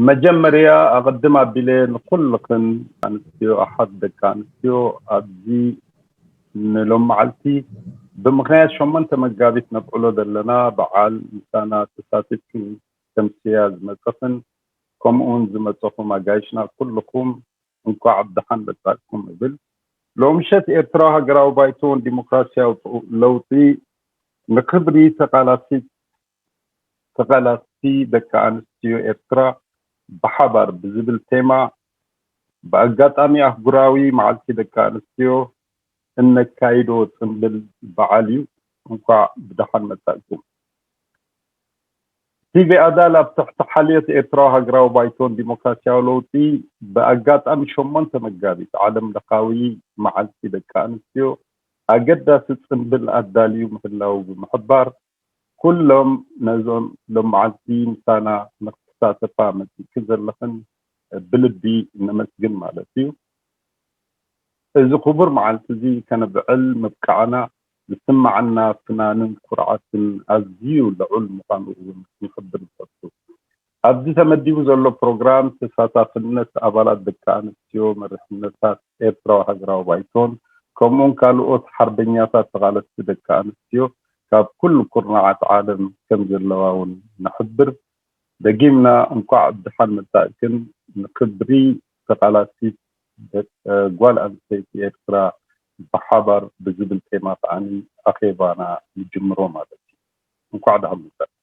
መጀመርያ ኣቐድም ኣቢለ ንኩልኽን ኣንስትዮ ኣሓት ደቂ ኣንስትዮ ኣብዚ ንሎም መዓልቲ ብምኽንያት ሸሞንተ መጋቢት ነብዕሎ ዘለና በዓል ምሳና ተሳቲፍክን ከምስያ ዝመጸኽን ከምኡውን ዝመጸኹም ኣጋይሽና ኩልኹም እንኳዕ ብደሓን መጻእኩም እብል። ሎምሸት ኤርትራዊ ሃገራዊ ባይቶን ዲሞክራሲያዊ ለውጢ ንክብሪ ተቃላሲት ተቃላስቲ ደቂ ኣንስትዮ ኤርትራ ብሓባር ብዝብል ቴማ ብኣጋጣሚ ኣህጉራዊ መዓልቲ ደቂ ኣንስትዮ እነካይዶ ጽንብል በዓል እዩ። እንኳዕ ብደሓን መጻእኩም። ቲቪ ኣዳል ኣብ ትሕቲ ሓልዮት ኤርትራዊ ሃገራዊ ባይቶን ዲሞክራሲያዊ ለውጢ ብኣጋጣሚ ሸሞንተ መጋቢት ዓለም ለኻዊ መዓልቲ ደቂ ኣንስትዮ ኣገዳሲ ጽንብል ኣዳልዩ ምህላው ብምሕባር ኩሎም ነዞም ሎም መዓልቲ ምሳና ንክትሳተፋ መጺእክን ዘለኽን ብልቢ ነመስግን ማለት እዩ። እዚ ክቡር መዓልቲ እዚ ከነብዕል ምብቃዕና ዝስማዓና ፍናንን ኩርዓትን ኣዝዩ ልዑል ምዃኑ እውን ክንሕብር ንፈቱ። ኣብዚ ተመዲቡ ዘሎ ፕሮግራም ተሳታፍነት ኣባላት ደቂ ኣንስትዮ መሪሕነታት ኤርትራዊ ሃገራዊ ባይቶን ከምኡውን ካልኦት ሓርበኛታት ተቓለስቲ ደቂ ኣንስትዮ ካብ ኩሉ ኩርናዓት ዓለም ከም ዘለዋ እውን ንሕብር። ደጊምና እንኳዕ ብደሓን መጻእክን። ንክብሪ ተቓላሲት ጓል ኣንስተይቲ ኤርትራ ብሓባር ብዝብል ቴማ ከዓኒ ኣኼባና ንጅምሮ ማለት እዩ። እንኳዕ ደሓን መጻእክን።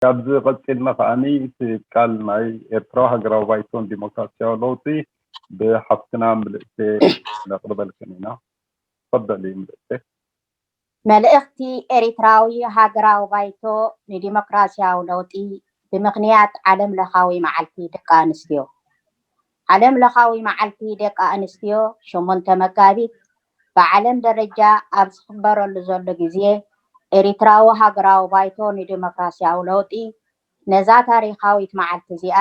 ካብዚ ቀጺልና ከዓኒ እቲ ቃል ናይ ኤርትራዊ ሃገራዊ ባይቶን ዲሞክራሲያዊ ለውጢ ብሓፍትና ምልእቲ ነቕርበልክን ኢና። ተፈደሊ ምልእቲ። መልእኽቲ ኤሪትራዊ ሃገራዊ ባይቶ ንዲሞክራሲያዊ ለውጢ ብምኽንያት ዓለም ለኻዊ መዓልቲ ደቂ ኣንስትዮ። ዓለም ለኻዊ መዓልቲ ደቂ ኣንስትዮ ሸሞንተ መጋቢት ብዓለም ደረጃ ኣብ ዝኽበረሉ ዘሎ ግዜ ኤሪትራዊ ሃገራዊ ባይቶ ንዲሞክራሲያዊ ለውጢ ነዛ ታሪኻዊት መዓልቲ እዚኣ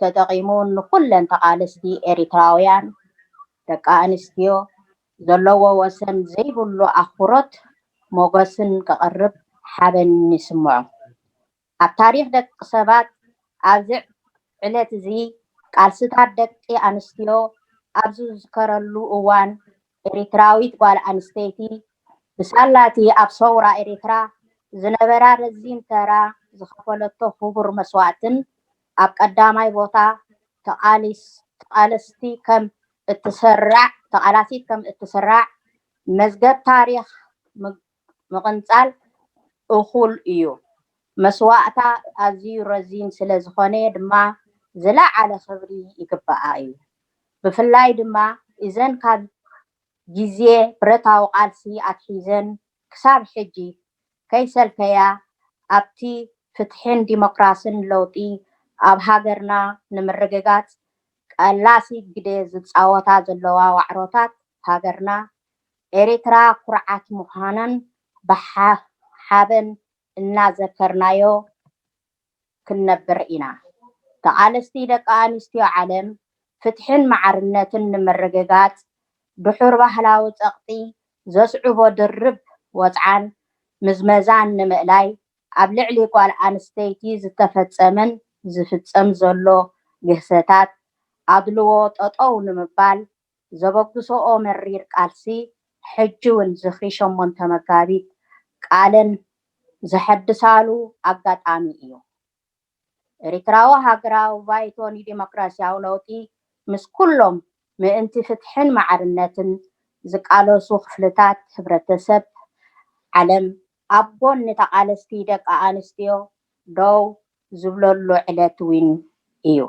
ተጠቒሙ ንኹለን ተቓለስቲ ኤሪትራውያን ደቂ ኣንስትዮ ዘለዎ ወሰን ዘይብሉ ኣኽብሮት ሞገስን ከቕርብ ሓበን ይስምዖ። ኣብ ታሪኽ ደቂ ሰባት ኣብዚ ዕለት እዚ ቃልስታት ደቂ ኣንስትዮ ኣብ ዝዝከረሉ እዋን ኤሪትራዊት ጓል ኣንስተይቲ ብሳላቲ ኣብ ሰውራ ኤሪትራ ዝነበራ ረዚን ተራ ዝኸፈለቶ ክቡር መስዋእትን ኣብ ቀዳማይ ቦታ ተቓሊስ ተቓለስቲ ከም እትስራዕ ተቓላሲት ከም እትስራዕ መዝገብ ታሪኽ ምቕንጻል እኹል እዩ። መስዋእታ ኣዝዩ ረዚን ስለ ዝኾነ ድማ ዝለዓለ ክብሪ ይግብኣ እዩ። ብፍላይ ድማ እዘን ካብ ግዜ ብረታዊ ቃልሲ ኣትሒዘን ክሳብ ሕጂ ከይሰልከያ ኣብቲ ፍትሕን ዲሞክራስን ለውጢ ኣብ ሃገርና ንምርግጋጽ ቀላሲ ግደ ዝጻወታ ዘለዋ ዋዕሮታት ሃገርና ኤሪትራ ኩርዓት ምዃነን ብሓበን እናዘከርናዮ ክንነብር ኢና። ተቓለስቲ ደቂ ኣንስትዮ ዓለም ፍትሕን ማዕርነትን ንምርግጋጽ ድሑር ባህላዊ ጸቕጢ ዘስዕቦ ድርብ ወጽዓን ምዝመዛን ንምእላይ ኣብ ልዕሊ ጓል ኣንስተይቲ ዝተፈጸመን ዝፍጸም ዘሎ ግህሰታት ኣድልዎ ጠጠው ንምባል ዘበግስኦ መሪር ቃልሲ ሕጂ እውን ዝኽሪ ሸሞንተ መጋቢት ቃለን ዘሐድሳሉ ኣጋጣሚ እዩ። ኤሪትራዊ ሃገራዊ ባይቶ ንዲሞክራሲያዊ ለውጢ ምስ ኩሎም ምእንቲ ፍትሕን ማዕርነትን ዝቃለሱ ክፍልታት ህብረተሰብ ዓለም ኣብ ጎኒ ተቓለስቲ ደቂ ኣንስትዮ ደው ዝብለሉ ዕለት እውን እዩ።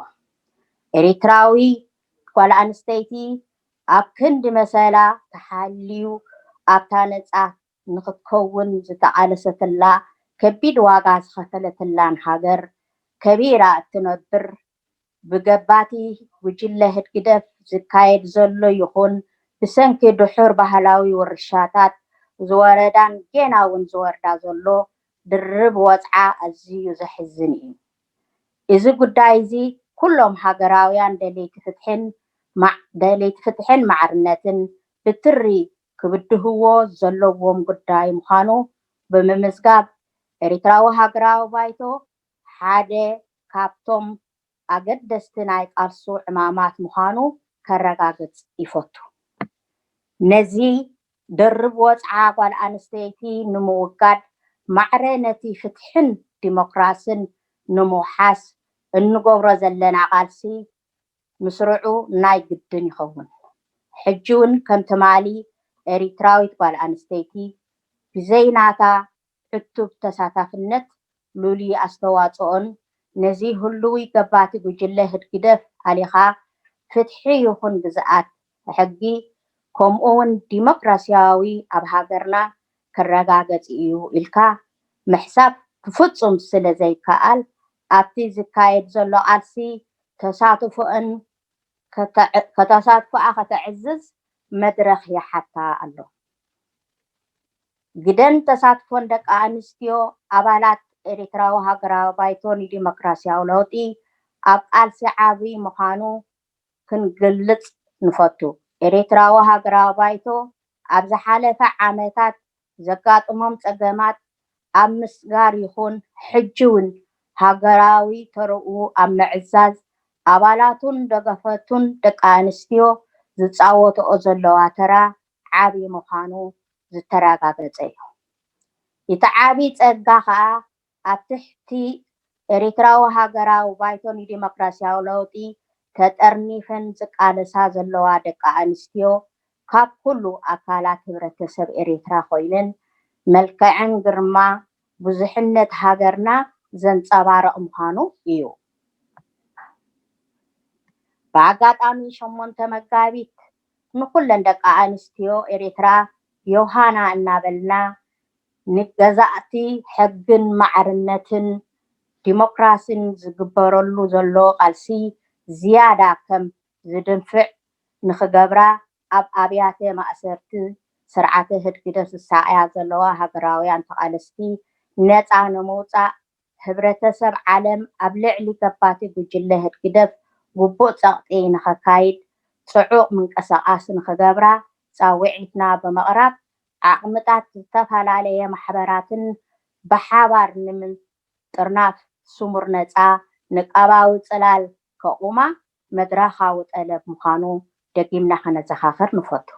ኤሪትራዊ ጓል ኣንስተይቲ ኣብ ክንዲ መሰላ ተሓልዩ ኣብታ ነጻ ንክትከውን ዝተቓለሰትላ ከቢድ ዋጋ ዝኸፈለትላን ሃገር ከቢራ እትነብር ብገባቲ ጉጅለ ህግደፍ ዝካየድ ዘሎ ይኹን ብሰንኪ ድሑር ባህላዊ ውርሻታት ዝወረዳን ጌና እውን ዝወርዳ ዘሎ ድርብ ወጽዓ ኣዝዩ ዘሕዝን እዩ። እዚ ጉዳይ እዚ ኩሎም ሃገራውያን ደለይቲ ፍትሕን ደለይቲ ፍትሕን ማዕርነትን ብትሪ ክብድህዎ ዘለዎም ጉዳይ ምዃኑ ብምምዝጋብ ኤሪትራዊ ሃገራዊ ባይቶ ሓደ ካብቶም ኣገደስቲ ናይ ቃልሱ ዕማማት ምዃኑ ከረጋግጽ ይፈቱ። ነዚ ድርብ ወጽዓ ጓል ኣንስተይቲ ንምውጋድ ማዕረ ነቲ ፍትሕን ዲሞክራስን ንምውሓስ እንገብሮ ዘለና ቃልሲ ምስርዑ ናይ ግድን ይኸውን። ሕጂ እውን ከም ትማሊ ኤሪትራዊት ጓል ኣንስተይቲ ብዘይ ናታ ዕቱብ ተሳታፍነት፣ ልሉይ ኣስተዋጽኦን ነዚ ህሉዊ ገባቲ ጉጅለ ህግደፍ ኣሊኻ ፍትሒ ይኹን ግዝኣት ሕጊ ከምኡ እውን ዲሞክራሲያዊ ኣብ ሃገርና ክረጋገጽ እዩ ኢልካ ምሕሳብ ብፍጹም ስለ ዘይከኣል ኣብቲ ዝካየድ ዘሎ ቃልሲ ተሳትፎኣን ከተሳትፎኣ ከተዕዝዝ መድረኽ ይሓታ ኣሎ። ግደን ተሳትፎን ደቂ ኣንስትዮ ኣባላት ኤሪትራዊ ሃገራዊ ባይቶ ንዲሞክራሲያዊ ለውጢ ኣብ ቃልሲ ዓቢ ምዃኑ ክንገልጽ ንፈቱ። ኤሪትራዊ ሃገራዊ ባይቶ ኣብ ዝሓለፈ ዓመታት ዘጋጥሞም ጸገማት ኣብ ምስጋር ይኹን ሕጂ እውን ሃገራዊ ተረኡ ኣብ ምዕዛዝ ኣባላቱን ደገፈቱን ደቂ ኣንስትዮ ዝጻወትኦ ዘለዋ ተራ ዓቢ ምዃኑ ዝተረጋገጸ እዩ። እቲ ዓቢ ጸጋ ከኣ ኣብ ትሕቲ ኤሪትራዊ ሃገራዊ ባይቶ ንዲሞክራሲያዊ ለውጢ ተጠርኒፈን ዝቃለሳ ዘለዋ ደቂ ኣንስትዮ ካብ ኩሉ ኣካላት ህብረተሰብ ኤሪትራ ኮይነን መልክዕን ግርማ ብዙሕነት ሃገርና ዘንጸባርቕ ምዃኑ እዩ። ብኣጋጣሚ ሸሞንተ መጋቢት ንኹለን ደቂ ኣንስትዮ ኤሪትራ ዮሃና እናበልና ንገዛእቲ ሕግን ማዕርነትን ዲሞክራሲን ዝግበረሉ ዘሎ ቃልሲ ዝያዳ ከም ዝድንፍዕ ንኽገብራ ኣብ ኣብያተ ማእሰርቲ ስርዓተ ህግደፍ ዝሳቐያ ዘለዋ ሃገራውያን ተቓለስቲ ነጻ ንምውጻእ ህብረተሰብ ዓለም ኣብ ልዕሊ ገባቲ ጉጅለ ህግደፍ ግቡእ ጸቕጢ ንኸካይድ ጽዑቕ ምንቅስቓስ ንኽገብራ ጻውዒትና ብምቕራብ ዓቕምታት ዝተፈላለየ ማሕበራትን ብሓባር ንምጥርናፍ ስሙር ነጻ ንቃባዊ ጽላል ከቑማ መድረኻዊ ጠለብ ምዃኑ ደጊምና ከነዘኻኽር ንፈቱ።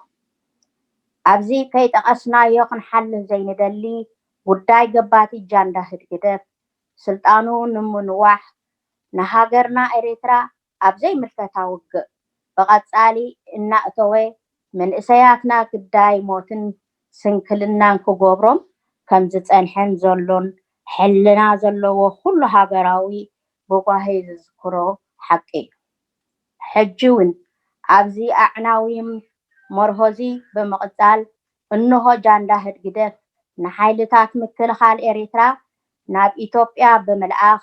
ኣብዚ ከይጠቐስናዮ ክንሓልፍ ዘይንደሊ ጉዳይ ገባቲ ጃንዳ ህግደፍ ስልጣኑ ንምንዋሕ ንሃገርና ኤሪትራ ኣብ ዘይምልከታ ውግእ ብቐጻሊ እናእተወ መንእሰያትና ግዳይ ሞትን ስንክልናን ክገብሮም ከም ዝጸንሐን ዘሎን ሕልና ዘለዎ ኩሉ ሃገራዊ ብጓሂ ዝዝክሮ ሓቂ እዩ። ሕጂ እውን ኣብዚ ኣዕናዊ መርሆዚ ብምቕጻል እንሆ ጃንዳ ህግደፍ ንሓይልታት ምክልኻል ኤሪትራ ናብ ኢትዮጵያ ብምልኣኽ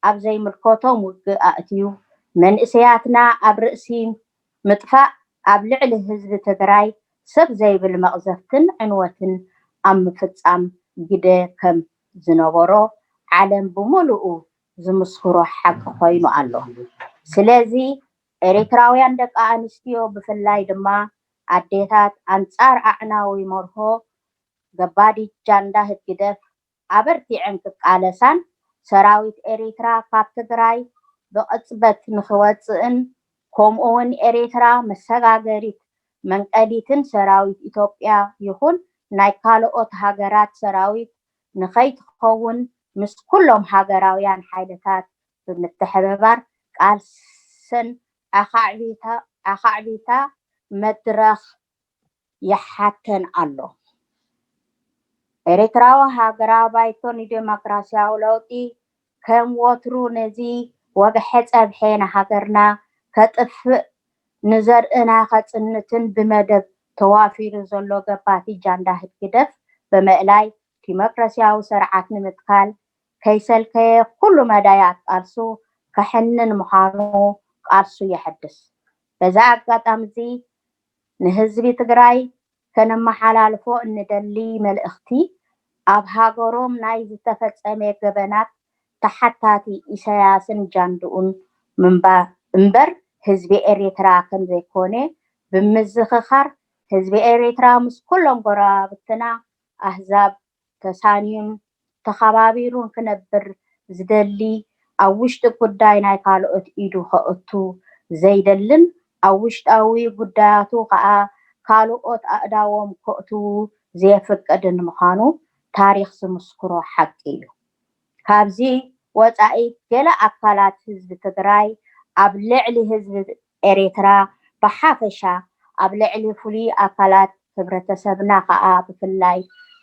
ኣብ ዘይምልከቶም ውግእ ኣእትዩ መንእሰያትና ኣብ ርእሲ ምጥፋእ ኣብ ልዕሊ ህዝቢ ትግራይ ሰብ ዘይብል መቕዘፍትን ዕንወትን ኣብ ምፍጻም ግደ ከም ዝነበሮ ዓለም ብምሉኡ ዝምስክሮ ሓቂ ኮይኑ ኣሎ። ስለዚ ኤሪትራውያን ደቂ ኣንስትዮ ብፍላይ ድማ ኣዴታት ኣንጻር ኣዕናዊ መርሆ ገባዲ ጃንዳ ህግደፍ ኣበርቲዐን ክቃለሳን ሰራዊት ኤሪትራ ካብ ትግራይ ብቕጽበት ንኽወጽእን ከምኡ እውን ኤሪትራ መሰጋገሪት መንቀሊትን ሰራዊት ኢትዮጵያ ይኹን ናይ ካልኦት ሃገራት ሰራዊት ንኸይትኸውን ምስ ኩሎም ሃገራውያን ሓይልታት ብምትሕብባር ቃልሰን ኣኻዕቢታ ኣኻዕቢታ መድረኽ ይሓተን ኣሎ። ኤርትራዊ ሃገራዊ ባይቶ ንዴሞክራሲያዊ ለውጢ ከም ወትሩ ነዚ ወግሐ ጸብሐ ንሃገርና ከጥፍእ ንዘርእና ከጽንትን ብመደብ ተዋፊሩ ዘሎ ገባቲ ጃንዳ ህግደፍ ብምእላይ ዲሞክራሲያዊ ስርዓት ንምትካል ከይሰልከየ ኩሉ መዳያት ቃልሱ ከሕንን ምዃኑ ቃልሱ የሐድስ። በዚ ኣጋጣሚ እዚ ንህዝቢ ትግራይ ከነመሓላልፎ እንደሊ መልእኽቲ ኣብ ሃገሮም ናይ ዝተፈጸመ ገበናት ተሓታቲ ኢሳያስን ጃንድኡን ምንባ- እምበር ህዝቢ ኤርትራ ከም ዘይኮነ ብምዝኽኻር ህዝቢ ኤርትራ ምስ ኩሎም ጎረባብትና ኣህዛብ ተሳንዩን ተኸባቢሩን ክነብር ዝደሊ ኣብ ውሽጢ ጉዳይ ናይ ካልኦት ኢዱ ከእቱ ዘይደልን ኣብ ውሽጣዊ ጉዳያቱ ከኣ ካልኦት ኣእዳዎም ከእትዉ ዘየፍቅድን ምዃኑ ታሪኽ ዝምስክሮ ሓቂ እዩ። ካብዚ ወጻኢ ገለ ኣካላት ህዝቢ ትግራይ ኣብ ልዕሊ ህዝቢ ኤርትራ ብሓፈሻ ኣብ ልዕሊ ፍሉይ ኣካላት ሕብረተሰብና ከኣ ብፍላይ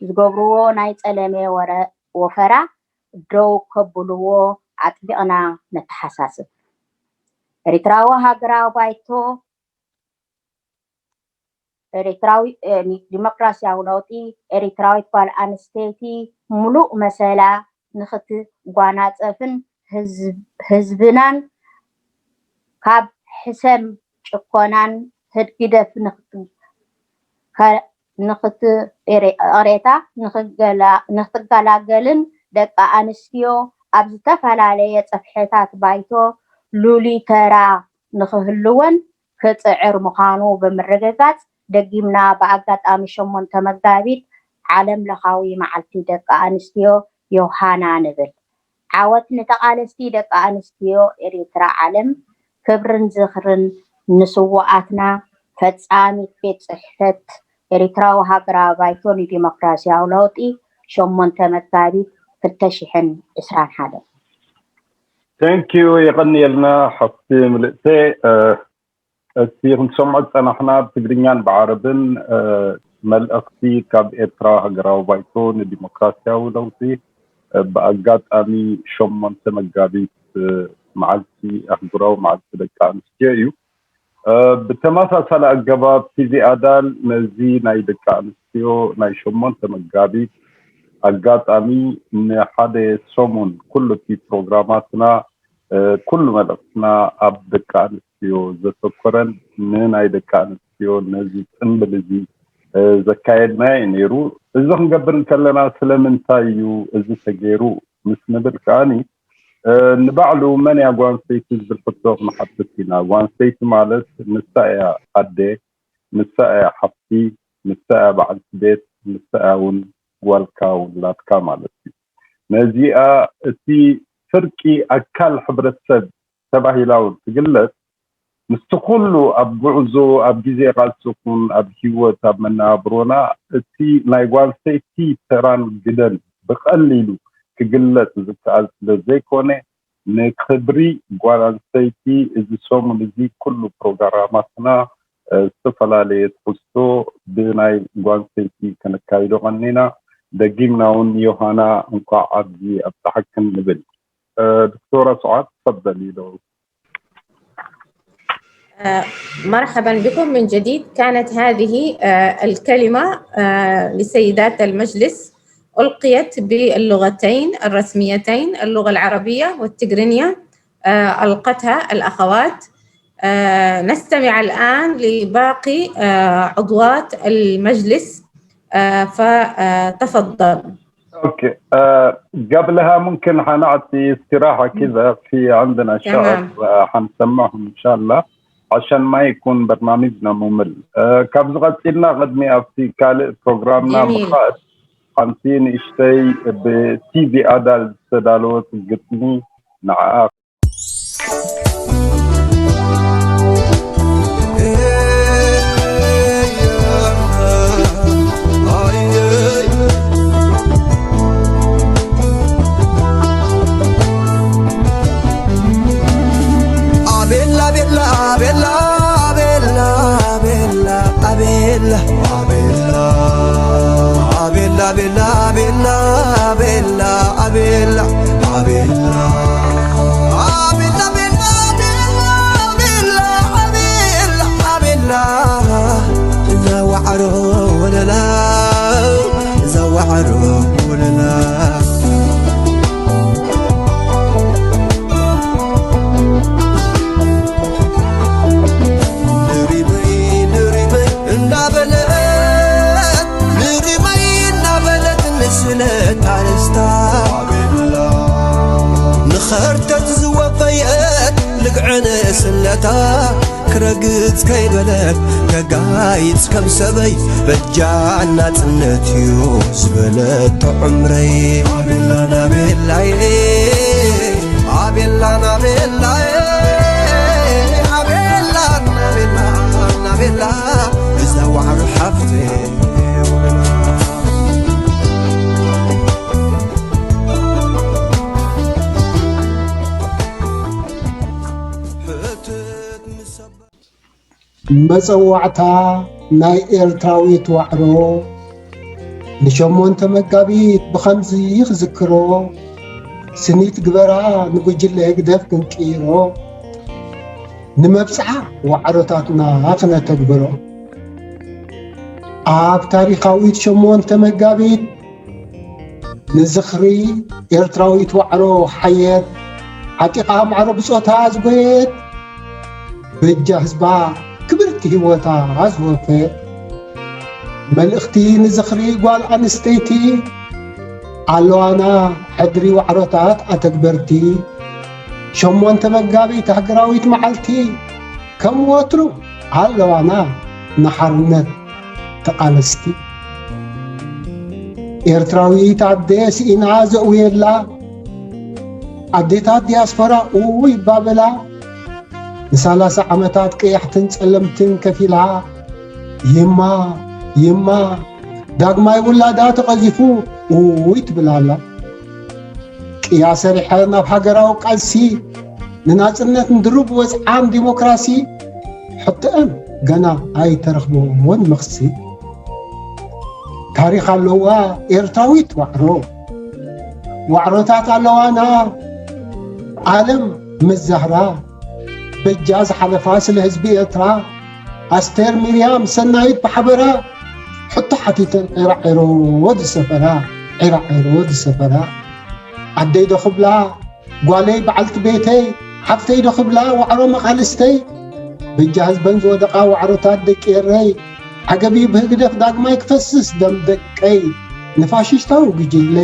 ዝገብርዎ ናይ ጸለመ ወረ ወፈራ ደው ከብልዎ ኣጥቢቕና ነተሓሳስብ። ኤርትራዊ ሃገራዊ ባይቶ ኤርትራዊ ዲሞክራሲያዊ ለውጢ ኤርትራዊት ጓል ኣንስተይቲ ምሉእ መሰላ ንኽትጓናጸፍን ህዝብናን ካብ ሕሰም ጭኮናን ህድግደፍ ንኽትሬታ ንኽትገላገልን ደቂ ኣንስትዮ ኣብ ዝተፈላለየ ጽፍሕታት ባይቶ ልሉይ ተራ ንኽህልወን ክጽዕር ምዃኑ ብምርግጋጽ ደጊምና ብኣጋጣሚ ሸሞንተ መጋቢት ዓለም ለኻዊ መዓልቲ ደቂ ኣንስትዮ ዮሃና ንብል። ዓወት ንተቓለስቲ ደቂ ኣንስትዮ ኤሪትራ ዓለም ክብርን ዝኽርን ንስውኣትና ፈጻሚት ቤት ጽሕፈት ኤሪትራዊ ሃገራዊ ባይቶ ንዲሞክራሲያዊ ለውጢ ሸሞንተ መጋቢት ክልተ ሽሕን ዕስራን ሓደን። Thank you የቐንየልና ሓፍቲ ምልእተ እቲ ክንሰምዖ ዝጸናሕና ብትግርኛን ብዓረብን መልእኽቲ ካብ ኤርትራዊ ሃገራዊ ባይቶ ንዲሞክራሲያዊ ለውጢ ብኣጋጣሚ ሸሞንተ መጋቢት መዓልቲ ኣህጉራዊ መዓልቲ ደቂ ኣንስትዮ እዩ። ብተመሳሳሊ ኣገባብ ቲቪ ኣዳል ነዚ ናይ ደቂ ኣንስትዮ ናይ ሸሞንተ መጋቢት ኣጋጣሚ ንሓደ ሰሙን ኩሉ እቲ ፕሮግራማትና ኩሉ መልእኽትና ኣብ ደቂ ኣንስትዮ ዘተኮረን ንናይ ደቂ ኣንስትዮ ነዚ ጽንብል እዚ ዘካየድናዮ እዩ ነይሩ። እዚ ክንገብር እንከለና ስለምንታይ እዩ እዚ ተገይሩ ምስ ንብል ከኣኒ ንባዕሉ መን እያ ጓል ኣንስተይቲ ዝብል ሕቶ ክንሓትት ኢና። ጓል ኣንስተይቲ ማለት ንሳ እያ ኣደ፣ ንሳ እያ ሓፍቲ፣ ንሳ እያ በዓልቲ ቤት፣ ንሳ እያ እውን ጓልካ ውላድካ ማለት እዩ። ነዚኣ እቲ ፍርቂ ኣካል ሕብረተሰብ ተባሂላ እውን ትግለጽ። ምስቲ ኩሉ ኣብ ጉዕዞ ኣብ ግዜ ቃልሲ ኹን ኣብ ህይወት ኣብ መነባብሮና እቲ ናይ ጓል ኣንስተይቲ ተራን ግደን ብቐሊሉ ክግለጽ ዝከኣል ስለ ዘይኮነ ንክብሪ ጓል ኣንስተይቲ እዚ ሰሙን እዚ ኩሉ ፕሮግራማትና ዝተፈላለየ ትሕዝቶ ብናይ ጓል ኣንስተይቲ ከነካይዶ ቀኒና። ደጊምና እውን ዮሃና እንኳዕ ኣብዚ ኣብፀሐክን ንብል። دكتورة سعاد تفضلي لو مرحبا بكم من جديد. كانت هذه الكلمة لسيدات المجلس ألقيت باللغتين الرسميتين اللغة العربية والتجرينية. ألقتها الأخوات. نستمع الآن لباقي عضوات المجلس. فتفضل. اوكي. قبلها ممكن حنعطي استراحة كذا، في عندنا شعر حنسمعهم ان شاء الله عشان ما يكون برنامجنا ممل. ካብዚ ቀፂልና ቅድሚ ኣብቲ ካልእ ፕሮግራምና ምኻድ ሓንቲ ንእሽተይ ብቲቪ ኣዳል ዝተዳለወት ግጥሚ ንዓኣ ንኸርተት ዝወፈየት ልግዕን ስለታ ክረግጽ ከይበለት ከጋይጽ ከም ሰበይ በጃ ናጽነት እዩ ዝበለት ተዕምረይ ኣቤላ ናቤላይ ኣቤላ መጸዋዕታ ናይ ኤርትራዊት ዋዕሮ ንሸሞንተ መጋቢት ብኸምዚ ክዝክሮ፣ ስኒት ግበራ ንጉጅለ ህግደፍ ክንቅይሮ፣ ንመብጽዓ ዋዕሮታትና ክነተግብሮ። ኣብ ታሪኻዊት ሸሞንተ መጋቢት ንዝኽሪ ኤርትራዊት ዋዕሮ ሓየት፣ ዓጢቓ ማዕረ ብጾታ ዝጎየት፣ በጃ ህዝባ ክብርቲ ህይወታ ዝወፈት። መልእኽቲ ንዝኽሪ ጓል ኣንስተይቲ፣ ኣለዋና ሕድሪ ዋዕሮታት ኣተግበርቲ። ሸሞንተ መጋቢት ሃገራዊት መዓልቲ፣ ከም ወትሩ ኣለዋና ንሓርነት ተቓለስቲ። ኤርትራዊት ኣደ ስኢና ዘእውየላ፣ ኣዴታት ዲያስፖራ እዉ ይባበላ። ንሳላሳ ዓመታት ቀያሕትን ጸለምትን ከፊላ፣ ይማ፣ ይማ፣ ዳግማይ ውላዳ ተቐዚፉ እዉይ ትብል ኣላ። ቅያ ሰሪሐ ናብ ሃገራዊ ቃልሲ፣ ንናጽነት ንድሩብ ወጽዓን ዲሞክራሲ፣ ሕቶአን ገና ኣይተረኽቦን መኽሲ። ታሪኽ ኣለዋ ኤርትራዊት ዋዕሮ፣ ዋዕሮታት ኣለዋና ዓለም መዛህራ። በጃ ዝሓለፋ ስለ ህዝቢ ኤርትራ፣ ኣስቴር፣ ሚርያም፣ ሰናይት ብሓበራ፣ ሕቶ ሓቲተን ዒራዒሮ ዝሰፈራ፣ ዒራዒሮ ዝሰፈራ። ኣደይ ዶ ክብላ ጓለይ በዓልቲ ቤተይ፣ ሓፍተይ ዶ ክብላ ዋዕሮ መቓልስተይ፣ በጃ ህዝበን ዝወደቓ ዋዕሮታት ደቂ ኤረይ፣ ዓገብ እዩ ብህግደፍ ዳግማይ ክፈስስ ደም ደቀይ፣ ንፋሽስታዊ ጉጅለ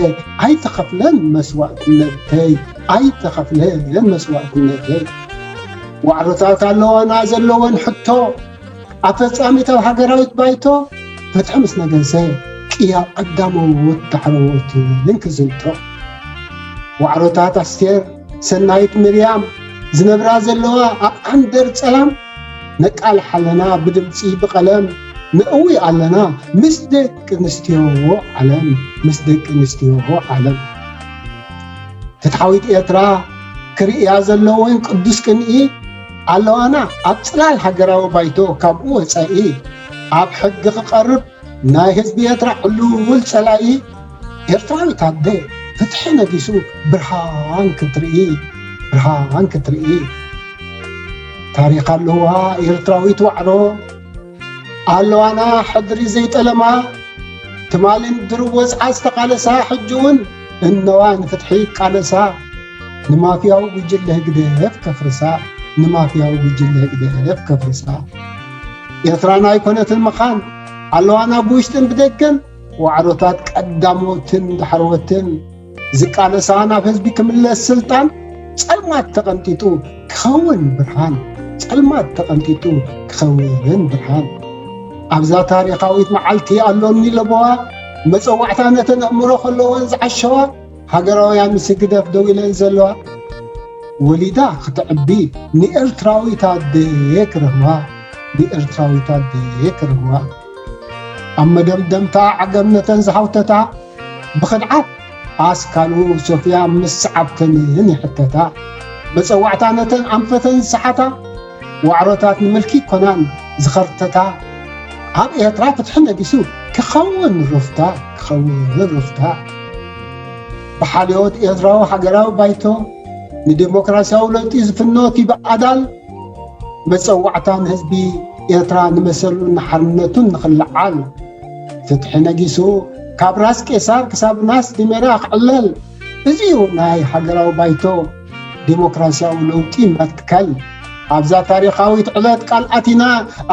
ኣይተኸፍለን መስዋእትነተይ፣ ኣይተኸፍለን መስዋእትነተይ። ዋዕሮታት ኣለዋና ዘለወን ሕቶ፣ ኣፈጻሚት ኣብ ሃገራዊት ባይቶ ፍትሒ ምስ ነገሰ፣ ቅያ ቀዳመዎት ዳሕረዎትን ክዝንቶ። ዋዕሮታት ኣስቴር፣ ሰናይት፣ ምርያም ዝነብራ ዘለዋ ኣብ ዓንደር ጸላም፣ ነቃልሕ ኣለና ብድምጺ ብቐለም፣ ነእዊ ኣለና ምስ ደቂ ኣንስትዮ ዓለም፣ ምስ ደቂ ኣንስትዮ ዓለም። ፍትሓዊት ኤርትራ ክርእያ ዘለወን ቅዱስ ቅንኢ፣ ኣለዋና ኣብ ጽላል ሃገራዊ ባይቶ ካብኡ ወጻኢ፣ ኣብ ሕጊ ክቐርብ ናይ ህዝቢ ኤርትራ ዕሉል ጸላኢ። ኤርትራዊት ኣደ ፍትሒ ነጊሱ ብርሃን ክትርኢ፣ ብርሃን ክትርኢ። ታሪኽ ኣለዋ ኤርትራዊት ዋዕሮ፣ ኣለዋና ሕድሪ ዘይጠለማ፣ ትማልን ድሩብ ወጽዓ ዝተቓለሳ፣ ሕጂ እውን እነዋ ንፍትሒ ይቃለሳ። ንማፍያዊ ጉጅለ ህግደፍ ከፍርሳ፣ ንማፍያዊ ጉጅለ ህግደፍ ከፍርሳ። ኤርትራና ኣይኮነትን መኻን፣ ኣለዋና ብውሽጥን ብደገን፣ ዋዕሮታት ቀዳሞትን ዳሕረዎትን። ዝቃለሳ ናብ ህዝቢ ክምለስ ስልጣን፣ ጸልማት ተቐንጢጡ ክኸውን ብርሃን፣ ጸልማት ተቐንጢጡ ክኸውን ብርሃን። ኣብዛ ታሪኻዊት መዓልቲ ኣሎኒ ለበዋ፣ መጸዋዕታ ነተን ኣእምሮ ከለወን ዝዓሸዋ፣ ሃገራውያን ምስ ህግደፍ ደው ኢለን ዘለዋ። ወሊዳ ክትዕቢ ንኤርትራዊት ኣደ ክረኽባ፣ ንኤርትራዊት ኣደ ክረኽባ። ኣብ መደምደምታ ዓገብ ነተን ዝሃውተታ፣ ብኽድዓት ኣስካሉ ሶፍያ ምስ ሰዓብተንን ይሕተታ። መጸዋዕታ ነተን ኣንፈተን ዝሰሓታ፣ ዋዕሮታት ንምልኪ ኮናን ዝኸርተታ። ኣብ ኤርትራ ፍትሒ ነጊሱ ክኸውን ሩፍታ፣ ክኸውን ሩፍታ። ብሓልዮት ኤርትራዊ ሃገራዊ ባይቶ፣ ንዲሞክራሲያዊ ለውጢ ዝፍኖ እቲ ብኣዳል፣ መጸዋዕታ ንህዝቢ ኤርትራ ንመሰሉን ንሓርነቱን ንኽልዓል፣ ፍትሒ ነጊሱ ካብ ራስ ቄሳር ክሳብ ራስ ዲሜራ ክዕለል፣ እዚ እዩ ናይ ሃገራዊ ባይቶ ዲሞክራሲያዊ ለውጢ መትከል። ኣብዛ ታሪኻዊት ዕለት ቃል ኣቲና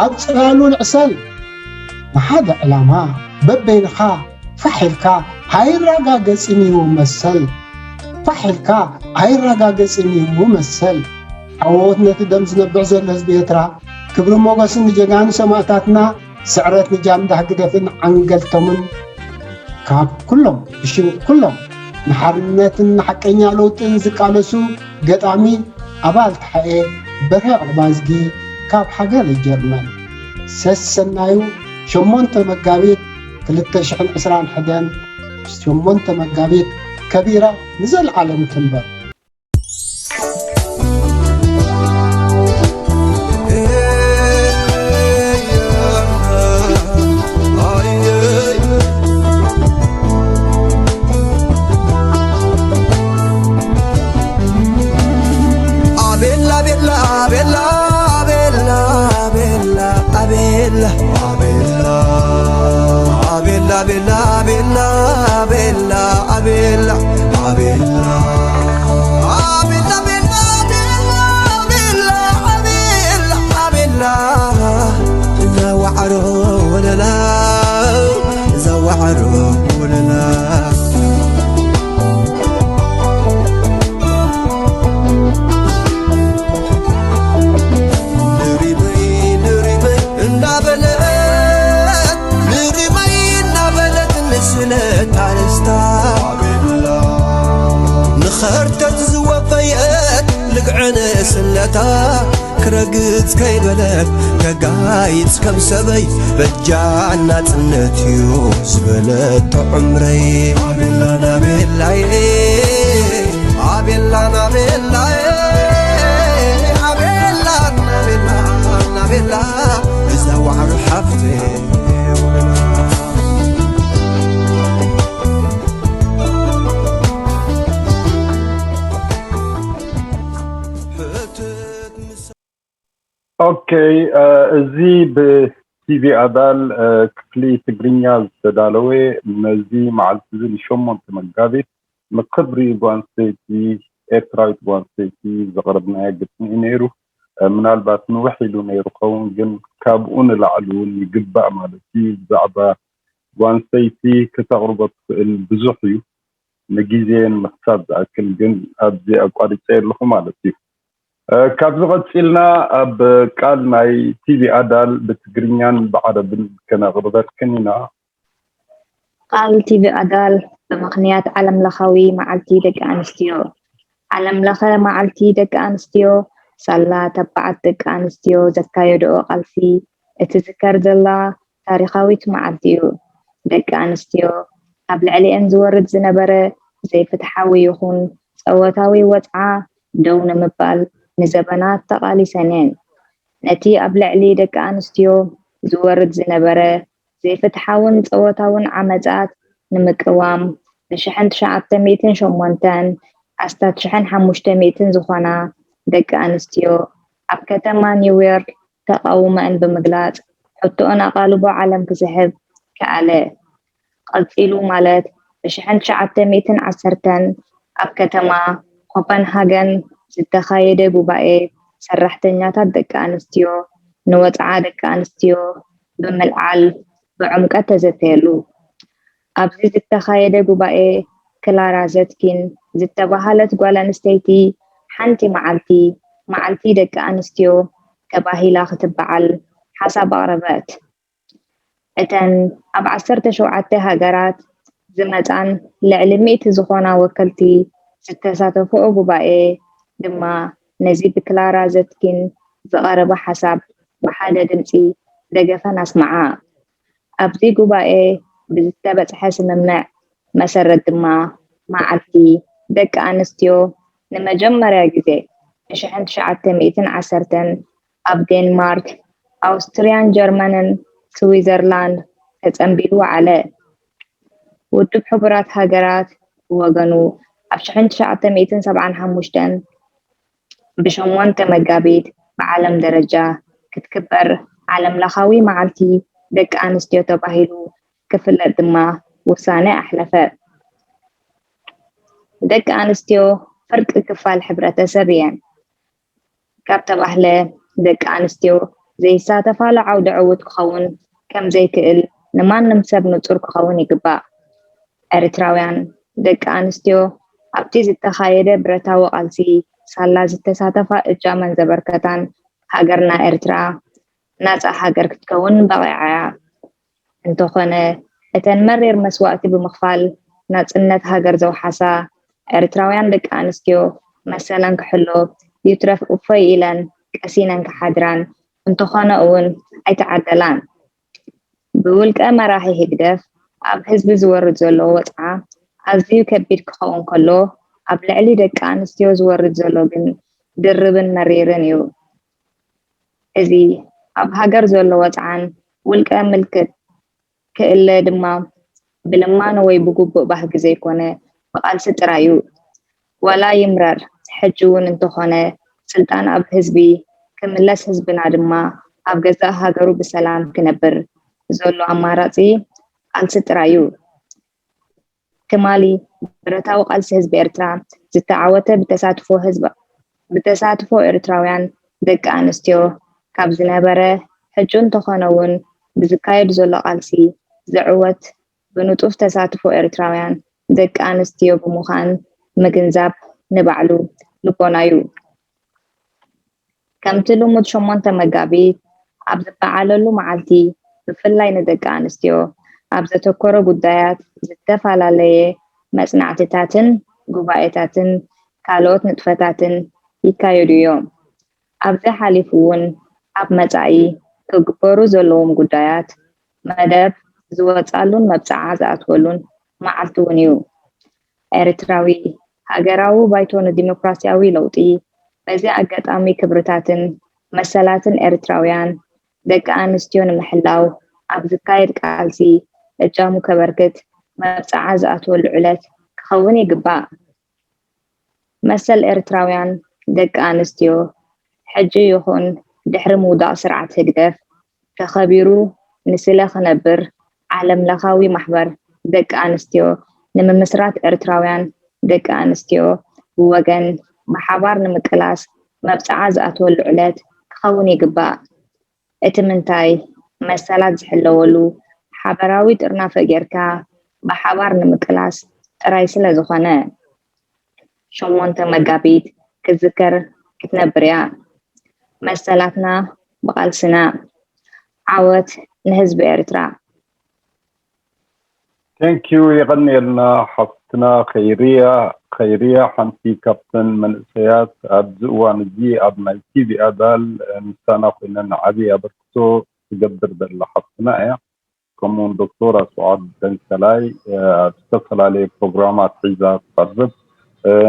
ኣብ ጽላሉ ንዕሰል። ንሓደ ዕላማ በበይንኻ ፋሕ ኢልካ ኣይረጋገጽን እዩ መሰል። ፋሕ ኢልካ ኣይረጋገጽን እዩ መሰል። ዓወት ነቲ ደም ዝነብዕ ዘሎ ህዝቢ ኤርትራ፣ ክብሪ ሞገስን ንጀጋኑ ሰማእታትና፣ ስዕረት ንጃንዳ ህግደፍን ዓንገልቶምን። ካብ ኩሎም፣ ብሽም ኩሎም ንሓርነትን ንሓቀኛ ለውጥን ዝቃለሱ ገጣሚ ኣባል ተሓኤ በርሀ ዕቑባዝጊ ካብ ሃገረ ጀርመን። ሰሰናዩ ሸሞንተ መጋቢት ክልተ ሽሕን ዕስራን ሓደን፣ ሸሞንተ መጋቢት ከቢራ ንዘለዓለም ትንበር። ቤላ ቤላ ቤላ ኣቤላ ኣቤላ ኣቤላ ቤላ ቤላ ቤላ ኣቤላ ኣቤላ ኣቤላ ቤላ ቤላ ኣቤላ ኣቤላ ኣቤላ እዛ ዋዕሮ ወለላ እዛ ዋዕሮ ወለላ ንሪመይ ንሪመይ እናበለት ንሪመይ እናበለት ንስለት ኣርስታ ንኸርተት ዝወፈየት ልግዕን ስለታ ክረግጽ ከይበለት ከጋይጽ ከም ሰበይ በጃ ናጽነት እዩ ዝበለት ዕምረይ ኣቤላ ናቤላይ ኣቤላ ናቤላይ ኣቤላ ናቤላ ናቤላ እዛ ዋዕሮ ሓፍተይ ኦኬ፣ እዚ ብቲቪ ኣዳል ክፍሊ ትግርኛ ዝተዳለወ ነዚ መዓልቲ እዚ ንሸሞንተ መጋቢት ንክብሪ ጓል ኣንስተይቲ ኤርትራዊት ጓል ኣንስተይቲ ዘቕረብናዮ ግጥሚ እዩ ነይሩ። ምናልባት ንውሕ ኢሉ ነይሩ ኸውን፣ ግን ካብኡ ንላዕሊ እውን ይግባእ ማለት እዩ። ብዛዕባ ጓል ኣንስተይቲ ክተቕርቦ ትኽእል ብዙሕ እዩ። ንግዜ ንምኽሳብ ዝኣክል ግን ኣብዚ ኣቋሪፀ ኣለኹ ማለት እዩ። ካብዚ ቀፂልና ኣብ ቃል ናይ ቲቪ ኣዳል ብትግርኛን ብዓረብን ከነቕርበልክን ኢና። ቃል ቲቪ ኣዳል ብምኽንያት ዓለም ለኻዊ መዓልቲ ደቂ ኣንስትዮ። ዓለም ለኸ መዓልቲ ደቂ ኣንስትዮ ሳላ ተባዓት ደቂ ኣንስትዮ ዘካየድኦ ቃልሲ እትዝከር ዘላ ታሪኻዊት መዓልቲ እዩ። ደቂ ኣንስትዮ ኣብ ልዕሊኤን ዝወርድ ዝነበረ ዘይፍትሓዊ ይኹን ጸወታዊ ወጽዓ ደው ንምባል ንዘበናት ተቓሊሰን እየን። ነቲ ኣብ ልዕሊ ደቂ ኣንስትዮ ዝወርድ ዝነበረ ዘይፍትሓውን ጸወታውን ዓመጻት ንምቅዋም ብሽሕን ትሽዓተ ሚእትን ሸሞንተን ኣስታት ሽሕን ሓሙሽተ ሚእትን ዝኾና ደቂ ኣንስትዮ ኣብ ከተማ ኒውዮርክ ተቓውሞአን ብምግላጽ ሕቶኦን ኣቓልቦ ዓለም ክስሕብ ከኣለ። ቀጺሉ ማለት ብሽሕን ትሽዓተ ሚእትን ዓሰርተን ኣብ ከተማ ኮፐንሃገን ዝተኻየደ ጉባኤ ሰራሕተኛታት ደቂ ኣንስትዮ ንወጽዓ ደቂ ኣንስትዮ ብምልዓል ብዕምቀት ተዘተየሉ። ኣብዚ ዝተኻየደ ጉባኤ ክላራ ዘትኪን ዝተባሃለት ጓል ኣንስተይቲ ሓንቲ መዓልቲ መዓልቲ ደቂ ኣንስትዮ ተባሂላ ክትበዓል ሓሳብ ኣቕረበት። እተን ኣብ ዓሰርተ ሸውዓተ ሃገራት ዝመጻን ልዕሊ ሚእቲ ዝኾና ወከልቲ ዝተሳተፍኦ ጉባኤ ድማ ነዚ ብክላራ ዘትኪን ዝቐረበ ሓሳብ ብሓደ ድምጺ ደገፈን ኣስመዓ። ኣብዚ ጉባኤ ብዝተበጽሐ ስምምዕ መሰረት ድማ መዓልቲ ደቂ ኣንስትዮ ንመጀመርያ ግዜ ብሽሕን ትሽዓተ ሚእትን ዓሰርተን ኣብ ዴንማርክ፣ ኣውስትርያን ጀርመንን ስዊዘርላንድ ተጸንቢሉ ወዓለ። ውድብ ሕቡራት ሃገራት ብወገኑ ኣብ ሽሕን ትሽዓተ ሚእትን ሰብዓን ሓሙሽተን ብሸሞንተ መጋቢት ብዓለም ደረጃ ክትክበር ዓለም ለኻዊ መዓልቲ ደቂ ኣንስትዮ ተባሂሉ ክፍለጥ ድማ ውሳነ ኣሕለፈ። ደቂ ኣንስትዮ ፍርቂ ክፋል ሕብረተሰብ እየን ካብ ተባህለ ደቂ ኣንስትዮ ዘይሳተፋሉ ዓውደ ዕውት ክኸውን ከም ዘይክእል ንማንም ሰብ ንጹር ክኸውን ይግባእ። ኤርትራውያን ደቂ ኣንስትዮ ኣብቲ ዝተኻየደ ብረታዊ ቃልሲ ሳላ ዝተሳተፋ እጃመን ዘበርከታን ሃገርና ኤርትራ ናጻ ሃገር ክትከውን በቒዓ እያ። እንተኾነ እተን መሪር መስዋእቲ ብምኽፋል ናጽነት ሃገር ዘውሓሳ ኤርትራውያን ደቂ ኣንስትዮ መሰለን ክሕሎ ይትረፍ እፎይ ኢለን ቀሲነን ክሓድራን እንተኾነ እውን ኣይተዓደላን። ብውልቀ መራሒ ህግደፍ ኣብ ህዝቢ ዝወርድ ዘሎ ወጽዓ ኣዝዩ ከቢድ ክኸውን ከሎ ኣብ ልዕሊ ደቂ ኣንስትዮ ዝወርድ ዘሎ ግን ድርብን መሪርን እዩ። እዚ ኣብ ሃገር ዘሎ ወጽዓን ውልቀ ምልክት ክእለ ድማ ብልማኖ ወይ ብግቡእ ባህጊ ዘይኮነ ብቓልሲ ጥራይ እዩ። ዋላ ይምረር ሕጂ እውን እንተኾነ ስልጣን ኣብ ህዝቢ ክምለስ፣ ህዝብና ድማ ኣብ ገዛእ ሃገሩ ብሰላም ክነብር ዘሎ ኣማራጺ ቃልሲ ጥራይ እዩ። ትማሊ ብረታዊ ቃልሲ ህዝቢ ኤርትራ ዝተዓወተ ብተሳትፎ ህዝቢ ብተሳትፎ ኤርትራውያን ደቂ ኣንስትዮ ካብ ዝነበረ፣ ሕጂ እንተኾነ እውን ብዝካየድ ዘሎ ቃልሲ ዝዕወት ብንጡፍ ተሳትፎ ኤርትራውያን ደቂ ኣንስትዮ ብምዃን ምግንዛብ ንባዕሉ ልቦና እዩ። ከምቲ ልሙድ ሸሞንተ መጋቢት ኣብ ዝበዓለሉ መዓልቲ ብፍላይ ንደቂ ኣንስትዮ ኣብ ዘተኮረ ጉዳያት ዝተፈላለየ መጽናዕትታትን ጉባኤታትን ካልኦት ንጥፈታትን ይካየዱ እዮም። ኣብዚ ሓሊፉ እውን ኣብ መጻኢ ክግበሩ ዘለዎም ጉዳያት መደብ ዝወጻሉን መብጽዓ ዝኣትወሉን መዓልቲ እውን እዩ። ኤርትራዊ ሃገራዊ ባይቶ ንዲሞክራሲያዊ ለውጢ በዚ ኣጋጣሚ ክብርታትን መሰላትን ኤርትራውያን ደቂ ኣንስትዮ ንምሕላው ኣብ ዝካየድ ቃልሲ እጃሙ ከበርክት መብጽዓ ዝኣትወሉ ዕለት ክኸውን ይግባእ። መሰል ኤርትራውያን ደቂ ኣንስትዮ ሕጂ ይኹን ድሕሪ ምውዳቕ ስርዓት ህግደፍ ተኸቢሩ ንስለ ክነብር ዓለም ለኻዊ ማሕበር ደቂ ኣንስትዮ ንምምስራት ኤርትራውያን ደቂ ኣንስትዮ ብወገን ብሓባር ንምቅላስ መብጽዓ ዝኣትወሉ ዕለት ክኸውን ይግባእ። እቲ ምንታይ መሰላት ዝሕለወሉ ሓበራዊ ጥርናፈ ጌርካ ብሓባር ንምቅላስ ጥራይ ስለ ዝኾነ። ሸሞንተ መጋቢት ክትዝከር ክትነብር እያ። መሰላትና ብቓልስና። ዓወት ንህዝቢ ኤርትራ። Thank you። የቐንየልና ሓፍትና ኸይርያ። ኸይርያ ሓንቲ ካብተን መንእሰያት ኣብዚ እዋን እዚ ኣብ ናይ ቲቪ ኣዳል ምሳና ኮይነን ዓብዪ ኣበርክቶ ትገብር ዘላ ሓፍትና እያ። ከምኡውን ዶክተር ኣስዋዕድ ደንከላይ ኣብ ዝተፈላለየ ፕሮግራማት ሒዛ ትቐርብ።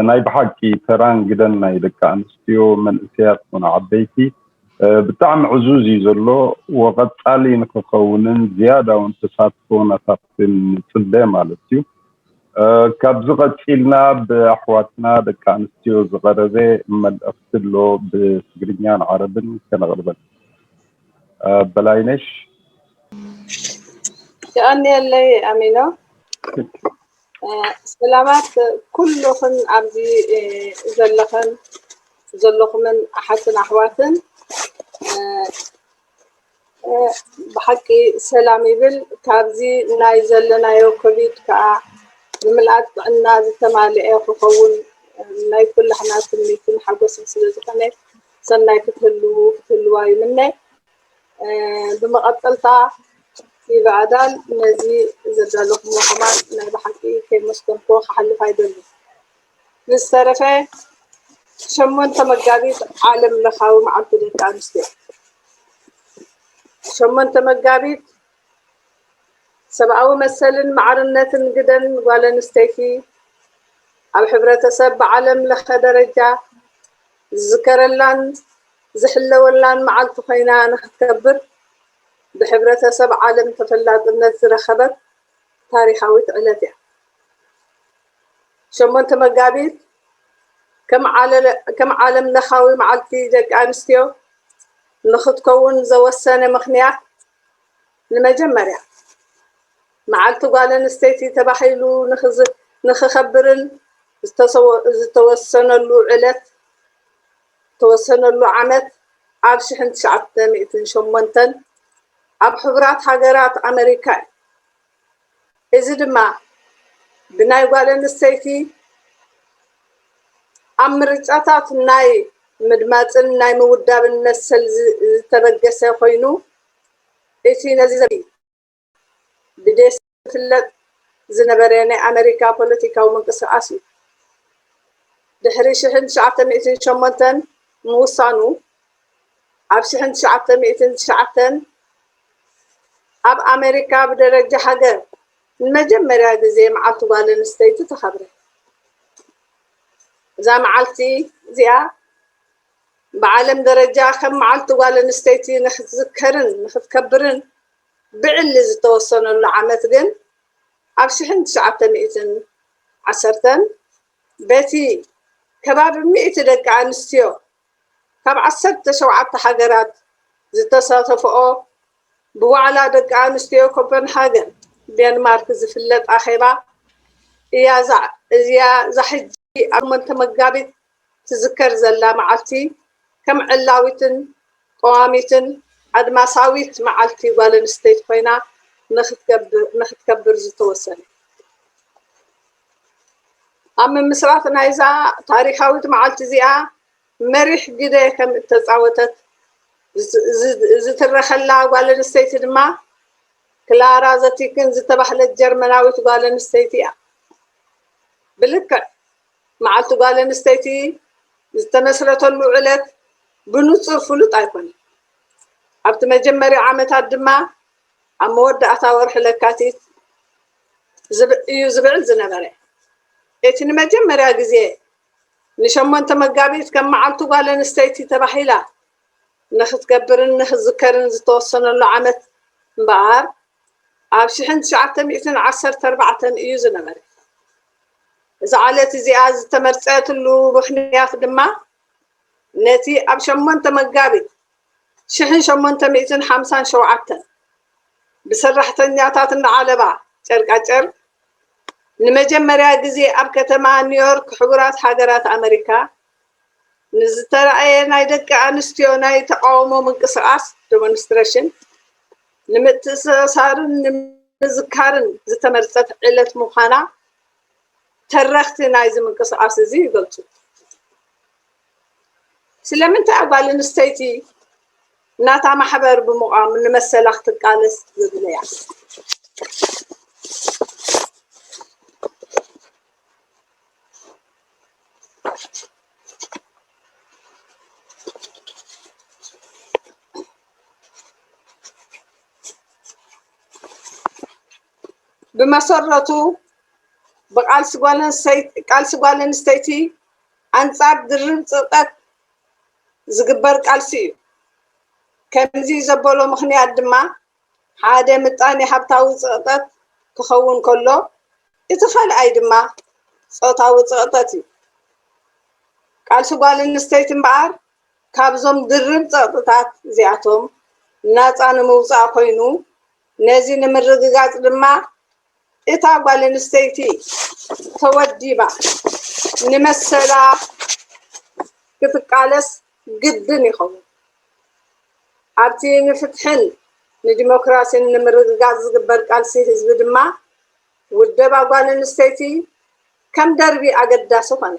ናይ ብሓቂ ተራን ግደን ናይ ደቂ ኣንስትዮ መንእሰያት ኮነ ዓበይቲ ብጣዕሚ ዕዙዝ እዩ ዘሎ። ወቐጻሊ ንክኸውንን ዝያዳ እውን ተሳትፎ ናታትን ንጽበ ማለት እዩ። ካብዚ ቀጺልና ብኣሕዋትና ደቂ ኣንስትዮ ዝቐረበ መልእኽቲ ኣሎ ብትግርኛን ዓረብን ከነቕርበን። በላይነሽ። የቐንየለይ ኣሚኖ። ሰላማት ኩልኽን ኣብዚ ዘለኽን ዘለኹምን ኣሓትን ኣሕዋትን ብሓቂ ሰላም ይብል። ካብዚ ናይ ዘለናዮ ኮቪድ ከዓ ብምልኣት ጥዕና ዝተማልአ ክኸውን ናይ ኩላሕና ትምኒትን ሓጎስን ስለ ዝኾነ ሰናይ ክትህልዉ ክትህልዋ ይምነ። ብመቐጸልታ ቲቪ ኣዳል ነዚ ዘዳለኹሞ ከማን ናይ ብሓቂ ከይመስገንኩዎ ክሓልፍ ኣይደልን። ብዝተረፈ ሸሞንተ መጋቢት ዓለም ለኻዊ መዓልቲ ደቂ ኣንስትዮ። ሸሞንተ መጋቢት ሰብኣዊ መሰልን ማዕርነትን ግደን ጓል ኣንስተይቲ ኣብ ሕብረተሰብ ብዓለም ለኸ ደረጃ ዝዝከረላን ዝሕለወላን መዓልቲ ኮይና ንክትከብር ብሕብረተሰብ ዓለም ተፈላጥነት ዝረኸበት ታሪኻዊት ዕለት እያ። ሸሞንተ መጋቢት ከም ዓለም ለኻዊ መዓልቲ ደቂ ኣንስትዮ ንክትከውን ዘወሰነ ምኽንያት ንመጀመርያ መዓልቲ ጓል ኣንስተይቲ ተባሂሉ ንክኸብርን ዝተወሰነሉ ዕለት ዝተወሰነሉ ዓመት ኣብ ሽሕን ትሽዓተ ሚእትን ሸሞንተን ኣብ ሕቡራት ሃገራት ኣመሪካ እዩ። እዚ ድማ ብናይ ጓል ኣንስተይቲ ኣብ ምርጫታት ናይ ምድማፅን ናይ ምውዳብን መሰል ዝተበገሰ ኮይኑ እቲ ነዚ ብዴስ ዝፍለጥ ዝነበረ ናይ ኣመሪካ ፖለቲካዊ ምንቅስቃስ እዩ። ድሕሪ ሽሕን ትሽዓተ ሚእትን ሸሞንተን ምውሳኑ ኣብ ሽሕን ትሽዓተ ሚእትን ትሽዓተን ኣብ ኣመሪካ ብደረጃ ሃገር ንመጀመርያ ግዜ መዓልቲ ጓል ኣንስተይቲ ተኸብረ። እዛ መዓልቲ እዚኣ ብዓለም ደረጃ ከም መዓልቲ ጓል ኣንስተይቲ ንክትዝከርን ንክትከብርን ብዕሊ ዝተወሰነሉ ዓመት ግን ኣብ ሽሕን ትሽዓተ ሚእትን ዓሰርተን በቲ ከባቢ ሚእቲ ደቂ ኣንስትዮ ካብ ዓሰርተ ሸውዓተ ሃገራት ዝተሳተፍኦ ብዋዕላ ደቂ ኣንስትዮ ኮፐንሃገን ዴንማርክ ዝፍለጥ ኣኼባ እያ። እዚኣ እዛ ሕጂ ኣብ ሸሞንተ መጋቢት ትዝከር ዘላ መዓልቲ ከም ዕላዊትን ቀዋሚትን ኣድማሳዊት መዓልቲ ጓል ኣንስተይቲ ኮይና ንክትከብር ዝተወሰነ። ኣብ ምምስራት ናይዛ ታሪኻዊት መዓልቲ እዚኣ መሪሕ ግደ ከም እተፃወተት ዝትረኸላ ጓል ኣንስተይቲ ድማ ክላራ ዘቲክን ዝተባህለት ጀርመናዊት ጓል ኣንስተይቲ እያ። ብልክዕ መዓልቲ ጓል ኣንስተይቲ ዝተመስረተሉ ዕለት ብንጹር ፍሉጥ ኣይኮነን። ኣብቲ መጀመርያ ዓመታት ድማ ኣብ መወዳእታ ወርሒ ለካቲት እዩ ዝብዕል ዝነበረ። እቲ ንመጀመርያ ግዜ ንሸሞንተ መጋቢት ከም መዓልቲ ጓል ኣንስተይቲ ተባሂላ ንክትከብርን ንክትዝከርን ዝተወሰነሉ ዓመት እምበኣር ኣብ ሽሕን ትሽዓተ ሚእትን ዓሰርተ ኣርባዕተን እዩ ዝነበረ። እዛ ዕለት እዚኣ ዝተመርፀትሉ ምኽንያት ድማ ነቲ ኣብ ሸሞንተ መጋቢት ሽሕን ሸሞንተ ሚእትን ሓምሳን ሸውዓተን ብሰራሕተኛታት እንዳዓለባ ጨርቃጨርቅ ንመጀመርያ ግዜ ኣብ ከተማ ኒውዮርክ ሕቡራት ሃገራት ኣመሪካ ንዝተራእየ ናይ ደቂ ኣንስትዮ ናይ ተቃውሞ ምንቅስቃስ ዴሞንስትሬሽን ንምትእስሳርን ንምዝካርን ዝተመርጸት ዕለት ምዃና ተረኽቲ ናይዚ ምንቅስቃስ እዚ ይገልጹ። ስለምንታይ ጓል ኣንስተይቲ ናታ ማሕበር ብምቋም ንመሰላ ክትቃለስ ዘድለያ? ብመሰረቱ ብቃልሲ ጓል ኣንስተይቲ ኣንጻር ድርብ ጽቕጠት ዝግበር ቃልሲ እዩ። ከምዚ ዘበሎ ምኽንያት ድማ ሓደ ምጣኔ ሃብታዊ ጽቕጠት ክኸውን ከሎ እቲ ካልኣይ ድማ ጾታዊ ጽቕጠት እዩ። ቃልሲ ጓል ኣንስተይቲ እምበኣር ካብዞም ድርብ ጸቕጥታት እዚኣቶም ናጻ ንምውጻእ ኮይኑ ነዚ ንምርግጋጽ ድማ እታ ጓል ኣንስተይቲ ተወዲባ ንመሰላ ክትቃለስ ግድን ይኸውን። ኣብቲ ንፍትሕን ንዲሞክራሲን ንምርግጋጽ ዝግበር ቃልሲ ህዝቢ ድማ ውደባ ጓል ኣንስተይቲ ከም ደርቢ ኣገዳሲ ኾነ።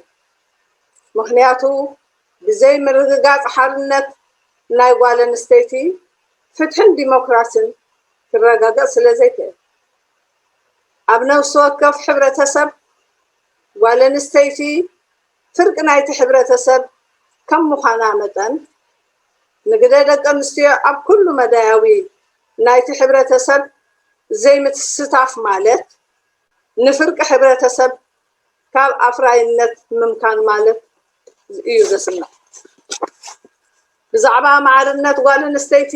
ምኽንያቱ ብዘይ ምርግጋጽ ሓርነት ናይ ጓል ኣንስተይቲ ፍትሕን ዲሞክራሲን ክረጋገጽ ስለ ዘይክእል። ኣብ ነፍሲ ወከፍ ሕብረተሰብ ጓል ኣንስተይቲ ፍርቂ ናይቲ ሕብረተሰብ ከም ምዃና መጠን ንግደ ደቂ ኣንስትዮ ኣብ ኩሉ መዳያዊ ናይቲ ሕብረተሰብ ዘይምትስታፍ ማለት ንፍርቂ ሕብረተሰብ ካብ ኣፍራይነት ምምካን ማለት እዩ ዘስምዕ። ብዛዕባ ማዕርነት ጓል ኣንስተይቲ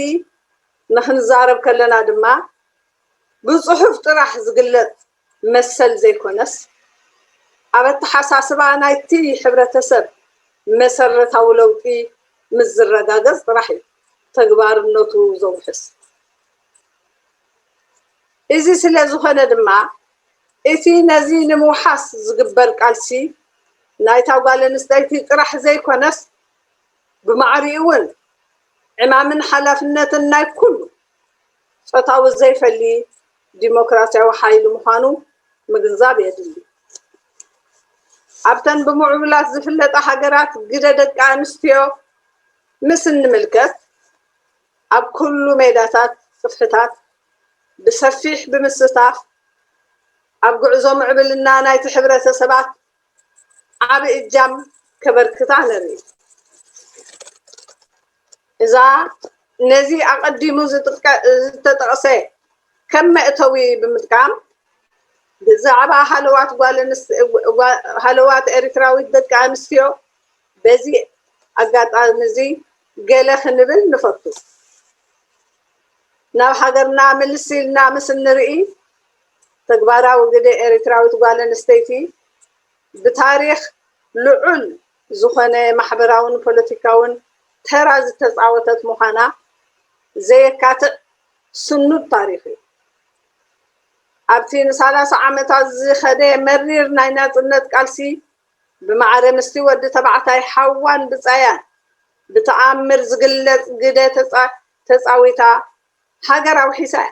ንክንዛረብ ከለና ድማ ብፅሑፍ ጥራሕ ዝግለፅ መሰል ዘይኮነስ ኣብ ኣተሓሳስባ ናይቲ ሕብረተሰብ መሰረታዊ ለውጢ ምስ ዝረጋገፅ ጥራሕ እዩ ተግባርነቱ ዘውሕስ። እዚ ስለ ዝኾነ ድማ እቲ ነዚ ንምውሓስ ዝግበር ቃልሲ ናይታ ጓል ኣንስተይቲ ጥራሕ ዘይኮነስ ብማዕሪኡ እውን ዕማምን ሓላፍነትን ናይ ኩሉ ጾታዊ ዘይፈሊ ዲሞክራሲያዊ ሓይሊ ምዃኑ ምግንዛብ የድሊ። ኣብተን ብምዕቡላት ዝፍለጣ ሃገራት ግደ ደቂ ኣንስትዮ ምስ እንምልከት ኣብ ኩሉ ሜዳታት ጽፍሕታት ብሰፊሕ ብምስታፍ ኣብ ጉዕዞ ምዕብልና ናይቲ ሕብረተሰባት ዓቢ እጃም ከበርክታ ንርኢ። እዛ ነዚ ኣቐዲሙ ዝተጠቕሰ ከም መእተዊ ብምጥቃም ብዛዕባ ሃለዋት ጓል ሃለዋት ኤርትራዊት ደቂ ኣንስትዮ በዚ ኣጋጣሚ እዚ ገለ ክንብል ንፈቱ። ናብ ሃገርና ምልስ ኢልና ምስ እንርኢ ተግባራዊ ግደ ኤርትራዊት ጓል ኣንስተይቲ ብታሪኽ ልዑል ዝኾነ ማሕበራውን ፖለቲካውን ተራ ዝተፃወተት ምዃና ዘየካትዕ ስኑድ ታሪኽ እዩ። ኣብቲ ንሰላሳ ዓመታት ዝኸደ መሪር ናይ ናጽነት ቃልሲ፣ ብማዕረ ምስቲ ወዲ ተባዕታይ ሓዋን ብጻያን ብተኣምር ዝግለጽ ግደ ተጻ-፣ ተጻዊታ ሃገር ኣውሒሳ እያ።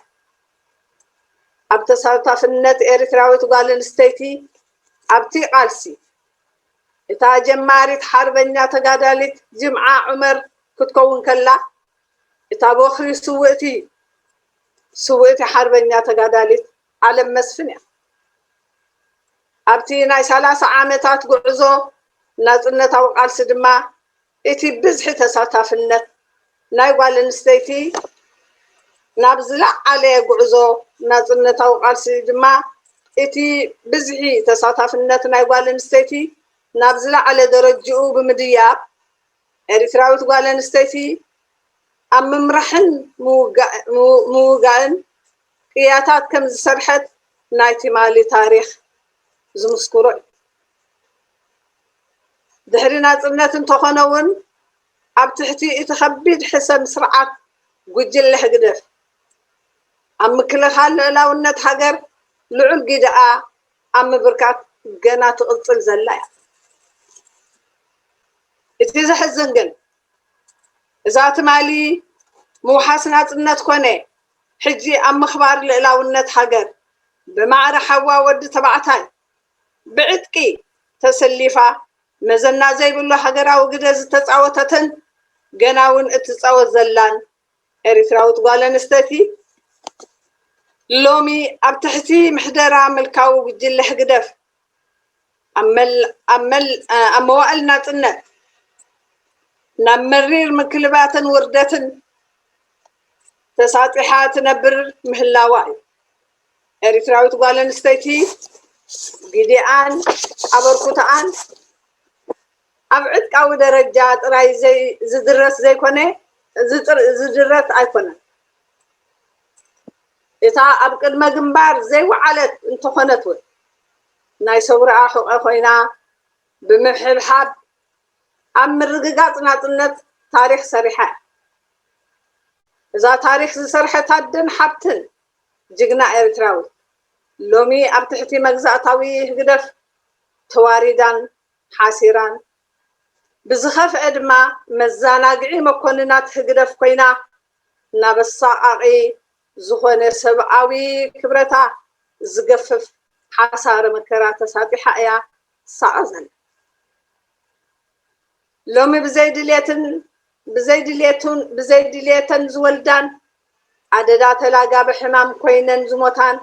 ኣብ ተሳታፍነት ኤርትራዊት ጓል ኣንስተይቲ ኣብቲ ቃልሲ፣ እታ ጀማሪት ሓርበኛ ተጋዳሊት ጅምዓ ዑመር ክትከውን ከላ፣ እታ ቦኽሪ ስውእቲ፣ ስውእቲ ሓርበኛ ተጋዳሊት ዓለም መስፍን እያ። ኣብቲ ናይ ሰላሳ ዓመታት ጉዕዞ ናጽነታዊ ቃልሲ ድማ፣ እቲ ብዝሒ ተሳታፍነት ናይ ጓል ኣንስተይቲ ናብ ዝለዓለ ጉዕዞ ናጽነታዊ ቃልሲ ድማ፣ እቲ ብዝሒ ተሳታፍነት ናይ ጓል ኣንስተይቲ ናብ ዝለዓለ ደረጅኡ ብምድያብ፣ ኤርትራዊት ጓል ኣንስተይቲ ኣብ ምምራሕን ምውጋ-፣ ምው-፣ ምውጋእን ቅያታት ከም ዝሰርሐት ናይ ትማሊ ታሪኽ ዝምስክሮ እዩ። ድሕሪ ናጽነት እንተኾነ እውን፣ ኣብ ትሕቲ እቲ ከቢድ ሕሰም ስርዓት ጉጅለ ህግደፍ፣ ኣብ ምክልኻል ልዕላውነት ሃገር ልዑል ግደኣ ኣብ ምብርካት ገና ትቕጽል ዘላ እያ። እቲ ዘሕዝን ግን፣ እዛ ትማሊ ምውሓስ ናጽነት ኮነ፣ ሕጂ ኣብ ምኽባር ልዕላውነት ሃገር ብማዕረ ሓዋ ወዲ ተባዕታይ ብዕጥቂ ተሰሊፋ፣ መዘና ዘይብሉ ሃገራዊ ግደ ዝተጻወተትን ገና እውን እትጻወት ዘላን ኤርትራዊት ጓል ኣንስተይቲ፣ ሎሚ ኣብ ትሕቲ ምሕደራ ምልካዊ ጉጅለ ህግደፍ፣ ኣብ መል-፣ ኣብ መል-፣ ኣብ መዋእል ናጽነት ናብ መሪር ምክልባትን ውርደትን ተሳጢሓ ትነብር ምህላዋ እዩ። ኤርትራዊት ጓል ኣንስተይቲ ግዲኣን ኣበርክቶኣን ኣብ ዕጥቃዊ ደረጃ ጥራይ ዘይ-፣ ዝድረስ ዘይኮነ፣ ዝጥር-፣ ዝድረት ኣይኮነን። እታ ኣብ ቅድመ ግንባር ዘይወዓለት እንተኾነት እውን፣ ናይ ሰውራኣ ሕቖ ኮይና ብምሕብሓብ ኣብ ምርግጋጽ ናጽነት ታሪኽ ሰሪሓ እያ። እዛ ታሪኽ ዝሰርሐት ኣደን ሓብትን ጅግና ኤርትራዊት፣ ሎሚ ኣብ ትሕቲ መግዛእታዊ ህግደፍ ተዋሪዳን ሓሲራን፣ ብዝኸፍአ ድማ መዘናግዒ መኮንናት ህግደፍ ኮይና፣ ናብ ኣሳቓቒ ዝኾነ ሰብኣዊ ክብረታ ዝገፍፍ ሓሳረ መከራ ተሳጢሓ እያ ትሳቐ ዘላ። ሎሚ ብዘይ ድሌትን ብዘይ ድሌቱን ብዘይ ድሌተን ዝወልዳን፣ ኣደዳ ተላጋቢ ሕማም ኮይነን ዝሞታን፣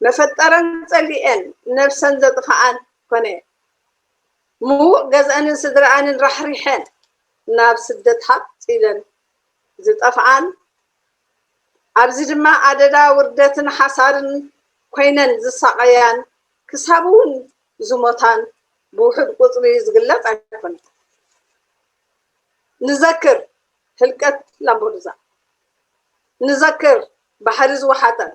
መፈጠረን ጸሊኤን ነብሰን ዘጥፍኣን ኮነ፣ ምዉቕ ገዝአንን ስድረኣንን ራሕሪሐን ናብ ስደት ሃጽ ኢለን ዝጠፍኣን፣ ኣብዚ ድማ ኣደዳ ውርደትን ሓሳርን ኮይነን ዝሳቐያን፣ ክሳብ እውን ዝሞታን ብውሑድ ቁጽሪ ዝግለጽ ኣይኮነን። ንዘክር ህልቀት ላምቦድዛ፣ ንዘክር ባሕሪ ዝወሓጠት፣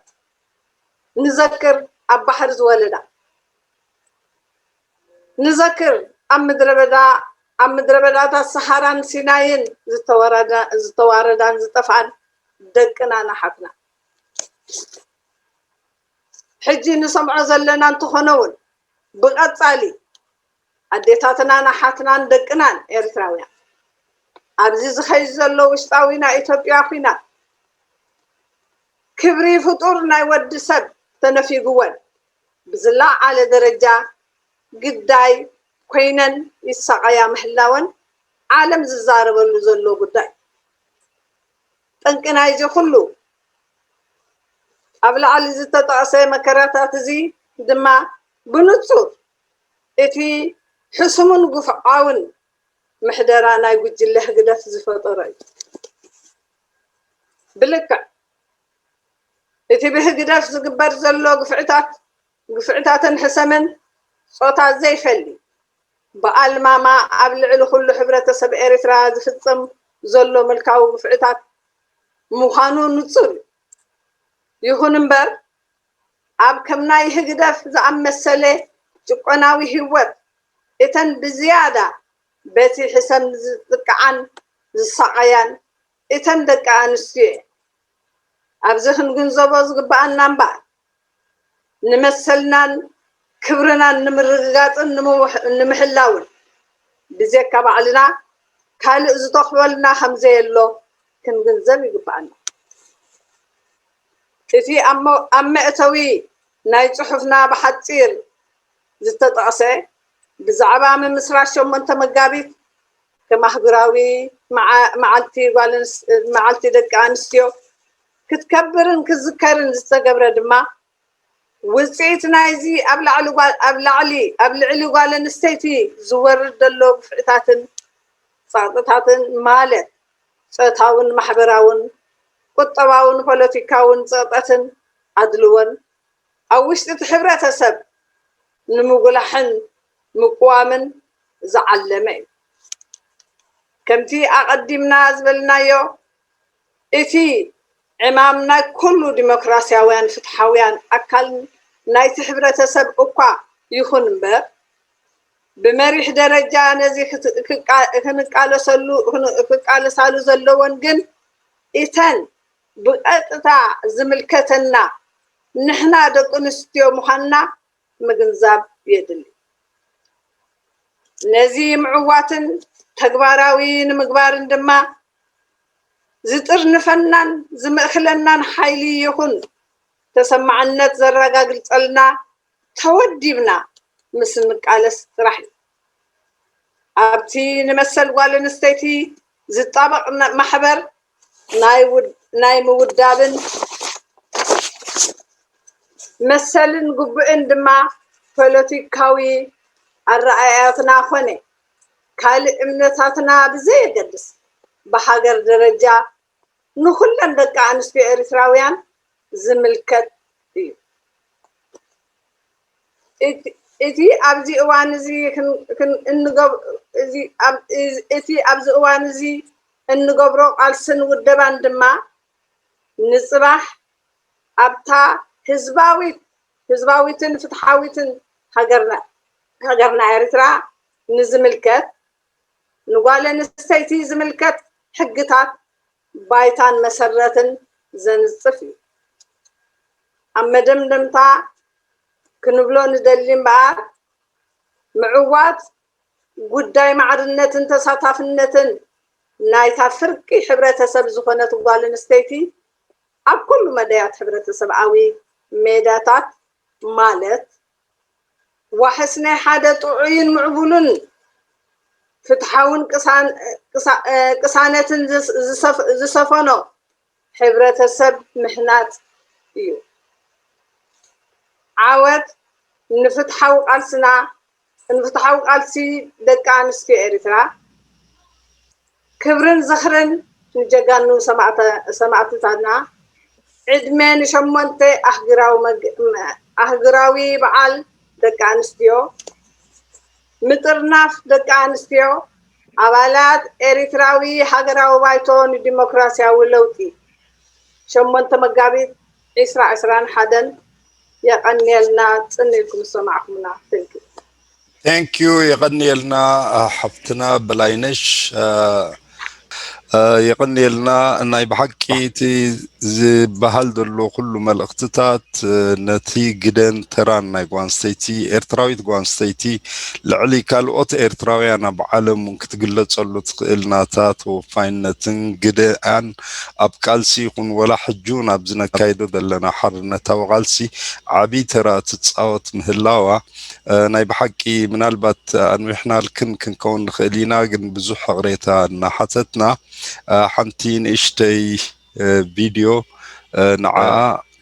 ንዘክር ኣብ ባሕሪ ዝወለዳ፣ ንዘክር ኣብ ምድረ በዳ፣ ኣብ ምድረ በዳታት ሰሃራን ሲናይን ዝተወረዳ-፣ ዝተዋረዳን ዝጠፍኣን ደቅናን ኣሓትናን። ሕጂ ንሰምዖ ዘለና እንተኾነ እውን፣ ብቐጻሊ ኣዴታትናን ኣሓትናን ደቅናን ኤርትራውያን፣ ኣብዚ ዝኸይድ ዘሎ ውሽጣዊ ናይ ኢትዮጵያ ኲናት፣ ክብሪ ፍጡር ናይ ወዲ ሰብ ተነፊግወን፣ ብዝለዓለ ደረጃ ግዳይ ኮይነን ይሳቐያ ምህላወን ዓለም ዝዛረበሉ ዘሎ ጉዳይ። ጠንቂ ናይዚ ኩሉ፣ ኣብ ላዕሊ ዝተጠቕሰ መከራታት እዚ ድማ ብንጹር እቲ ሕሱምን ግፍዓውን ምሕደራ ናይ ጉጅለ ህግደፍ ዝፈጠሮ እዩ። ብልክዕ እቲ ብህግደፍ ዝግበር ዘሎ ግፍዕታት፣ ግፍዕታትን ሕሰምን ጾታ ዘይፈሊ፣ ብኣልማማ ኣብ ልዕሊ ኩሉ ሕብረተሰብ ኤርትራ ዝፍጸም ዘሎ ምልካዊ ግፍዕታት ምዃኑ ንጹር እዩ። ይኹን እምበር፣ ኣብ ከም ናይ ህግደፍ ዝኣመሰለ ጭቆናዊ ህይወት፣ እተን ብዝያዳ በቲ ሕሰም ዝጥቅዓን ዝሳቐያን እተን ደቂ ኣንስትዮ እየን። ኣብዚ ክንግንዘቦ ዝግበኣና እምበኣር፣ ንመሰልናን ክብርናን ንምርግጋጽን ንምውሕ-፣ ንምሕላውን ብዘካ ባዕልና ካልእ ዝተኽበልና ከም ዘየሎ ክንግንዘብ ይግበኣና። እቲ ኣብ መ-፣ ኣብ መእተዊ ናይ ጽሑፍና ብሓጺር ዝተጠቕሰ ብዛዕባ ምምስራት ሸሞንተ መጋቢት ከም ኣህጉራዊ መዓ-፣ መዓልቲ ጓል ኣንስ-፣ መዓልቲ ደቂ ኣንስትዮ ክትከብርን ክዝከርን ዝተገብረ ድማ ውጽኢት ናይዚ ኣብ ላዕሊ ጓል-፣ ኣብ ላዕሊ፣ ኣብ ልዕሊ ጓል ኣንስተይቲ ዝወርድ ዘሎ ግፍዕታትን ጸቕጥታትን ማለት ጾታውን ማሕበራውን ቁጠባውን ፖለቲካውን ጸቕጠትን ኣድልዎን ኣብ ውሽጢ እቲ ሕብረተሰብ ንምጉላሕን ምቅዋምን ዝዓለመ እዩ። ከምቲ ኣቐዲምና ዝበልናዮ፣ እቲ ዕማም ናይ ኩሉ ዲሞክራሲያውያን ፍትሓውያን ኣካል ናይቲ ሕብረተሰብ እኳ ይኹን እምበር፣ ብመሪሕ ደረጃ ነዚ ክት-፣ ክቃ-፣ ክንቃለሰሉ፣ ክን-፣ ክቃለሳሉ ዘለወን ግን እተን ብቐጥታ ዝምልከተና ንሕና ደቂ ኣንስትዮ ምዃንና ምግንዛብ የድሊ። ነዚ ምዕዋትን ተግባራዊ ንምግባርን ድማ ዝጥርንፈናን ዝምእክለናን ሓይሊ ይኹን ተሰማዕነት ዘረጋግጸልና ተወዲብና ምስ እንቃለስ ጥራሕ እዩ። ኣብቲ ንመሰል ጓል ኣንስተይቲ ዝጣበቕ ነ-፣ ማሕበር ናይ ውድ-፣ ናይ ምውዳብን መሰልን ግቡእን ድማ ፖለቲካዊ ኣረኣእያትና ኮነ ካልእ እምነታትና ብዘየገድስ ብሃገር ደረጃ ንኹለን ደቂ ኣንስትዮ ኤርትራውያን ዝምልከት እዩ። እቲ፣ እቲ ኣብዚ እዋን እዚ ክን-፣ ክን-፣ እንገብ-፣ እዚ ኣብ-፣ እዚ፣ እቲ ኣብዚ እዋን እዚ እንገብሮ ቃልስን ውደባን ድማ ንጽባሕ ኣብታ ህዝባዊት፣ ህዝባዊትን ፍትሓዊትን ሃገርና፣ ሃገርና ኤርትራ ንዝምልከት፣ ንጓል ኣንስተይቲ ዝምልከት ሕግታት ባይታን መሰረትን ዘንጽፍ እዩ። ኣብ መደምደምታ ክንብሎ ንደሊ እምበኣር፣ ምዕዋት ጉዳይ ማዕርነትን ተሳታፍነትን ናይታ ፍርቂ ሕብረተሰብ ዝኾነት ጓል ኣንስተይቲ ኣብ ኩሉ መዳያት ሕብረተሰብኣዊ ሜዳታት፣ ማለት ዋሕስ ናይ ሓደ ጥዑይን ምዕቡልን ፍትሓውን ቅሳን-፣ ቅሳ-፣ ቅሳነትን ዝስ-፣ ዝሰፍ-፣ ዝሰፈኖ ሕብረተሰብ ምህናጽ እዩ። ዓወት ንፍትሓዊ ቃልስና፣ ንፍትሓዊ ቃልሲ ደቂ ኣንስትዮ ኤርትራ። ክብርን ዝኽርን ንጀጋኑ ሰማእተ-፣ ሰማእትታትና። ዕድመ ንሸሞንተ ኣህግራዊ መግ-፣ ኣህግራዊ በዓል ደቂ ኣንስትዮ። ምጥርናፍ ደቂ ኣንስትዮ ኣባላት ኤሪትራዊ ሃገራዊ ባይቶ ንዲሞክራሲያዊ ለውጢ። ሸሞንተ መጋቢት ዕስራ ዕስራን ሓደን። የቐንየልና፣ ጽን ኢልኩም ዝሰማዕኩምና። Thank you። Thank you፣ የቐንየልና ሓፍትና በላይነሽ። አ፣ አ፣ የቐንየልና። ናይ ብሓቂ እቲ ዝበሃል ዘሎ ኩሉ መልእኽትታት፣ እ፣ ነቲ ግደን ተራን ናይ ጓል ኣንስተይቲ፣ ኤርትራዊት ጓል ኣንስተይቲ ልዕሊ ካልኦት ኤርትራውያን ኣብ ዓለም እውን ክትግለጸሉ ትኽእል ናታ ተወፋይነትን ግደኣን ኣብ ቃልሲ ይኹን ወላ ሕጂ እውን ኣብዚ ነካይዶ ዘለና ሓርነታዊ ቃልሲ ዓቢ ተራ ትጻወት ምህላዋ፣ እ፣ ናይ ብሓቂ ምናልባት ኣንዊሕናልክን ክንከውን ንኽእል ኢና፣ ግን ብዙሕ ይቕሬታ እናሓተትና፣ እ፣ ሓንቲ ንእሽተይ፣ እ፣ ቪድዮ፣ እ፣ ንዓኣ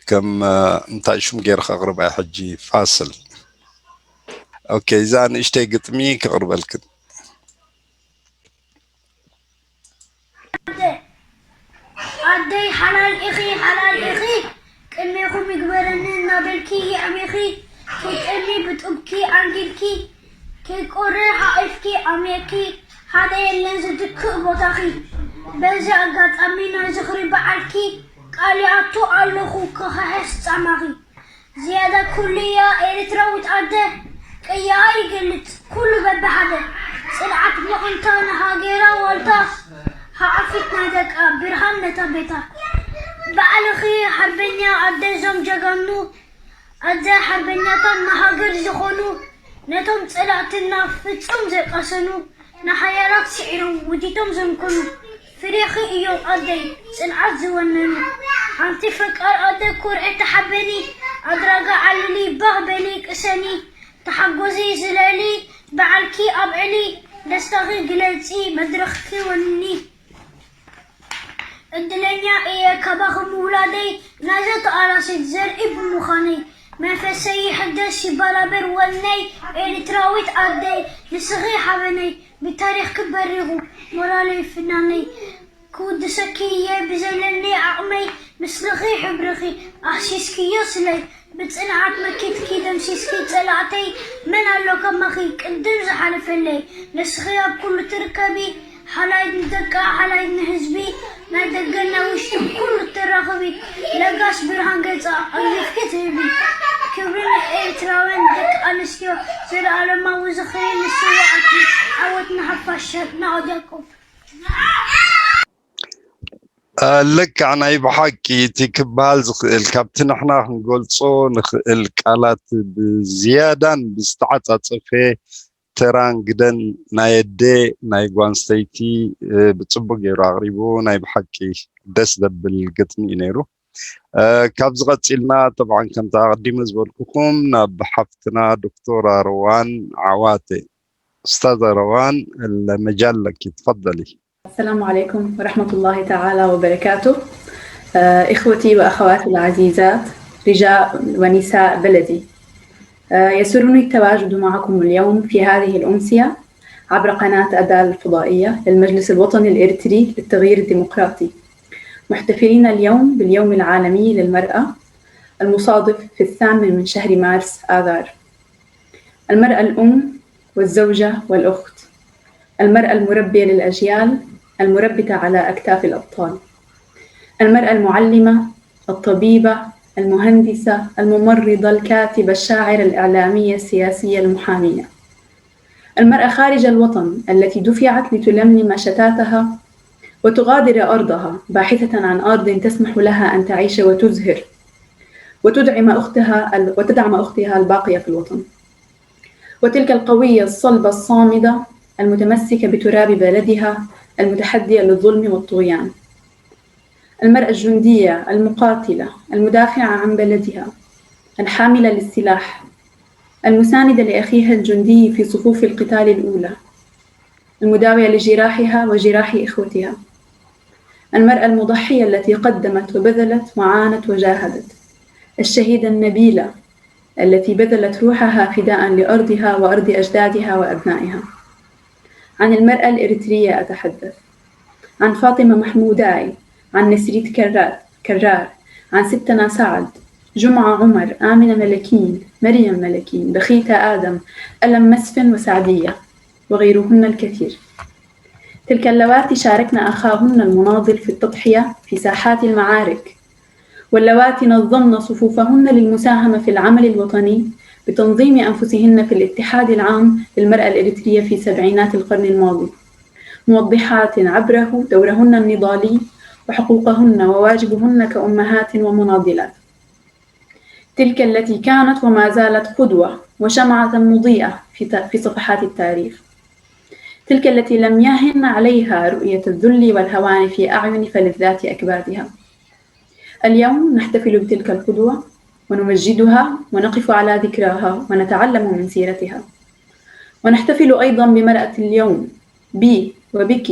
ከም፣ እ፣ እንታይ ሽም ገይረ ከቕርባ እየ ሕጂ? ፋስል። ኦኬ፣ እዛ ንእሽተይ ግጥሚ ከቕርበልክን። ኣደ፣ ኣደይ ሓላል ኢኺ፣ ሓላል ኢኺ፣ ቅድሜኹም ይግበረኒ እናበልኪ የዕቢኺ፣ ከይጠሚ ብጡብኪ ኣንጊልኪ፣ ከይቆሪ ሓቒፍኪ ኣምየኪ፣ ሓደ የለን ዝትክእ ቦታኺ። በዚ ኣጋጣሚ ናይ ዝኽሪ በዓልኪ ቃል ይኣቱ ኣለኹ ክኽሕስ ጻማኺ። ዝያዳ ኩሉ እያ ኤርትራዊት ኣደ፣ ቅያኣ ይገልጽ ኩሉ በብሓደ። ጽንዓት ምቕንታ ንሃገራ ዋልታ፣ ሓፊትና ደቃ ብርሃን ነታ ቤታ። ባዕልኺ ሓርበኛ ኣደ ዞም ጀጋኑ ኣደ ሓርበኛታት ንሃገር ዝኾኑ ነቶም ጸላእትና ፍጹም ዘይቀሰኑ ንሓያላት ስዒሮም ውዲቶም ዘምከኑ ፍሬኺ እዮም ኣደይ ጽንዓት ዝወነኑ። ሓንቲ ፈቃር ኣደ ኮርዒ ተሓበኒ ኣድራጋ ዓልሊ ባህ በሊ ቅሰኒ ተሓጎዚ ዝለሊ ባዕልኪ ኣብዕሊ ደስታኺ ግለጺ መድረኽኪ ወንኒ። እድለኛ እየ ካባኺ ምውላደይ ናይዛ ተቓላሲት ዘርኢ ብምዃነይ መንፈሰይ ይሕደስ ይበራበር ወነይ ኤርትራዊት ኣደይ ንስኺ ሓበነይ ብታሪኽኪ በሪኹ ሞራለይ ፍናነይ ክውድሰኪ እየ ብዘለኒ ዓቕመይ ምስልኺ ሕብርኺ ኣህሲስክዮ ስለይ ብጽንዓት መኪትኪ ደምሲስኪ ጸላእተይ መን ኣሎ ከማኺ ቅድም ዝሓለፈለይ ንስኺ ኣብ ኩሉ ትርከቢ ሓላይ ንደቃ ሓላይ ንህዝቢ ናይ ደገን ናይ ውሽጥን ኩሉ ትራኸቢ ለጋስ ብርሃን ገጻ ኣግሊፍኪ ትህቢ ክብሪ ንኤርትራውያን ደቂ ኣንስትዮ ዘለኣለማዊ ዝኽሪ ንስዋኣቲ ዓወት ንሓፋሽ ናኦድ ያዕቆብ ልክዕ ናይ ብሓቂ እቲ ክበሃል ዝኽእል ካብቲ ንሕና ክንገልጾ ንኽእል ቃላት ብዝያዳን ብዝተዓጻጸፈ ተራን ግደን ናይ ኣደ ናይ ጓንስተይቲ ብጽቡቅ ገይሩ ኣቕሪቡ ናይ ብሓቂ ደስ ዘብል ግጥሚ እዩ ነይሩ። ካብዚ ቀጺልና ጠብዓን ከምቲ ኣቐዲመ ዝበልኩኹም ናብ ሓፍትና ዶክተር ኣረዋን ዓዋተ ኡስታዝ ኣረዋን ለመጃል ለኪ ትፈደሊ السلام عليكم ورحمة الله تعالى وبركاته. آه، إخوتي وأخواتي العزيزات، رجال ونساء بلدي. آه، يسرني التواجد معكم اليوم في هذه الأمسية عبر قناة أدال الفضائية للمجلس الوطني الإريتري للتغيير الديمقراطي، محتفلين اليوم باليوم العالمي للمرأة المصادف في الثامن من شهر مارس آذار. المرأة الأم والزوجة والأخت، المرأة المربية للأجيال، المربتة على أكتاف الأبطال، المرأة المعلمة، الطبيبة، المهندسة، الممرضة، الكاتبة، الشاعرة، الإعلامية، السياسية، المحامية، المرأة خارج الوطن التي دفعت لتلملم شتاتها وتغادر أرضها باحثة عن أرض تسمح لها أن تعيش وتزهر وتدعم أختها وتدعم أختها الباقية في الوطن. وتلك القوية الصلبة الصامدة المتمسكة بتراب بلدها المتحدية للظلم والطغيان. المرأة الجندية المقاتلة المدافعة عن بلدها الحاملة للسلاح المساندة لأخيها الجندي في صفوف القتال الأولى المداوية لجراحها وجراح إخوتها. المرأة المضحية التي قدمت وبذلت وعانت وجاهدت. الشهيدة النبيلة التي بذلت روحها فداء لأرضها وأرض أجدادها وأبنائها. عن المرأة الإريترية أتحدث. عن فاطمة محموداي، عن نسريت كرار، كرار، عن ستنا سعد، جمعة عمر، آمنة ملكين، مريم ملكين، بخيتة آدم، ألم مسفن وسعدية، وغيرهن الكثير. تلك اللواتي شاركن أخاهن المناضل في التضحية في ساحات المعارك، واللواتي نظمن صفوفهن للمساهمة في العمل الوطني بتنظيم أنفسهن في الاتحاد العام للمرأة الإريترية في سبعينات القرن الماضي، موضحات عبره دورهن النضالي وحقوقهن وواجبهن كأمهات ومناضلات. تلك التي كانت وما زالت قدوة وشمعة مضيئة في صفحات التاريخ. تلك التي لم يهن عليها رؤية الذل والهوان في أعين فلذات أكبادها. اليوم نحتفل بتلك القدوة ونمجدها ونقف على ذكراها ونتعلم من سيرتها، ونحتفل أيضا بمرأة اليوم، بي وبك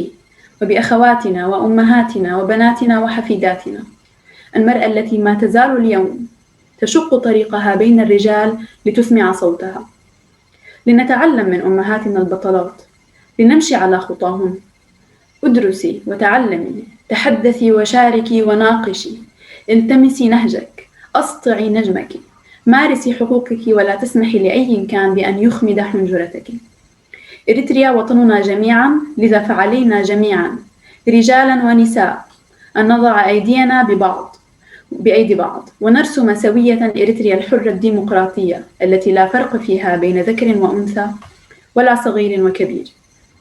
وبأخواتنا وأمهاتنا وبناتنا وحفيداتنا، المرأة التي ما تزال اليوم تشق طريقها بين الرجال لتسمع صوتها. لنتعلم من أمهاتنا البطلات، لنمشي على خطاهن. ادرسي وتعلمي، تحدثي وشاركي وناقشي، التمسي نهجك، أسطعي نجمك، مارسي حقوقك ولا تسمحي لأي كان بأن يخمد حنجرتك. إريتريا وطننا جميعا، لذا فعلينا جميعا رجالا ونساء أن نضع أيدينا ببعض بأيدي بعض ونرسم سوية إريتريا الحرة الديمقراطية التي لا فرق فيها بين ذكر وأنثى ولا صغير وكبير،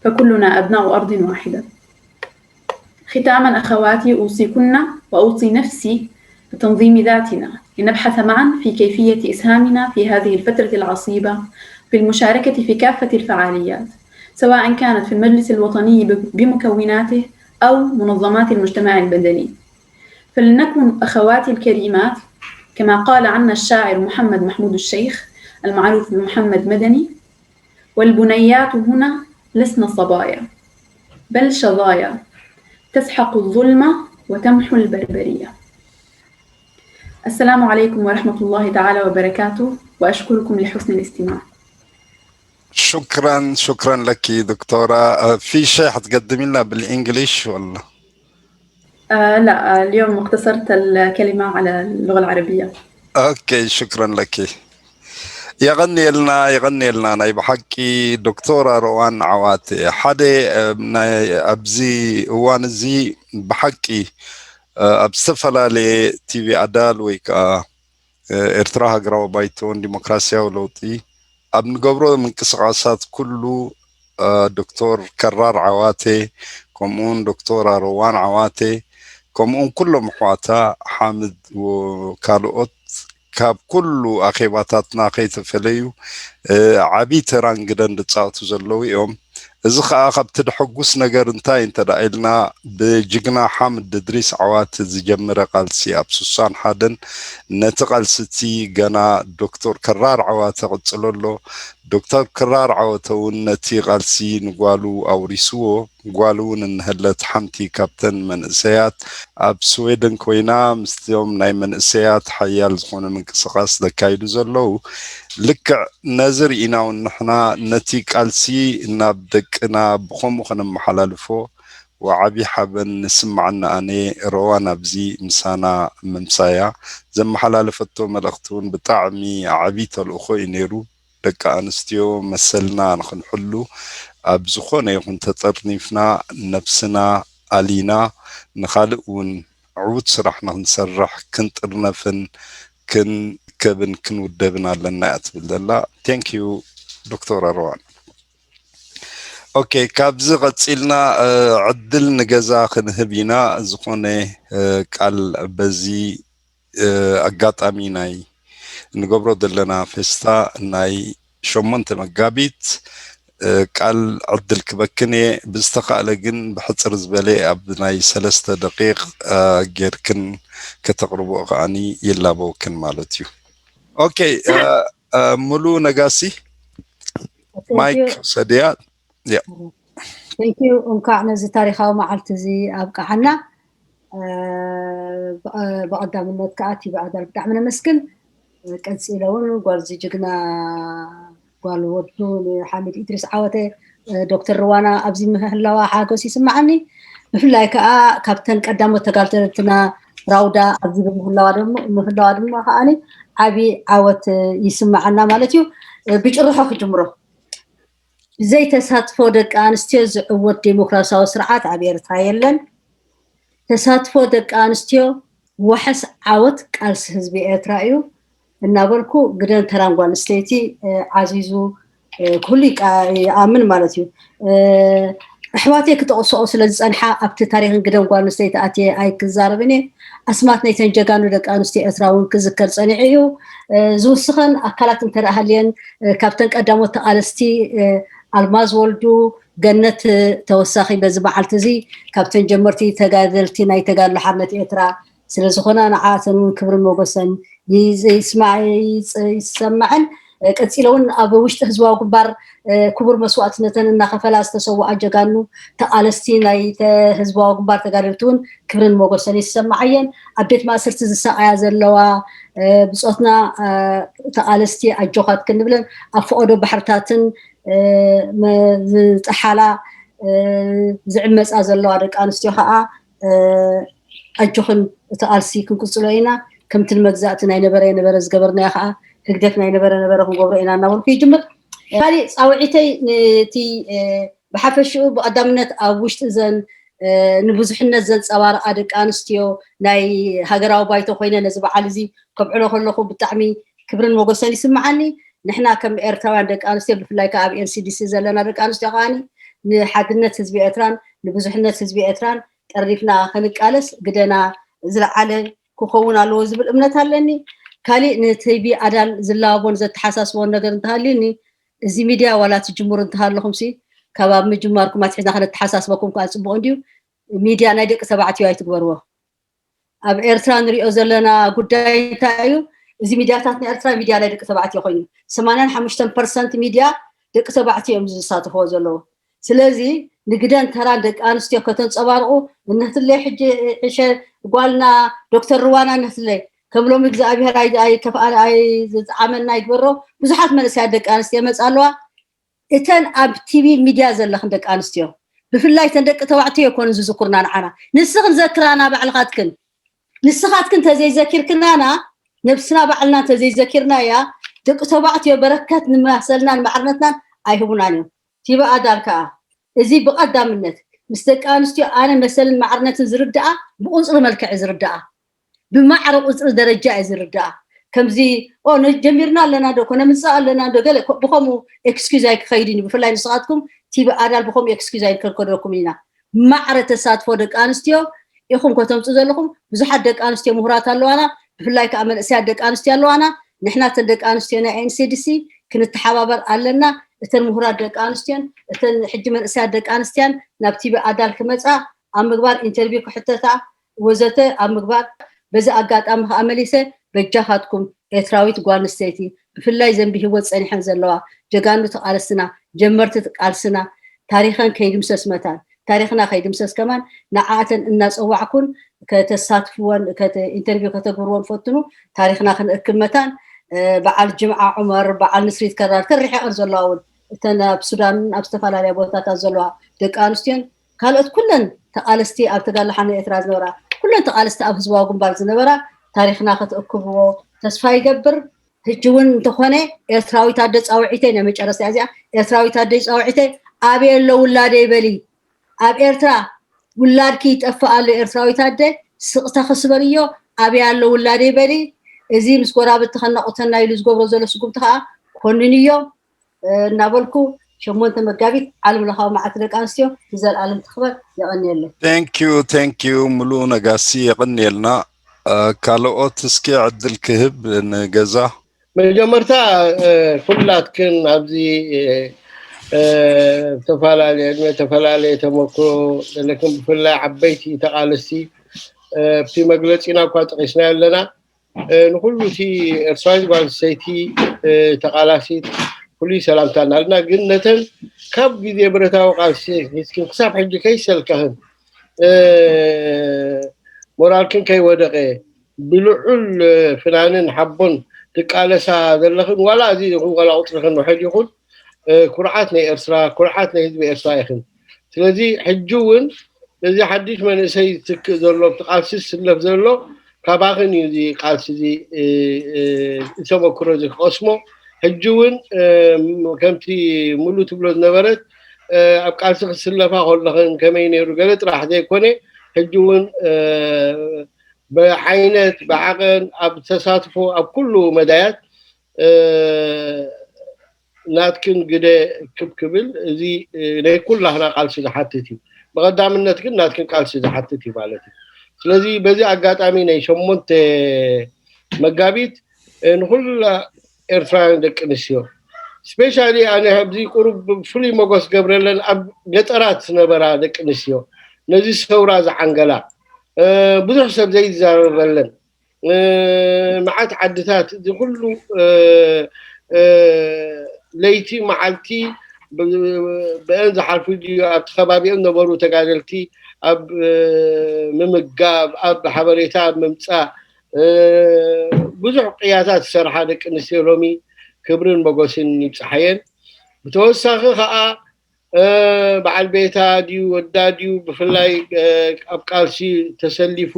فكلنا أبناء أرض واحدة. ختاما أخواتي، أوصيكن وأوصي نفسي بتنظيم ذاتنا لنبحث معا في كيفية إسهامنا في هذه الفترة العصيبة في المشاركة في كافة الفعاليات، سواء كانت في المجلس الوطني بمكوناته أو منظمات المجتمع المدني. فلنكن أخواتي الكريمات، كما قال عنا الشاعر محمد محمود الشيخ المعروف بمحمد مدني: والبنيات هنا لسن صبايا، بل شظايا، تسحق الظلم وتمحو البربرية. السلام عليكم ورحمة الله تعالى وبركاته، وأشكركم لحسن الاستماع. شكرا شكرا لك دكتورة. آه، في شيء حتقدمي لنا بالإنجليش ولا؟ آه لا، آه، اليوم اقتصرت الكلمة على اللغة العربية. ኦኬ፣ ሽክረን ለኪ። የቐንየልና፣ የቐንየልና። ናይ ብሓቂ ዶክተር ኣረዋን ዓዋተ ሓደ፣ እ፣ ናይ ኣብዚ እዋን እዚ ብሓቂ፣ እ፣ ኣብ ዝተፈላለየ ቲቪ ኣዳል ወይ ከዓ፣ እ፣ ኤርትራ ሃገራዊ ባይቶን ዲሞክራሲያዊ ለውጢ ኣብ ንገብሮ ምንቅስቓሳት ኩሉ፣ እ፣ ዶክተር ከራር ዓዋተ፣ ከምኡውን ዶክተር ኣረዋን ዓዋተ፣ ከምኡውን ኩሎም ኣሕዋታ ሓምድ ወካልኦት ካብ ኩሉ ኣኼባታትና ከይተፈለዩ፣ እ፣ ዓቢ ተራን ግደን ዝጻወቱ ዘለዉ እዮም። እዚ ኸኣ ካብቲ ደሐጉስ ነገር እንታይ እንተ ደኣ ኢልና፣ ብጅግና ሓምድ እድሪስ ዓዋተ ዝጀመረ ቃልሲ ኣብ ስሳን ሓደን፣ ነቲ ቃልሲ እቲ ገና ዶክተር ክራር ዓዋተ ቀጽሎ ኣሎ። ዶክተር ክራር ዓዋተ እውን ነቲ ቃልሲ ንጓሉ ኣውሪስዎ። ጓሉ እውን እንሀለት ሓንቲ ካብተን መንእሰያት ኣብ ስዌደን ኮይና ምስቶም ናይ መንእሰያት ሓያል ዝኾነ ምንቅስቓስ ዘካይዱ ዘለዉ። ልክዕ ነዚ ርኢና እውን ንሕና ነቲ ቃልሲ ናብ ደቅና ብኸምኡ ከነመሓላልፎ ወዓቢ ሓበን ንስማዓና። ኣነ ረዋን ኣብዚ ምሳና ምምሳያ ዘመሓላለፈቶ መልእኽቲ እውን ብጣዕሚ ዓቢ ተልእኾ እዩ ነይሩ። ደቂ ኣንስትዮ መሰልና ንኽንሕሉ ኣብ ዝኾነ ይኹን ተጠርኒፍና ነብስና ኣሊና ንኻልእ እውን ዕዉት ስራሕ ንኽንሰርሕ ክንጥርነፍን ክንከብን ክንውደብን ኣለና እያ ትብል ዘላ። Thank you ዶክተር ኣረዋን። ኦኬ፣ ካብዚ ቀጺልና፣ እ፣ ዕድል ንገዛ ክንህብ ኢና። ዝኾነ፣ እ፣ ቃል በዚ፣ እ፣ ኣጋጣሚ ናይ ንገብሮ ዘለና ፌስታ ናይ ሸሞንተ መጋቢት፣ እ፣ ቃል ዕድል ክበክን እየ። ብዝተኻእለ ግን ብሕጽር ዝበለ ኣብ ናይ ሰለስተ ደቂቕ፣ እ፣ ጌርክን ከተቕርብኦ ከኣኒ ይላበወክን ማለት እዩ። ኦኬ፣ እ፣ እ፣ ሙሉ ነጋሲ፣ Thank ማይክ you. ውሰድያ። ያ። Thank you። እንኳዕ ነዚ ታሪኻዊ መዓልቲ እዚ ኣብቅዓና። እ፣ ብ-፣ ብቐዳምነት ከዓ ቲቪ ኣዳል ብጣዕሚ ነመስግን። ቀፂለ እውን ጓልዚ ጅግና ጓል ወዱ ንሓሚድ ኢድሪስ ዓወተ፣ እ፣ ዶክተር ርዋና ኣብዚ ምህላዋ ሓጎስ ይስማዓኒ። ብፍላይ ከዓ ካብተን ቀዳሞት ተጋደልትና ራውዳ ኣብዚ ብምህላዋ ደሞ-፣ ምህላዋ ድማ ከዓኒ ዓቢ ዓወት ይስማዓና ማለት እዩ። እ፣ ብጭርሖ ክጅምሮ። ብዘይ ተሳትፎ ደቂ ኣንስትዮ ዝዕወት ዴሞክራሲያዊ ስርዓት ኣብ ኤርትራ የለን። ተሳትፎ ደቂ ኣንስትዮ ዋሕስ ዓወት ቃልሲ ህዝቢ ኤርትራ እዩ እናበልኩ ግደን ተራን ጓል ኣንስተይቲ፣ እ፣ ዓዚዙ፣ እ፣ ክህሉ ይቃ-፣ ይኣምን ማለት እዩ። እ፣ ኣሕዋተይ ክጠቕስኦ ስለ ዝጸንሓ ኣብቲ ታሪኽን ግደን ጓል ኣንስተይቲ ኣትየ ኣይክዛረብን እየ። ኣስማት ናይተን ጀጋኑ ደቂ ኣንስትዮ ኤርትራ እውን ክዝከር ጸኒሑ እዩ። እ፣ ዝውስኸን ኣካላት እንተ ደኣ ሃልየን፣ እ፣ ካብተን ቀዳሞት ተቓለስቲ፣ እ፣ ኣልማዝ ወልዱ፣ ገነት፣ እ፣ ተወሳኺ በዚ መዓልቲ እዚ ካብተን ጀመርቲ ተጋደልቲ ናይ ተጋድሎ ሓርነት ኤርትራ ስለ ዝኾና ንዓኣተን እውን ክብርን ሞገሰን ይዝ-፣ ይስማ-፣ ይጽ-፣ ይሰማዕን። እ፣ ቀጺለ እውን ኣብ ውሽጢ ህዝባዊ ግንባር፣ እ፣ ክቡር መስዋእትነተን እናኸፈላ ዝተሰውኣ ጀጋኑ ተቓለስቲ ናይ ተ-፣ ህዝባዊ ግንባር ተጋደልቲ እውን ክብርን ሞገሰን ይሰማዓየን። ኣብ ቤት ማእሰርቲ ዝሳቐያ ዘለዋ፣ እ፣ ብጾትና፣ እ፣ ተቓለስቲ ኣጆኻት ክንብለን ኣብ ፈቐዶ ባሕርታትን፣ እ፣ መ-፣ ዝጠሓላ፣ እ፣ ዝዕመጻ ዘለዋ ደቂ ኣንስትዮ ከዓ፣ እ፣ ኣጆኽን እቲ ቃልሲ ክንቅጽሎ ኢና። ከምቲ ንመግዛእቲ ናይ ነበረ የነበረ ዝገበርናዮ ከዓ ህግደፍ ናይ ነበረ ነበረ ክንገብሮ ኢና እናበልኩ ይጅምር። ካሊእ ጻውዒተይ ነቲ፣ እ፣ ብሓፈሽኡ ብቐዳምነት ኣብ ውሽጢ ዘን፣ እ፣ ንብዙሕነት ዘንጸባርቓ ደቂ ኣንስትዮ ናይ ሃገራዊ ባይቶ ኮይነ ነዚ በዓል እዚ ከብዕሎ ከለኹ ብጣዕሚ ክብርን ሞገሰን ይስምዓኒ። ንሕና ከም ኤርትራውያን ደቂ ኣንስትዮ ብፍላይ ከዓ ኣብ ኤልሲዲሲ ዘለና ደቂ ኣንስትዮ ከዓኒ ንሓድነት ህዝቢ ኤርትራን ንብዙሕነት ህዝቢ ኤርትራን ጠርኒፍና ክንቃለስ ግደና ዝለዓለ ክኸውን ኣለዎ ዝብል እምነት ኣለኒ። ካሊእ ንቲቢ ኣዳል ዝላወቦን ዘተሓሳስቦን ነገር እንተሃልዩኒ፣ እዚ ሚድያ ዋላ ትጅምሩ እንተሃለኹም ሲ፣ ካብ ኣብ ምጅማርኩም ኣትሒዝና ከነተሓሳስበኩም ከዓ ፅቡቕ እንድዩ። ሚድያ ናይ ደቂ ተባዕትዮ ኣይትግበርዎ። ኣብ ኤርትራ ንሪኦ ዘለና ጉዳይ እንታይ እዩ? እዚ ሚድያታት ናይ ኤርትራ ሚድያ ናይ ደቂ ተባዕትዮ ኮይኑ፣ ሰማንያን ሓሙሽተን ፐርሰንት ሚድያ ደቂ ተባዕትዮ እዮም ዝሳተፍዎ ዘለዉ። ስለዚ ንግደን ተራን ደቂ ኣንስትዮ ከተንፀባርቑ እነትለይ፣ ሕጂ ዕሸ ጓልና ዶክተር ርዋና እነትለይ፣ ከም ሎሚ እግዚኣብሔር ኣይ- ኣይከፍኣና ኣይዝጥዓመና ይግበሮ። ብዙሓት መንእሰያት ደቂ ኣንስትዮ ይመፃ ኣለዋ። እተን ኣብ ቲቪ ሚድያ ዘለኽን ደቂ ኣንስትዮ፣ ብፍላይ እተን ደቂ ተባዕትዮ ይኮኑ ዝዝክሩና ንዓና። ንስኽን ዘክራና ባዕልኻትክን። ንስኻትክን ተዘይዘኪርክናና፣ ነብስና ባዕልና ተዘይዘኪርናያ፣ ደቂ ተባዕትዮ በረከት ንመሰልናን ማዕርነትናን ኣይህቡናን እዮም። ቲቢ ኣዳል ከዓ እዚ ብቐዳምነት ምስ ደቂ ኣንስትዮ ኣነ መሰልን ማዕርነትን ዝርድኣ ብቁፅሪ መልክዕ ዝርድኣ፣ ብማዕረ ቁፅሪ ደረጃ እዩ ዝርድኣ። ከምዚ ኦ ነ- ጀሚርና ኣለና ዶ ኮነ ምፃእ ኣለና ዶ ገለ ኮ- ብኸምኡ ኤክስኪዝ ኣይክኸይድን እዩ። ብፍላይ ንስኻትኩም ቲቢ ኣዳል ብኸምኡ ኤክስኪዝ ኣይንከልከለኩም ኢና። ማዕረ ተሳትፎ ደቂ ኣንስትዮ ኢኹም ከተምፁ ዘለኹም። ብዙሓት ደቂ ኣንስትዮ ምሁራት ኣለዋና፣ ብፍላይ ከዓ መንእሰያት ደቂ ኣንስትዮ ኣለዋና። ንሕና እተን ደቂ ኣንስትዮ ናይ ኤንሲዲሲ ክንተሓባበር ኣለና። እተን ምሁራት ደቂ ኣንስትዮን እተን ሕጂ መንእሰያት ደቂ ኣንስትያን ናብ ቲቢ ኣዳል ክመፃ ኣብ ምግባር፣ ኢንተርቪው ክሕተታ ወዘተ ኣብ ምግባር፣ በዚ ኣጋጣሚ ከዓ መሊሰ በጃኻትኩም ኤርትራዊት ጓል ኣንስተይቲ ብፍላይ ዘን ብህይወት ፀኒሐን ዘለዋ ጀጋኑ ተቓለስትና፣ ጀመርቲ ቃልስና ታሪኸን ከይድምሰስ መታን ታሪኽና ከይድምሰስ ከማን ንዓኣተን እናፀዋዕኩን ከተሳትፍወን ኢንተርቪው ከተግብርወን ፈትኑ። ታሪኽና ክንእክብ መታን በዓል ጅምዓ ዑመር፣ በዓል ንስሪት ከራር፣ ከሪሐ እየን ዘለዋ እውን እተን ኣብ ሱዳን ኣብ ዝተፈላለያ ቦታታት ዘለዋ ደቂ ኣንስትዮን ካልኦት ኩለን ተቓለስቲ ኣብ ተጋድሎ ሓርነት ኤርትራ ዝነበራ ኩለን ተቓለስቲ ኣብ ህዝባዊ ግንባር ዝነበራ ታሪኽና ክትእክብዎ ተስፋ ይገብር። ሕጂ እውን እንተኾነ ኤርትራዊት ኣደ ፃውዒተይ ናይ መጨረስታ እዚኣ ኤርትራዊት ኣደ ፃውዒተይ ኣበይ ኣሎ ውላደይ በሊ ኣብ ኤርትራ ውላድኪ ይጠፍእ ኣሎ ኤርትራዊት ኣደ ስቕታ ክስበርዮ ኣበይ ኣሎ ውላደይ በሊ እዚ ምስ ጎራብቲ ከናቑተና ኢሉ ዝገብሮ ዘሎ ስጉምቲ ከዓ ኮንንዮ እናበልኩ ሸሞንተ መጋቢት ዓለም ለኻዊ መዓልቲ ደቂ ኣንስትዮ ንዘለኣለም ትኽበር። የቐንየለይ። Thank you, thank you ሙሉ ነጋሲ የቐንየልና። ካልኦት እስኪ ዕድል ክህብ ንገዛ። መጀመርታ ኩላትክን ኣብዚ ዝተፈላለየ ዕድመ ዝተፈላለየ ተመክሮ ዘለክን ብፍላይ ዓበይቲ ተቓለስቲ ኣብቲ መግለፂና እኳ ጠቂስና ኣለና ንኩሉ እቲ ኤርትራዊት ጓል ኣንስተይቲ ተቓላሲት ፍሉይ ሰላምታ እናልና ግን ነተን ካብ ግዜ ብረታዊ ቃልሲ ሒዝክን ክሳብ ሕጂ ከይሰልከኽን ሞራልክን ከይወደቐ ብልዑል ፍናንን ሓቦን ትቃለሳ ዘለኽን ዋላ እዚ ይኹን ዋላ ቁፅርኽን ውሕድ ይኹን ኩርዓት ናይ ኤርትራ ኩርዓት ናይ ህዝቢ ኤርትራ ኢኽን። ስለዚ ሕጂ እውን እዚ ሓድሽ መንእሰይ ዝትክእ ዘሎ ኣብቲ ቃልሲ ዝስለፍ ዘሎ ካባኽን እዩ እዚ ቃልሲ እዚ ተመክሮ እዚ ክቐስሞ ሕጂ እውን ከምቲ ሙሉ ትብሎ ዝነበረት ኣብ ቃልሲ ክስለፋ ከለኽን ከመይ ነይሩ ገለ ጥራሕ ዘይኮነ ሕጂ እውን ብዓይነት ብዓቐን ኣብ ተሳትፎ ኣብ ኩሉ መዳያት ናትክን ግደ ክብ ክብል እዚ ናይ ኩላህና ቃልሲ ዝሓትት እዩ። ብቐዳምነት ግን ናትክን ቃልሲ ዝሓትት እዩ ማለት እዩ። ስለዚ በዚ ኣጋጣሚ ናይ ሸሞንተ መጋቢት ንኩላ ኤርትራውያን ደቂ ኣንስትዮ ስፔሻሊ ኣነ ኣብዚ ቁሩብ ፍሉይ መጎስ ገብረለን ኣብ ገጠራት ዝነበራ ደቂ ኣንስትዮ ነዚ ሰውራ ዝዓንገላ ብዙሕ ሰብ ዘይዛረበለን መዓት ዓድታት እዚ ኩሉ ለይቲ መዓልቲ ብአን ዝሓልፉ ድዩ ኣብቲ ከባቢኦም ነበሩ ተጋደልቲ ኣብ ምምጋብ ኣብ ሓበሬታ ኣብ ምምፃእ ብዙሕ ቅያታት ዝሰርሓ ደቂ ኣንስትዮ ሎሚ ክብርን መጎስን ይብፅሓየን። ብተወሳኺ ከዓ በዓል ቤታ ድዩ ወዳ ድዩ ብፍላይ ኣብ ቃልሲ ተሰሊፉ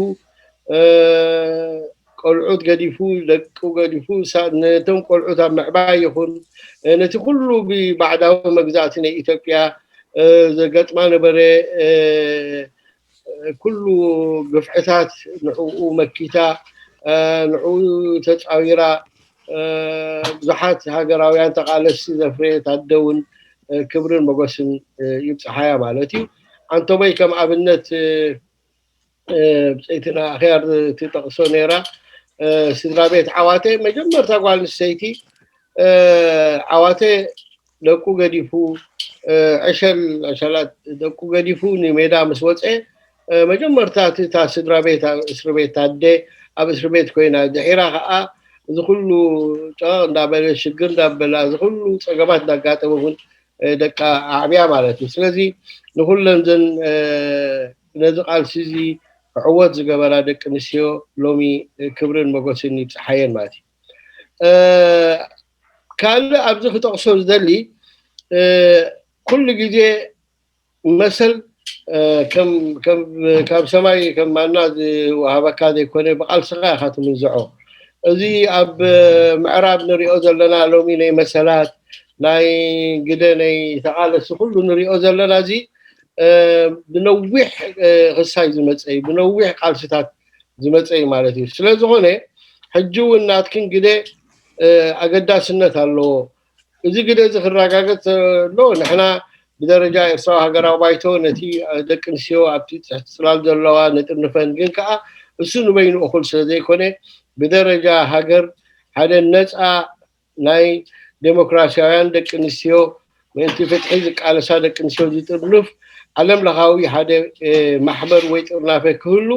ቆልዑት ገዲፉ ደቁ ገዲፉ ነቶም ቆልዑት ኣብ ምዕባይ ይኹን ነቲ ኩሉ ብባዕዳዊ መግዛእቲ ናይ ኢትዮጵያ ዘጋጥማ ነበረ ኩሉ ግፍዕታት ንዕኡ መኪታ ንዕኡ ተፃዊራ ብዙሓት ሃገራውያን ተቓለስቲ ዘፍረየት ኣደ እውን ክብርን መጎስን ይብፅሓያ ማለት እዩ። ኣንቶበይ ከም ኣብነት ብፀይትና ኣኽያር ትጠቕሶ ነይራ። ስድራ ቤት ዓዋተ፣ መጀመርታ ጓል ኣንስተይቲ ዓዋተ ደቁ ገዲፉ፣ ዕሸል ዕሸላት ደቁ ገዲፉ ንሜዳ ምስ ወፀ፣ መጀመርታ እታ ስድራ ቤት ኣብ እስሪ ቤት ኣደ ኣብ እስሪ ቤት ኮይና፣ ድሒራ ከዓ እዚ ኩሉ ጨቕ እንዳበለ ሽግር እንዳበላ እዚ ኩሉ ፀገማት እንዳጋጠመ እውን ደቃ ኣዕብያ ማለት እዩ። ስለዚ ንኩለን ዘን ነዚ ቃልሲ እዚ ክዕወት ዝገበራ ደቂ ኣንስትዮ ሎሚ ክብርን መጎስን ይብፅሓየን ማለት እዩ። ካልእ ኣብዚ ክጠቕሶ ዝደሊ ኩሉ ግዜ መሰል ካብ ሰማይ ከም ማና ዝወሃበካ ዘይኮነ ብቃልስኻ ኢኻ ትምንዝዖ። እዚ ኣብ ምዕራብ ንሪኦ ዘለና ሎሚ ናይ መሰላት ናይ ግደ ናይ ተቓለሲ ኩሉ ንሪኦ ዘለና እዚ ብነዊሕ ክሳይ ዝመፀ እዩ፣ ብነዊሕ ቃልስታት ዝመፀ እዩ ማለት እዩ። ስለዝኾነ ሕጂ እውን ናትክን ግደ ኣገዳስነት ኣለዎ። እዚ ግደ እዚ ክረጋገፅ ዘሎ ንሕና ብደረጃ ኤርትራዊ ሃገራዊ ባይቶ ነቲ ደቂ ኣንስትዮ ኣብቲ ጽሕቲ ጽላል ዘለዋ ንጥርንፈን፣ ግን ከኣ እሱ ንበይኑ እኹል ስለ ዘይኮነ ብደረጃ ሃገር ሓደ ነጻ ናይ ዴሞክራሲያውያን ደቂ ኣንስትዮ ምእንቲ ፍትሒ ዝቃለሳ ደቂ ኣንስትዮ ዝጥርንፍ ዓለም ለኻዊ ሓደ ማሕበር ወይ ጥርናፈ ክህሉ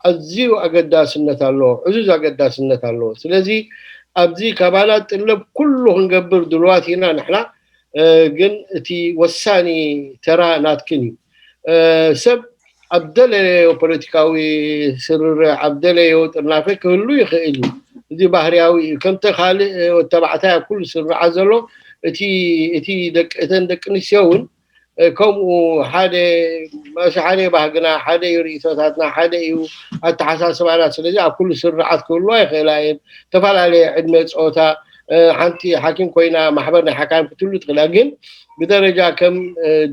ኣዝዩ ኣገዳስነት ኣለዎ፣ ዕዙዝ ኣገዳስነት ኣለዎ። ስለዚ ኣብዚ ካባና ጥለብ ኩሉ ክንገብር ድልዋት ኢና ንሕና። ግን እቲ ወሳኒ ተራ ናትክን እዩ። ሰብ ኣብ ደለዮ ፖለቲካዊ ስርርዕ ኣብ ደለዮ ጥርናፈ ክህሉ ይኽእል እዩ። እዚ ባህርያዊ እዩ። ከምቲ ካልእ ተባዕታይ ኣብ ኩሉ ስርርዓት ዘሎ እቲ እቲ ደቂ እተን ደቂ ኣንስትዮ እውን ከምኡ ሓደ መሲ ሓደ ባህግና ሓደ እዩ ርእይቶታትና ሓደ እዩ ኣተሓሳስባና። ስለዚ ኣብ ኩሉ ስርዓት ክህልዋ ይኽእላ እየን። ዝተፈላለየ ዕድመ ፆታ ሓንቲ ሓኪም ኮይና ማሕበር ናይ ሓካይም ክትህሉ ትኽእላ። ግን ብደረጃ ከም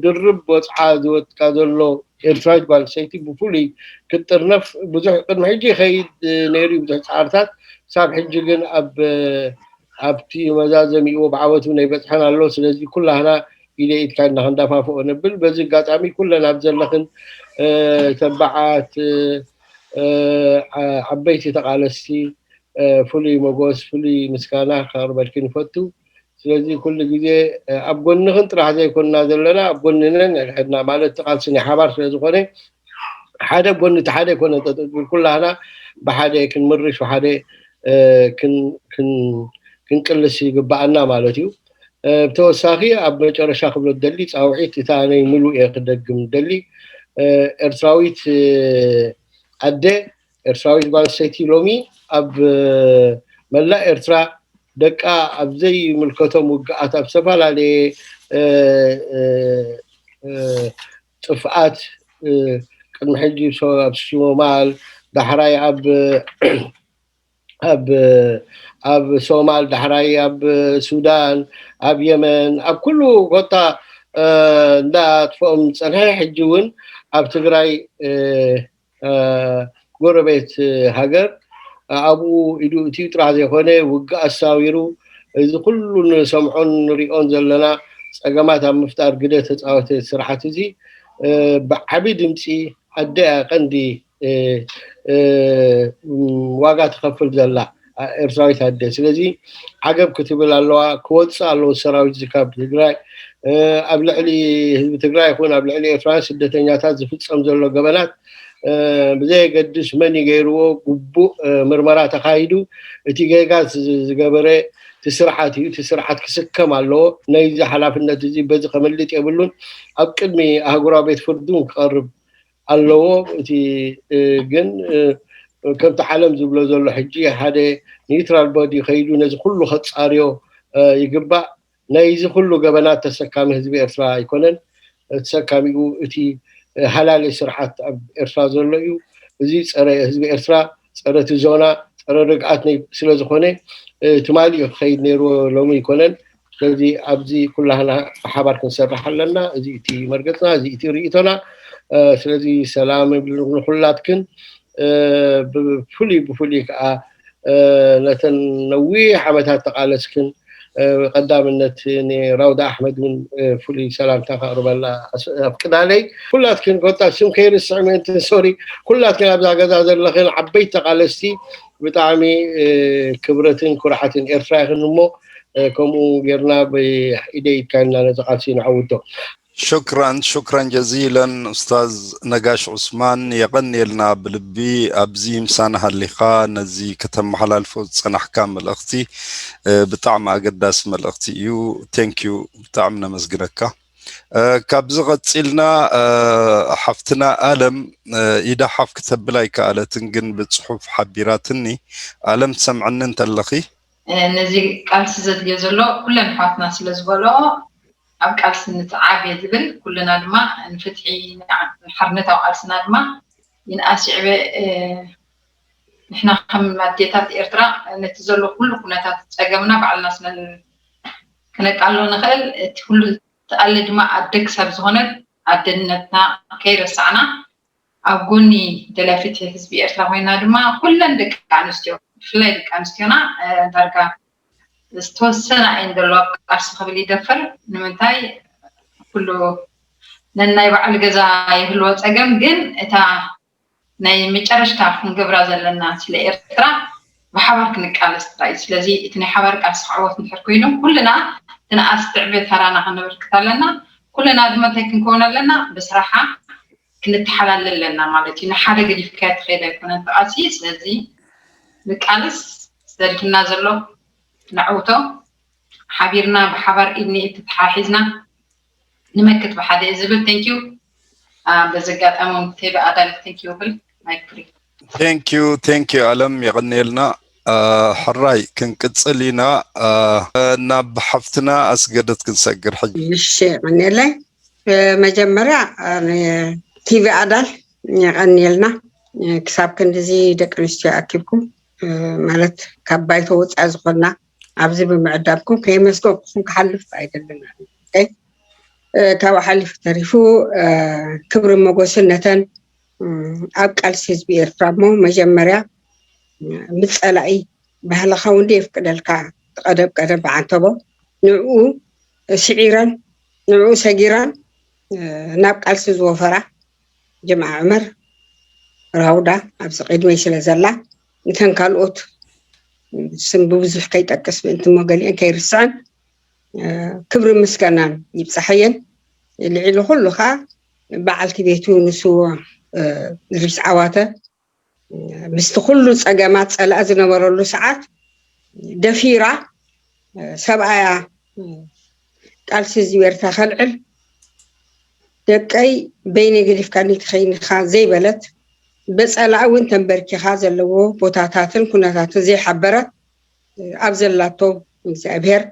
ድርብ ወፅዓ ዝወጥቃ ዘሎ ኤርትራዊት ጓል ሰይቲ ብፍሉይ ክትጥርነፍ ብዙሕ ቅድሚ ሕጂ ይኸይድ ነይሩ እዩ ብዙሕ ፃዕርታት። ሳብ ሕጂ ግን ኣብ ኣብቲ መዛዘሚኡ ብዓወቱ ናይ በፅሐን ኣሎ። ስለዚ ኩላህና ኢደ ኢድካ ኢድና ክንደፋፍኦ ነብል። በዚ ኣጋጣሚ ኩለን ኣብ ዘለኽን ተባዓት ዓበይቲ ተቓለስቲ ፍሉይ መጎስ ፍሉይ ምስጋና ከቕርበልክን ይፈቱ። ስለዚ ኩሉ ግዜ ኣብ ጎንኽን ጥራሕ ዘይኮንና ዘለና ኣብ ጎንነን ሕድሕድና ማለት እቲ ቃልሲ ናይ ሓባር ስለ ዝኾነ ሓደ ጎኒ እቲ ሓደ ይኮነ ጠጠው ዝብል ኩላህና ብሓደ ክንምርሽ ብሓደ ክንቅልስ ይግባኣና ማለት እዩ። ብተወሳኺ ኣብ መጨረሻ ክብሎ ደሊ ፃውዒት እታ ናይ ምሉእ እየ ክደግም ደሊ ኤርትራዊት ኣደ ኤርትራዊት ጓል ኣንስተይቲ ሎሚ ኣብ መላእ ኤርትራ ደቃ ኣብ ዘይምልከቶም ውግኣት ኣብ ዝተፈላለየ ጥፍኣት ቅድሚ ሕጂ ኣብ ሶማል ዳሕራይ ኣብ ኣብ ኣብ ሶማል ዳሕራይ ኣብ ሱዳን ኣብ የመን ኣብ ኩሉ ኮታ እንዳጥፍኦም ዝፀንሐ ሕጂ እውን ኣብ ትግራይ ጎረቤት ሃገር ኣብኡ ኢዱ እትዩ ጥራሕ ዘይኮነ ውግእ ኣሳዊሩ እዚ ኩሉ ንሰምዖን ንሪኦን ዘለና ፀገማት ኣብ ምፍጣር ግደ ተፃወተ ስራሕቲ እዚ ብዓቢ ድምፂ ኣደ ቀንዲ ዋጋ ትኸፍል ዘላ ኤርትራዊት ኣደ። ስለዚ ዓገብ ክትብል ኣለዋ፣ ክወፅእ ኣለዎ ሰራዊት እዚ ካብ ትግራይ። ኣብ ልዕሊ ህዝቢ ትግራይ ይኹን ኣብ ልዕሊ ኤርትራውያን ስደተኛታት ዝፍፀም ዘሎ ገበናት ብዘየገድስ መን ይገይርዎ ግቡእ ምርመራ ተኻይዱ እቲ ጌጋ ዝገበረ እቲ ስርዓት እዩ። እቲ ስርዓት ክስከም ኣለዎ። ነዚ ሓላፍነት እዚ በዚ ከምልጥ የብሉን። ኣብ ቅድሚ ኣህጉራዊ ቤት ፍርዲ እውን ክቐርብ ኣለዎ። እቲ ግን ከምቲ ዓለም ዝብሎ ዘሎ ሕጂ ሓደ ኒውትራል ቦዲ ከይዱ ነዚ ኩሉ ከፃርዮ ይግባእ። ናይዚ ኩሉ ገበናት ተሰካሚ ህዝቢ ኤርትራ ኣይኮነን። ተሰካሚኡ እቲ ሃላሊ ስርዓት ኣብ ኤርትራ ዘሎ እዩ። እዚ ፀረ ህዝቢ ኤርትራ፣ ፀረ እቲ ዞና፣ ፀረ ርግኣት ስለዝኮነ ትማሊ እዩ ክኸይድ ነይርዎ፣ ሎሚ ኣይኮነን። ስለዚ ኣብዚ ኩላህና ብሓባር ክንሰርሕ ኣለና። እዚ እቲ መርገፅና፣ እዚ እቲ ርእይቶና። ስለዚ ሰላም ንኩላትክን ብፍሉይ ብፍሉይ ከዓ ነተን ነዊሕ ዓመታት ተቃለስክን ቀዳምነት ንራውዳ ኣሕመድ እውን ፍሉይ ሰላምታ ከቕርበላ ኣፍቅዳለይ። ኩላትክን ኮታ ስም ከይርስዕ ምእንቲ ሶሪ፣ ኩላትክን ኣብዛ ገዛ ዘለኽን ዓበይቲ ተቓለስቲ ብጣዕሚ ክብረትን ኩርዓትን ኤርትራ ይኽን እሞ ከምኡ ጌርና ብኢደይ ኢድካ ኢልና ነዚ ቃልሲ ንዓውቶ። ሹክራን ሹክራን ጀዚለን ኡስታዝ ነጋሽ ዑስማን፣ የቐንየልና ብልቢ ኣብዚ ምሳና ሃሊኻ ነዚ ከተመሓላልፎ ዝጸናሕካ መልእኽቲ ብጣዕሚ ኣገዳሲ መልእኽቲ እዩ። ቴንኪዩ፣ ብጣዕሚ ነመስግነካ። ካብዚ ቐጺልና ሓፍትና ኣለም ኢዳ ሓፍ ክተብል ኣይከኣለትን፣ ግን ብጽሑፍ ሓቢራትኒ። ኣለም ትሰምዕኒ እንተለኺ? ነዚ ቃልሲ ዘድልዮ ዘሎ ኩለን ኣሕዋትና ስለ ዝበልኦ ኣብ ቃልሲ ንትዓብ እየ ዝብል። ኩልና ድማ ንፍትሒ ንሓርነታዊ ቃልስና ድማ ይንኣስ ይዕበ። ንሕና ከም ኣዴታት ኤርትራ ነቲ ዘሎ ኩሉ ኩነታት ጸገምና ባዕልና ስለ ክነቃሎ ንኽእል፣ እቲ ኩሉ ትኣሊ ድማ ኣደ ክሳብ ዝኾነት ኣደነትና ከይረሳዕና ኣብ ጎኒ ደላይ ፍትሒ ህዝቢ ኤርትራ ኮይና ድማ ኩለን ደቂ ኣንስትዮ ብፍላይ ደቂ ኣንስትዮና ዳርጋ ዝተወሰነ እየን ዘሎ ኣብ ቃልሲ ክብል ይደፍር። ንምንታይ ኩሉ ነናይ ባዕሉ ገዛ ይህልዎ ጸገም፣ ግን እታ ናይ መጨረሽታ ክንገብራ ዘለና ስለ ኤርትራ ብሓባር ክንቃለስ ጥራይ። ስለዚ እቲ ናይ ሓባር ቃልሲ ክዕወት እንድሕር ኮይኑ ኩልና ትንኣስ ትዕበ ተራና ከነበርክት ኣለና። ኩልና ድማ እንታይ ክንከውን ኣለና? ብስራሓ ክንተሓላለ ኣለና ማለት እዩ። ንሓደ ገዲፍካ ትኸይድ ኣይኮነን ተቃልሲ። ስለዚ ንቃልስ ዘድልና ዘሎ ነዕውቶ ሓቢርና ብሓባር ኢድ ንኢድ ተተሓሒዝና ንመክት ብሓደ እዩ ዝብል። Thank you። በዚ ኣጋጣሚ ቴቢ ኣዳል thank you ብል ማይክ ፍሪ። Thank you thank you ኣለም የቐንየልና። ሕራይ ክንቅጽል ኢና። ናብ ሓፍትና ኣስገደት ክንሰግር ሕጂ። እሺ የቐንየለይ። መጀመርያ ቲቪ ኣዳል የቐንየልና። ክሳብ ክንድዚ ደቂ ኣንስትዮ ኣኪብኩም ማለት ካብ ባይቶ ወፃኢ ዝኾንና ኣብዚ ብምዕዳምኩም ከየመስገንኩም ክሓልፍ ኣይደልን። ካብኡ ሓሊፉ ተሪፉ ክብሪ ሞጎስን ነተን ኣብ ቃልሲ ህዝቢ ኤርትራ እሞ መጀመርያ ምስ ፀላኢ ባህልኻ እውን የፍቅደልካ። ቀደም ቀደም ብዓንተቦ ንዕኡ ስዒረን ንዕኡ ሰጊረን ናብ ቃልሲ ዝወፈራ ጀምዓ ዑመር ራውዳ ኣብዚ ቅድመይ ስለ ዘላ እተን ካልኦት ስም ብብዙሕ ከይጠቅስ ምእንቲ እሞ ገሊአን ከይርስዐን ክብሪ ምስጋናን ይብፃሐየን። ልዕሊ ኩሉ ከዓ በዓልቲ ቤቱ ንስዎ ድሪስ ዓዋተ ምስቲ ኩሉ ፀገማት ፀላእ ዝነበረሉ ሰዓት ደፊራ ሰብኣያ ቃልሲ ህዝቢ ኤርትራ ከልዕል ደቀይ በይነይ ገዲፍካኒ ትኸይንኻ ዘይበለት በፀላእ እውን ተንበርኪኻ ዘለዎ ቦታታትን ኩነታትን ዘይሓበረት ኣብ ዘላቶ እግዚኣብሔር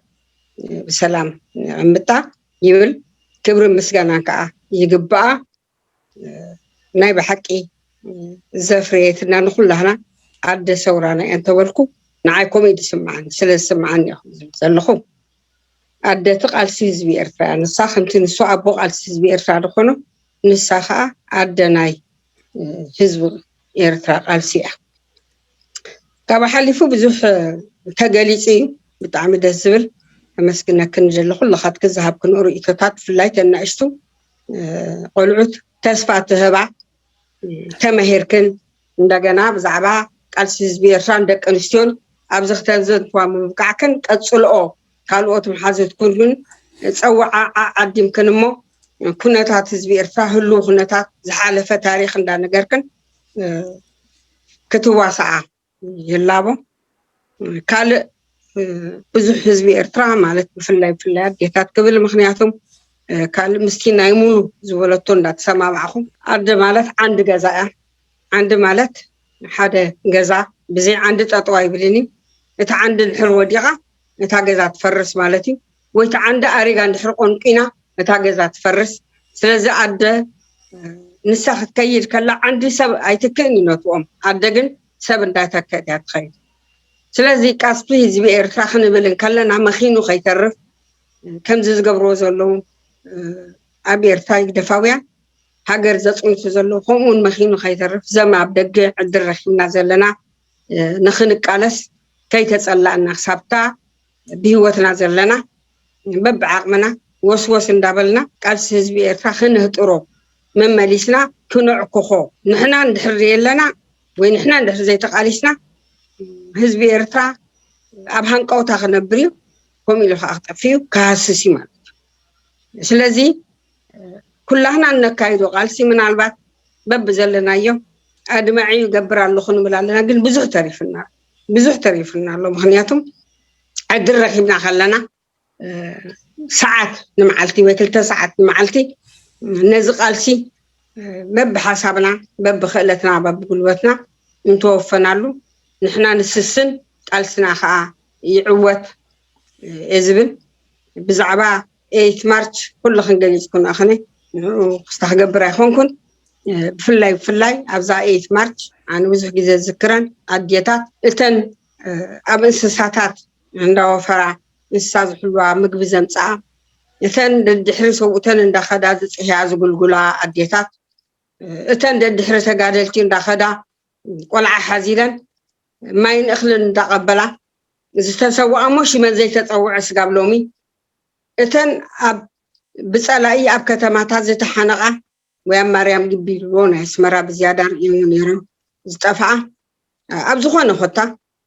ብሰላም ኣምጣ ይብል። ክብርን ምስጋናን ከዓ ይግባኣ። ናይ ብሓቂ ዘፍረየትና ንኩላህና ኣደ ሰውራና እያ እንተበልኩ ንዓይ ኮሜዲ ስምዓኒ ስለ ዝስምዓኒ እየ ዝብል ዘለኹ። ኣደ እቲ ቃልሲ ህዝቢ ኤርትራ እያ። ንሳ ከምቲ ንሱ ኣቦ ቃልሲ ህዝቢ ኤርትራ ዝኾኖ ንሳ ከዓ ኣደ ናይ ህዝቢ ኤርትራ ቃልሲ እያ። ካብ ሓሊፉ ብዙሕ ተገሊፁ እዩ። ብጣዕሚ ደስ ዝብል። ኣመስግነክን ዘለኹ ለኻትክ ዝሃብክን ርእይቶታት ብፍላይ ተናእሽቱ ቆልዑት ተስፋ ትህባ ተመሂርክን እንደገና ብዛዕባ ቃልሲ ህዝቢ ኤርትራን ደቂ ኣንስትዮን ኣብዚ ክተዘንትዋ ምብቃዕክን ቀፅልኦ። ካልኦት መሓዙትኩን እውን ፀዋዓ ዓዲምክን እሞ ኩነታት ህዝቢ ኤርትራ ህልው ኩነታት ዝሓለፈ ታሪክ እንዳነገርክን ክትዋሳዓ ይላቦ። ካልእ ብዙሕ ህዝቢ ኤርትራ ማለት ብፍላይ ብፍላይ ኣዴታት ክብል ምክንያቱም ካልእ ምስቲ ናይ ሙሉ ዝበለቶ እንዳተሰማማዕኹም ኣደ ማለት ዓንዲ ገዛ እያ። ዓንዲ ማለት ሓደ ገዛ ብዘይ ዓንዲ ጠጠው ኣይብልን እዩ። እቲ ዓንዲ ድሕር ወዲቓ እታ ገዛ ትፈርስ ማለት እዩ። ወይ እቲ ዓንዲ ኣሪጋ እንድሕር ቆንቂና እታ ገዛ ትፈርስ። ስለዚ ኣደ ንሳ ክትከይድ ከላ ዓንዲ ሰብ ኣይትክእን እዩ ነትኦም። ኣደ ግን ሰብ እንዳተከት እያ ትኸይድ። ስለዚ ቃስፒ ህዝቢ ኤርትራ ክንብል እንከለና መኺኑ ከይተርፍ ከምዚ ዝገብርዎ ዘለዉ ኣብ ኤርትራ ይግደፋውያን ሃገር ዘፅንቱ ዘለዉ ከምኡውን መኺኑ ከይተርፍ ዘም ኣብ ደገ ዕድል ረኪብና ዘለና ንክንቃለስ ከይተፀላእና ክሳብታ ብህይወትና ዘለና በብዓቕምና ወስወስ እንዳበልና ቃልሲ ህዝቢ ኤርትራ ክንህጥሮ መመሊስና ክነዕኩኾ ንሕና እንድሕር የለና ወይ ንሕና እንድሕር ዘይተቃሊስና ህዝቢ ኤርትራ ኣብ ሃንቀውታ ክነብር እዩ። ከምኡ ኢሉ ከዓ ክጠፍእ እዩ፣ ክሃስስ እዩ ማለት እዩ። ስለዚ ኩላህና እነካይዶ ቃልሲ ምናልባት በብዘለናዮ ኣድማዒ ይገብር ኣለኹ ንብል ኣለና፣ ግን ብዙሕ ተሪፍና ብዙሕ ተሪፍና ኣሎ። ምክንያቱም ዕድል ረኪብና ከለና ሰዓት ንመዓልቲ ወይ ክልተ ሰዓት ንመዓልቲ ነዚ ቃልሲ በብሓሳብና በብክእለትና በብጉልበትና እንተወፈናሉ ንሕና ንስስን ቃልስና ከዓ ይዕወት እየ ዝብል። ብዛዕባ ኤይት ማርች ኩልኽን ገሊፅኩን ኣኽነ ንኡ ክስታ ክገብር ኣይኮንኩን። ብፍላይ ብፍላይ ኣብዛ ኤይት ማርች ኣነ ብዙሕ ግዜ ዝዝክረን ኣዴታት እተን ኣብ እንስሳታት እንዳወፈራ እንስሳ ዝሕልዋ ምግቢ ዘምፅኣ እተን ደድሕሪ ሰብኡተን እንዳኸዳ ዝፅህያ ዝጉልጉላ ኣዴታት እተን ደድሕሪ ተጋደልቲ እንዳኸዳ ቆልዓ ሓዚለን ማይን እኽልን እንዳቐበላ ዝተሰውኣ እሞ ሽመን ዘይተፀውዐ ስጋብ ሎሚ እተን ኣብ ብፀላኢ ኣብ ከተማታት ዝተሓነቓ ወይ ኣብ ማርያም ግቢ ኢልዎ ናይ ኣስመራ ብዝያዳ ርእዮ ነይሮም ዝጠፍኣ ኣብ ዝኾነ ኮታ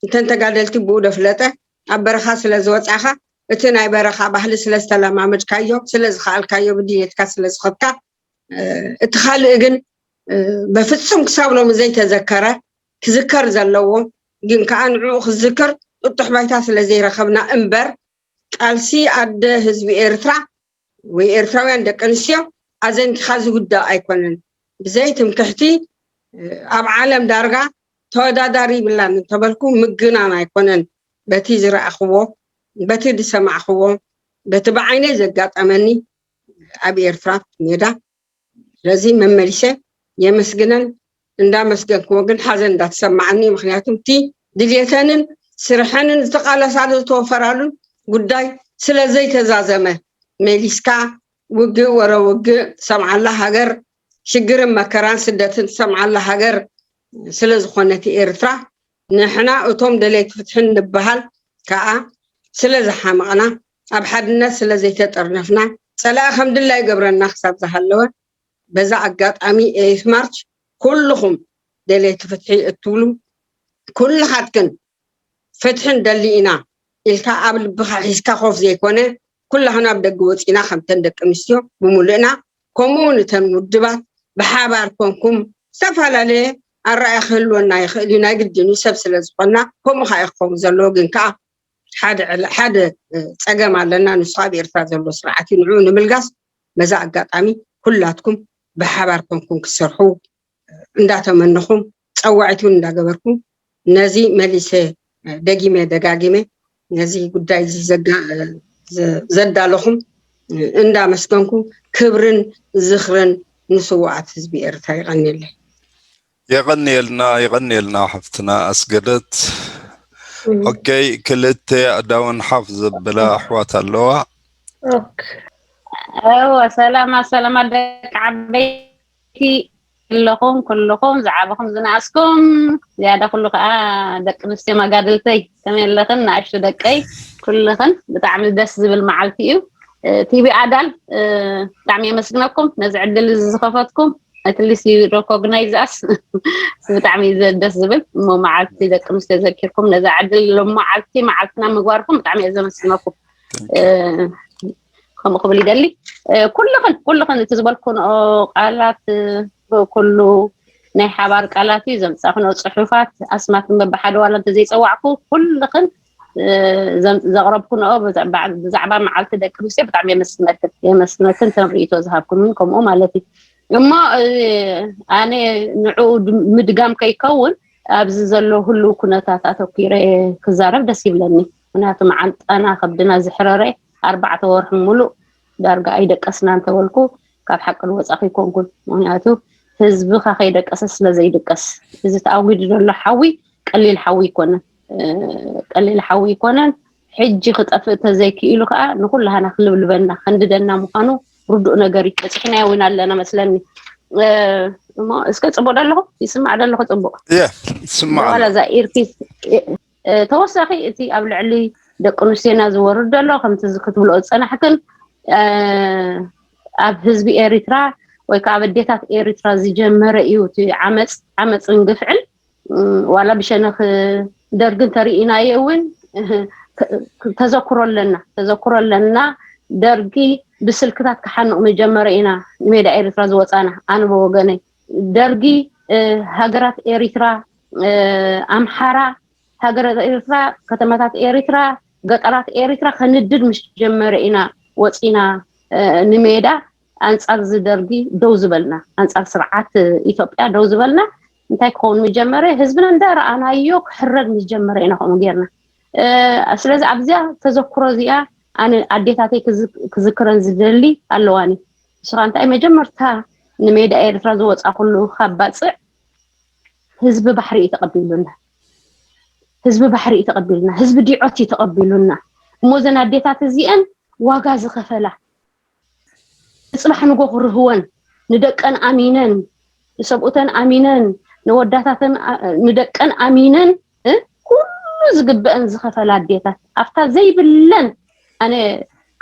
እተን ተጋደልቲ ብኡ ደፍለጠ ኣብ በረኻ ስለ ዝወፃኻ እቲ ናይ በረኻ ባህሊ ስለ ዝተለማመድካዮ ስለ ዝኸኣልካዮ ብድሌትካ ስለ ዝኸድካ እቲ ካልእ ግን በፍጹም ክሳብ ሎሚ ዘይተዘከረ ክዝከር ዘለዎ ግን ከዓ ንዕኡ ክዝክር ጥጡሕ ባይታ ስለ ዘይረኸብና እምበር ቃልሲ ኣደ ህዝቢ ኤርትራ ወይ ኤርትራውያን ደቂ ኣንስትዮ ኣዘንቲኻ ዝውዳእ ኣይኮነን። ብዘይ ትምክሕቲ ኣብ ዓለም ዳርጋ ተወዳዳሪ ይብላን እንተበልኩ ምግናን ኣይኮነን። በቲ ዝረኣኽዎ በቲ ዝሰማዕኽዎ በቲ ብዓይነይ ዘጋጠመኒ ኣብ ኤርትራ ሜዳ ስለዚ መመሊሰ የመስግነን እንዳመስገንክዎ ግን ሓዘን እንዳተሰማዓኒ ምክንያቱ እቲ ድልየተንን ስርሐንን ዝተቃለሳሉ ዝተወፈራሉን ጉዳይ ስለ ዘይተዛዘመ መሊስካ ውግእ ወረ ውግእ ትሰምዓላ ሃገር ሽግርን መከራን ስደትን ትሰምዓላ ሃገር ስለ ዝኾነት ኤርትራ ንሕና እቶም ደለይቲ ፍትሒ እንበሃል ከዓ ስለ ዝሓመቕና ኣብ ሓድነት ስለ ዘይተጠርነፍና ፀላኢ ከም ድላይ ይገብረና ክሳብ ዝሃለወ በዛ ኣጋጣሚ ኤይት ማርች ኩልኹም ደለይቲ ፍትሒ እትብሉ ኩልኻትክን ፍትሒ ንደሊ ኢና ኢልካ ኣብ ልብኻ ሒዝካ ኮፍ ዘይኮነ ኩላህና ኣብ ደገ ወፂና ከምተን ደቂ ኣንስትዮ ብምሉእና ከምኡ እውን እተን ውድባት ብሓባር ኮንኩም ዝተፈላለየ ኣረኣያ ክህልወና ይኽእል እዩ ናይ ግድን እዩ ሰብ ስለ ዝኾንና ከምኡ ከዓ ክኸውን ዘለዎ ግን ከዓ ሓደ ዕላ- ሓደ እ፣ ፀገም ኣለና ንሱ ኣብ ኤርትራ ዘሎ ስርዓት እዩ ንዕኡ ንምልጋስ በዛ ኣጋጣሚ ኩላትኩም ብሓባር ኮንኩም ክትሰርሑ እንዳተመነኹም ፀዋዒት እውን እንዳገበርኩም ነዚ መሊሰ እ፣ ደጊመ ደጋጊመ ነዚ ጉዳይ እዚ ዘጋ- እ፣ ዘ- ዘዳለኹም እ፣ እንዳመስገንኩ ክብርን ዝኽርን ንስዋኣት ህዝቢ ኤርትራ ይቐንየለይ። የቐንየልና የቐንየልና ሓፍትና ኣስገደት። ኦኬ ክልተ ኣእዳውን ሓፍ ዘብላ ኣሕዋት ኣለዋ። እወ ሰላማ ሰላማ ደቂ ዓበይቲ ኣለኹም ኩልኹም ዝዓበኹም ዝነኣስኩም ዝያዳ ኩሉ ከዓ ደቂ ኣንስትዮ መጋድልተይ ከመይ ኣለኽን ንኣሽቱ ደቀይ ኩልኽን ብጣዕሚ ደስ ዝብል መዓልቲ እዩ። ቲቪ ኣዳል ብጣዕሚ የመስግነኩም ነዚ ዕድል እዚ ዝኸፈትኩም ኣትሊስት ዩ ሮኮግናይዝ ኣስ ብጣዕሚ እዩ ደስ ዝብል እሞ መዓልቲ ደቂ ኣንስትዮ ዘኪርኩም ነዛ ዕድል ሎም መዓልቲ መዓልትና ምግባርኩም ብጣዕሚ እየ ዘመስግነኩም። ከምኡ ክብል ይደሊ። ኩልኽን ኩልኽን እቲ ዝበልኩንኦ ቃላት ኩሉ ናይ ሓባር ቃላት እዩ ዘምፃእክንኦ ፅሑፋት ኣስማትን በብሓደ ዋላ እንተዘይፀዋዕኩ ኩልኽን ዘቕረብኩንኦ ብዛዕባ መዓልቲ ደቂ ኣንስትዮ ብጣዕሚ የመስግነክን የመስግነክን እተን ርእይቶ ዝሃብኩንን ከምኡ ማለት እዩ እሞ ኣነ ንዕኡ ምድጋም ከይከውን ኣብዚ ዘሎ ህልው ኩነታት ኣተኪረ ክዛረብ ደስ ይብለኒ ምክንያቱ መዓንጣና ከብድና ዝሕረረ ኣርባዕተ ወርሒ ሙሉእ ዳርጋ ኣይደቀስና እንተበልኩ ካብ ሓቂ ዝወፃ ከይኮንኩን ምክንያቱ ህዝብኻ ከይደቀሰ ስለዘይድቀስ እዚ ተኣጒዱ ዘሎ ሓዊ ቀሊል ሓዊ ኣይኮነን ቀሊል ሓዊ ኣይኮነን ሕጂ ክጠፍእ ተዘይክኢሉ ከዓ ንኩላሃና ክልብልበና ከንድደና ምኳኑ ርዱእ ነገር እዩ በፂሕናዮ እውን ኣለና መስለኒ እሞ እስከ ፅቡቅ ደለኹ ይስማዕ ደለኹ ፅቡቅ ስማዕ ዋላ እዛ ኢርፒስ ተወሳኺ እቲ ኣብ ልዕሊ ደቂ ኣንስትዮና ዝወርድ ዘሎ ከምቲ እዚ ክትብልኦ ዝጸናሕክን ኣብ ህዝቢ ኤሪትራ ወይ ከዓ ኣብ ኣዴታት ኤሪትራ ዝጀመረ እዩ እቲ ዓመፅ ዓመፅን ግፍዕን። ዋላ ብሸነኽ ደርጊ እንተርኢናዮ እውን ተዘክሮ ኣለና ተዘክሮ ኣለና። ደርጊ ብስልክታት ክሓንቕ መጀመረ ኢና ንሜዳ ኤሪትራ ዝወፃና። ኣነ ብወገነይ ደርጊ ሃገራት ኤሪትራ ኣምሓራ ሃገራት ኤሪትራ ከተማታት ኤሪትራ ገጠራት ኤሪትራ ከንድድ ምስ ጀመረ ኢና ወፂና ንሜዳ ኣንፃር ዝደርጊ ደው ዝበልና ኣንፃር ስርዓት ኢትዮጵያ ደው ዝበልና። እንታይ ክኸውን ምጀመረ ህዝብና እንዳረኣናዮ ክሕረድ ምስ ጀመረ ኢና ከምኡ ጌርና። ስለዚ ኣብዚኣ ተዘክሮ እዚኣ ኣነ ኣዴታተይ ክዝክረን ዝደሊ ኣለዋኒ። ንስኻ እንታይ መጀመርታ ንሜዳ ኤርትራ ዝወፃ ኩሉ ካብ ባፅዕ ህዝቢ ባሕሪ እዩ ተቐቢሉና። ህዝቢ ባሕሪ እዩ ተቐቢሉና ህዝቢ ዲዖት እዩ ተቐቢሉና። እሞ እዘን ኣዴታት እዚአን ዋጋ ዝኸፈላ ንፅባሕ ንጎ ክርህወን ንደቀን ኣሚነን ንሰብኡተን ኣሚነን ንወዳታተን ንደቀን ኣሚነን ኩሉ ዝግበአን ዝኸፈላ ኣዴታት ኣብታ ዘይብለን ኣነ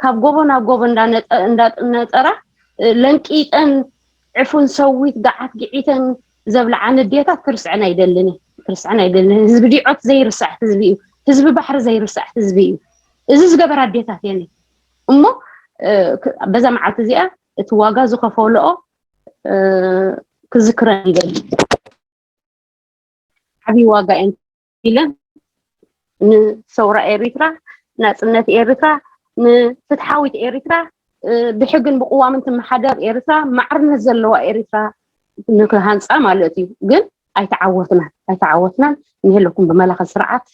ካብ ጎቦ ናብ ጎቦ እንዳነጠራ ለንቂጠን ዕፉን ሰዊት ገዓት ግዒተን ዘብልዓ ንዴታት ክርስዐን ኣይደልን። ክርስዐን ኣይደልን። ህዝቢ ዲዖት ዘይርሳዕ ህዝቢ እዩ። ህዝቢ ባሕሪ ዘይርሳዕ ህዝቢ እዩ። እዚ ዝገበራ ኣዴታት የን እሞ በዛ መዓልቲ እዚኣ እቲ ዋጋ ዝኸፈለኦ ክዝክረን ይደሊ። ዓብዪ ዋጋ እየን ኢለን ንሰውራ ኤሪትራ ናፅነት ኤሪትራ ንፍትሓዊት ኤሪትራ ብሕግን ብቅዋምን ትመሓደር ኤሪትራ ማዕርነት ዘለዋ ኤሪትራ ንክሃንፃ ማለት እዩ። ግን ኣይተዓወትናን ኣይተዓወትናን። ንህለኩም ብመላኸ ስርዓት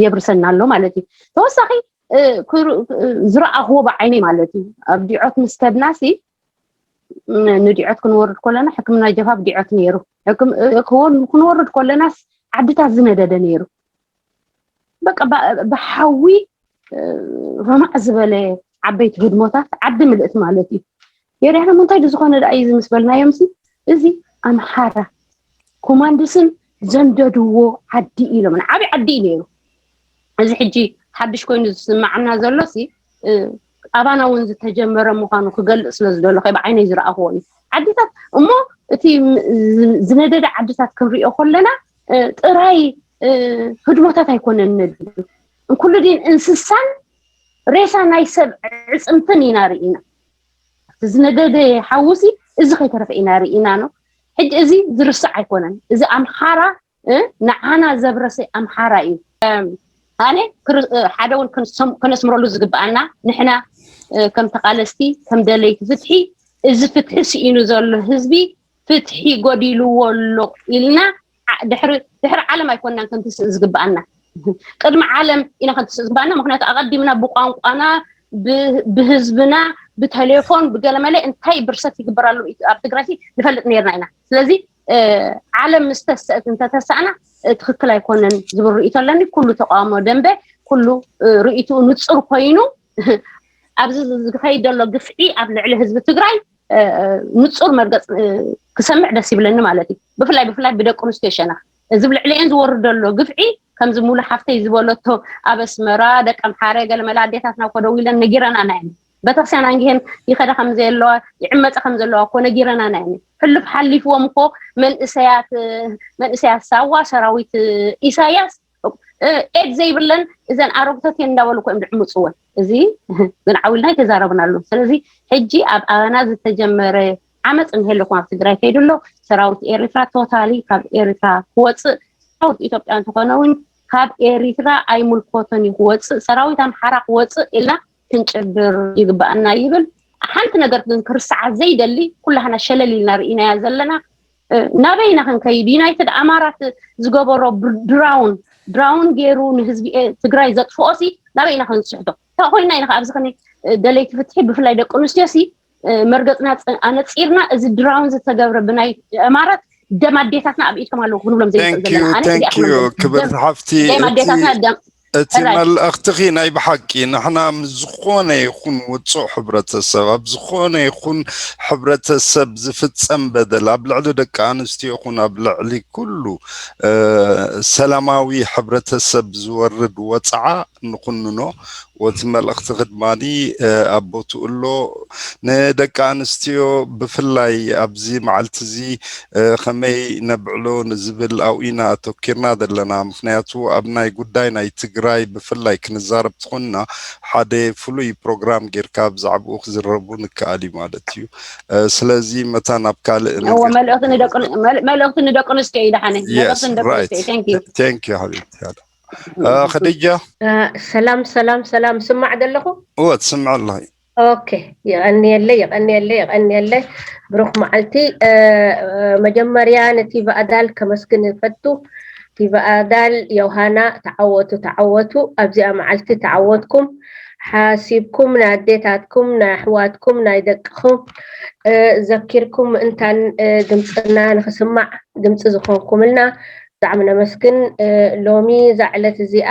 የብርሰና ኣሎ ማለት እዩ። ተወሳኺ ዝረኣኽዎ ብዓይነይ ማለት እዩ ኣብ ዲዖት ምስ ከድናሲ ንዲዖት ክንወርድ ከለና ሕክምና ጀፋ ብዲዖት ነይሩ። ክንወርድ ከለናስ ዓድታት ዝነደደ ነይሩ። በቃ ብሓዊ ረማዕ ዝበለ ዓበይቲ ህድሞታት ዓዲ ምልእቲ ማለት እዩ። የሪሕና እንታይ ዝኾነ ደኣ እዩ ዝምስበልናዮም ሲ እዚ ኣምሓራ ኮማንድስን ዘንደድዎ ዓዲ ኢሎም ዓብዪ ዓዲ እዩ ነይሩ። እዚ ሕጂ ሓድሽ ኮይኑ ዝስማዓና ዘሎ ሲ ኣባና እውን ዝተጀመረ ምዃኑ ክገልፅ ስለ ዝደሎ ከ ብዓይነይ ዝረኣኽዎ እዩ። ዓድታት እሞ እቲ ዝነደደ ዓድታት ክንሪኦ ከለና ጥራይ ህድሞታት ኣይኮነን ነድሪ እንኩሉ ድን እንስሳን ሬሳ ናይ ሰብ ዕፅምትን ኢና ርኢና። ዝነደደ ሓውሲ እዚ ከይተረፈ ኢና ርኢና ነው። ሕጂ እዚ ዝርስዕ ኣይኮነን። እዚ ኣምሓራ ንዓና ዘብረሰ ኣምሓራ እዩ። ኣነ ሓደ እውን ከነስምረሉ ዝግብኣና ንሕና ከም ተቃለስቲ ከም ደለይቲ ፍትሒ እዚ ፍትሒ ስኢኑ ዘሎ ህዝቢ ፍትሒ ጎዲልዎ ኣሎ ኢልና ድሕሪ ዓለም ኣይኮናን ከንትስእ ዝግብኣና። ቅድሚ ዓለም ኢና ከንትስእ ዝግብኣና። ምክንያቱ ኣቀዲምና ብቋንቋና ብህዝብና ብቴሌፎን ብገለመለ እንታይ ብርሰት ይግበር ኣሎ ኣብ ትግራይ ንፈልጥ ነርና ኢና። ስለዚ ዓለም ምስ ተሰእት እንተተሳእና ትኽክል ኣይኮነን ዝብል ርእይቶ ኣለኒ። ኩሉ ተቃውሞ ደንበ ኩሉ ርእይትኡ ንፁር ኮይኑ ኣብዚ ዝኸይድ ዘሎ ግፍዒ ኣብ ልዕሊ ህዝቢ ትግራይ ንፁር መርገፅ ክሰምዕ ደስ ይብለኒ ማለት እዩ። ብፍላይ ብፍላይ ብደቂ ኣንስትዮ ሸነኽ እዚ ልዕሊአን ዝወርድ ዘሎ ግፍዒ ከምዚ ሙሉ ሓፍተይ ዝበለቶ ኣብ ኣስመራ ደቂ ኣምሓረ ገለመለ ኣዴታትና ኮ ደው ኢለን ነጊረናና እየን። ቤተክርስትያን ኣንጊሀን ይኸዳ ከም ዘለዋ ይዕመፀ ከም ዘለዋ እኮ ነጊረናና እየን። ሕሉፍ ሓሊፍዎም እኮ መንእሰያት መንእሰያት ሳዋ ሰራዊት ኢሳያስ ኤድ ዘይብለን እዘን ኣረግቶት እየን እንዳበሉ እኮ እዮም ዝዕምፅወን። እዚ ግን ዓው ኢልና ኣይተዛረብናሉ። ስለዚ ሕጂ ኣብ ኣና ዝተጀመረ ዓመፅ እንሄለኩም ኣብ ትግራይ ከይዱ ኣሎ። ሰራዊት ኤርትራ ቶታሊ ካብ ኤርትራ ክወፅእ ሰራዊት ኢትዮጵያ እንተኾነ እውን ካብ ኤሪትራ ኣይምልኮቶን እዩ ክወፅእ ሰራዊት ኣምሓራ ክወፅእ ኢልና ክንጭብር ይግባኣና ይብል። ሓንቲ ነገር ግን ክርስዓ ዘይደሊ ኩላህና ሸለል ኢልና ርኢናያ ዘለና ናበይና ክንከይድ ዩናይትድ ኣማራት ዝገበሮ ድራውን ድራውን ገይሩ ንህዝቢ ትግራይ ዘጥፍኦ ሲ ናበይና ክንስሕቶ? እንታይ ኮይንና ኢና ኣብዚ ከ ደለይቲ ፍትሒ ብፍላይ ደቂ ኣንስትዮ ሲ መርገፅና ኣነፂርና እዚ ድራውን ዝተገብረ ብናይ ኣማራት ደም ኣዴታትና ኣብ ኢድኩም ኣለዉ ክንብሎም ዘይንክእል ዘለና። ኣነ ክብርቲ ሓፍቲ ደም ኣዴታትና ደም እቲ መልእኽትኺ ናይ ብሓቂ ንሕና ምስ ዝኾነ ይኹን ውጹዕ ሕብረተሰብ፣ ኣብ ዝኾነ ይኹን ሕብረተሰብ ዝፍጸም በደል፣ ኣብ ልዕሊ ደቂ ኣንስትዮ ይኹን ኣብ ልዕሊ ኩሉ ሰላማዊ ሕብረተሰብ ዝወርድ ወጽዓ ንኹንኖ። ወቲ መልእኽትኺ ድማ ኣብ ቦትኡ ኣሎ። ንደቂ ኣንስትዮ ብፍላይ ኣብዚ መዓልቲ እዚ ከመይ ነብዕሎ ንዝብል ኣብኡ ኢና ኣተኪርና ዘለና። ምኽንያቱ ኣብ ናይ ጉዳይ ናይ ትግራይ ብፍላይ ክንዛረብ ትኾንና ሓደ ፍሉይ ፕሮግራም ጌርካ ብዛዕባኡ ክዝረቡ ንከኣል እዩ ማለት እዩ። ስለዚ መታ ናብ ካልእ መልእኽቲ ንደቂ ኣንስትዮ እዩ ደሓነ። Thank you ሓቢብቲ። ከዲጃ ሰላም ሰላም ሰላም፣ ስማዕ ዘለኹ እወ ትስምዕ ኣለኺ። ኦኬ፣ የቐንየለይ የቐንየለይ የቐንየለይ። ብሩኽ መዓልቲ። መጀመርያ ነቲ ብኣዳል ከመስግን እፈቱ። እቲ ብኣዳል ዮሃና፣ ተዓወቱ ተዓወቱ። ኣብዚኣ መዓልቲ ተዓወትኩም። ሓሲብኩም ናይ ኣዴታትኩም ናይ ኣሕዋትኩም ናይ ደቅኹም ዘኪርኩም ምእንታን ድምፅና ንክስማዕ ድምፂ ዝኾንኩምልና ብጣዕሚ ነመስግን። ሎሚ እዛ ዕለት እዚኣ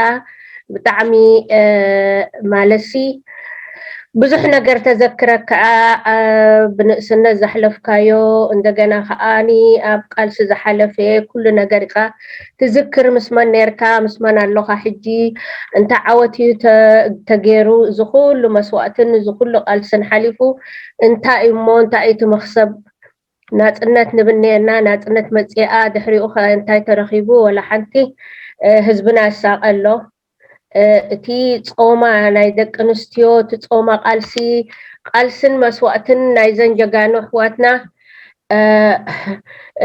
ብጣዕሚ ማለሲ ብዙሕ ነገር ተዘክረካ፣ ብንእስነት ዘሕለፍካዮ፣ እንደገና ከዓኒ ኣብ ቃልሲ ዝሓለፈ ኩሉ ነገር ኢኻ ትዝክር። ምስ መን ነርካ? ምስ መን ኣሎኻ ሕጂ? እንታይ ዓወት እዩ ተገይሩ? እዚ ኩሉ መስዋእትን እዚ ኩሉ ቃልስን ሓሊፉ እንታይ እሞ እንታይ እቲ መኽሰብ? ናጽነት ንብል ነርና፣ ናጽነት መጽኣ፣ ድሕሪኡ ከ እንታይ ተረኺቡ? ወላ ሓንቲ። ህዝብና ይሳቐ ኣሎ። እቲ ጾማ ናይ ደቂ ኣንስትዮ፣ እቲ ጾማ ቃልሲ፣ ቃልስን መስዋእትን ናይዘን ጀጋኑ ኣሕዋትና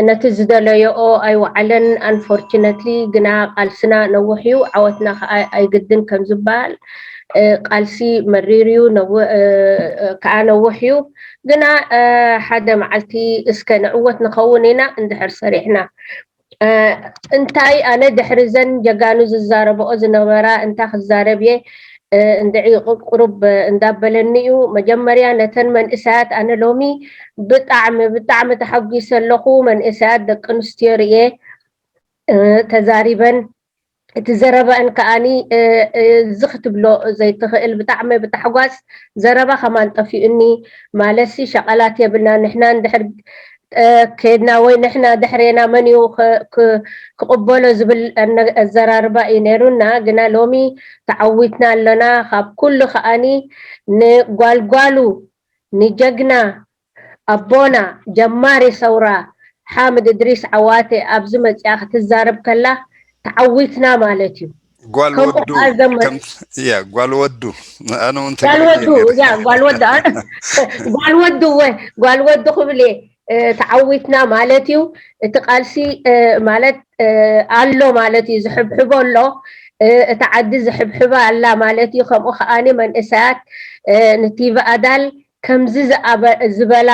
ነቲ ዝደለየኦ ኣይወዓለን። Unfortunately ግና ቃልስና ነውሕ እዩ፣ ዓወትና ከዓ ኣይግድን ከም ዝበሃል። ቃልሲ መሪር እዩ፣ ከዓ ነውሕ እዩ። ግና ሓደ መዓልቲ እስከ ንዕወት ንኸውን ኢና እንድሕር ሰሪሕና። እንታይ ኣነ ድሕሪ ዘን ጀጋኑ ዝዛረበኦ ዝነበራ እንታይ ክዛረብ እየ? እንድዒ ቁሩብ እንዳበለኒ እዩ። መጀመርያ ነተን መንእሰያት ኣነ ሎሚ ብጣዕሚ ብጣዕሚ ተሓጒሰ ኣለኹ። መንእሰያት ደቂ ኣንስትዮ ርእየ ተዛሪበን እቲ ዘረበአን ከዓኒ እዚ ክትብሎ ዘይትኽእል ብጣዕሚ ብታሕጓስ ዘረባ ከማን ጠፊኡኒ። ማለትሲ ሸቐላት የብልና ንሕና እንድሕር ከድና ወይ ንሕና ድሕሬና መን እዩ ክቕበሎ ዝብል ኣዘራርባ እዩ ነይሩና። ግና ሎሚ ተዓዊትና ኣለና። ካብ ኩሉ ከዓኒ ንጓልጓሉ ንጀግና ኣቦና ጀማሪ ሰውራ ሓምድ እድሪስ ዓዋተ ኣብዚ መፅያ ክትዛረብ ከላ ተዓዊትና ማለት እዩ። ጓል ወዱ ጓል ወዱ ኣነ እውን ጓል ወዱ ጓል ወዱ ጓል ወዱ ክብል ተዓዊትና ማለት እዩ። እቲ ቃልሲ ማለት ኣሎ ማለት እዩ። ዝሕብሕቦ ኣሎ፣ እቲ ዓዲ ዝሕብሕባ ኣላ ማለት እዩ። ከምኡ ከዓኒ መንእሰያት ንቲቪ ኣዳል ከምዚ ዝበላ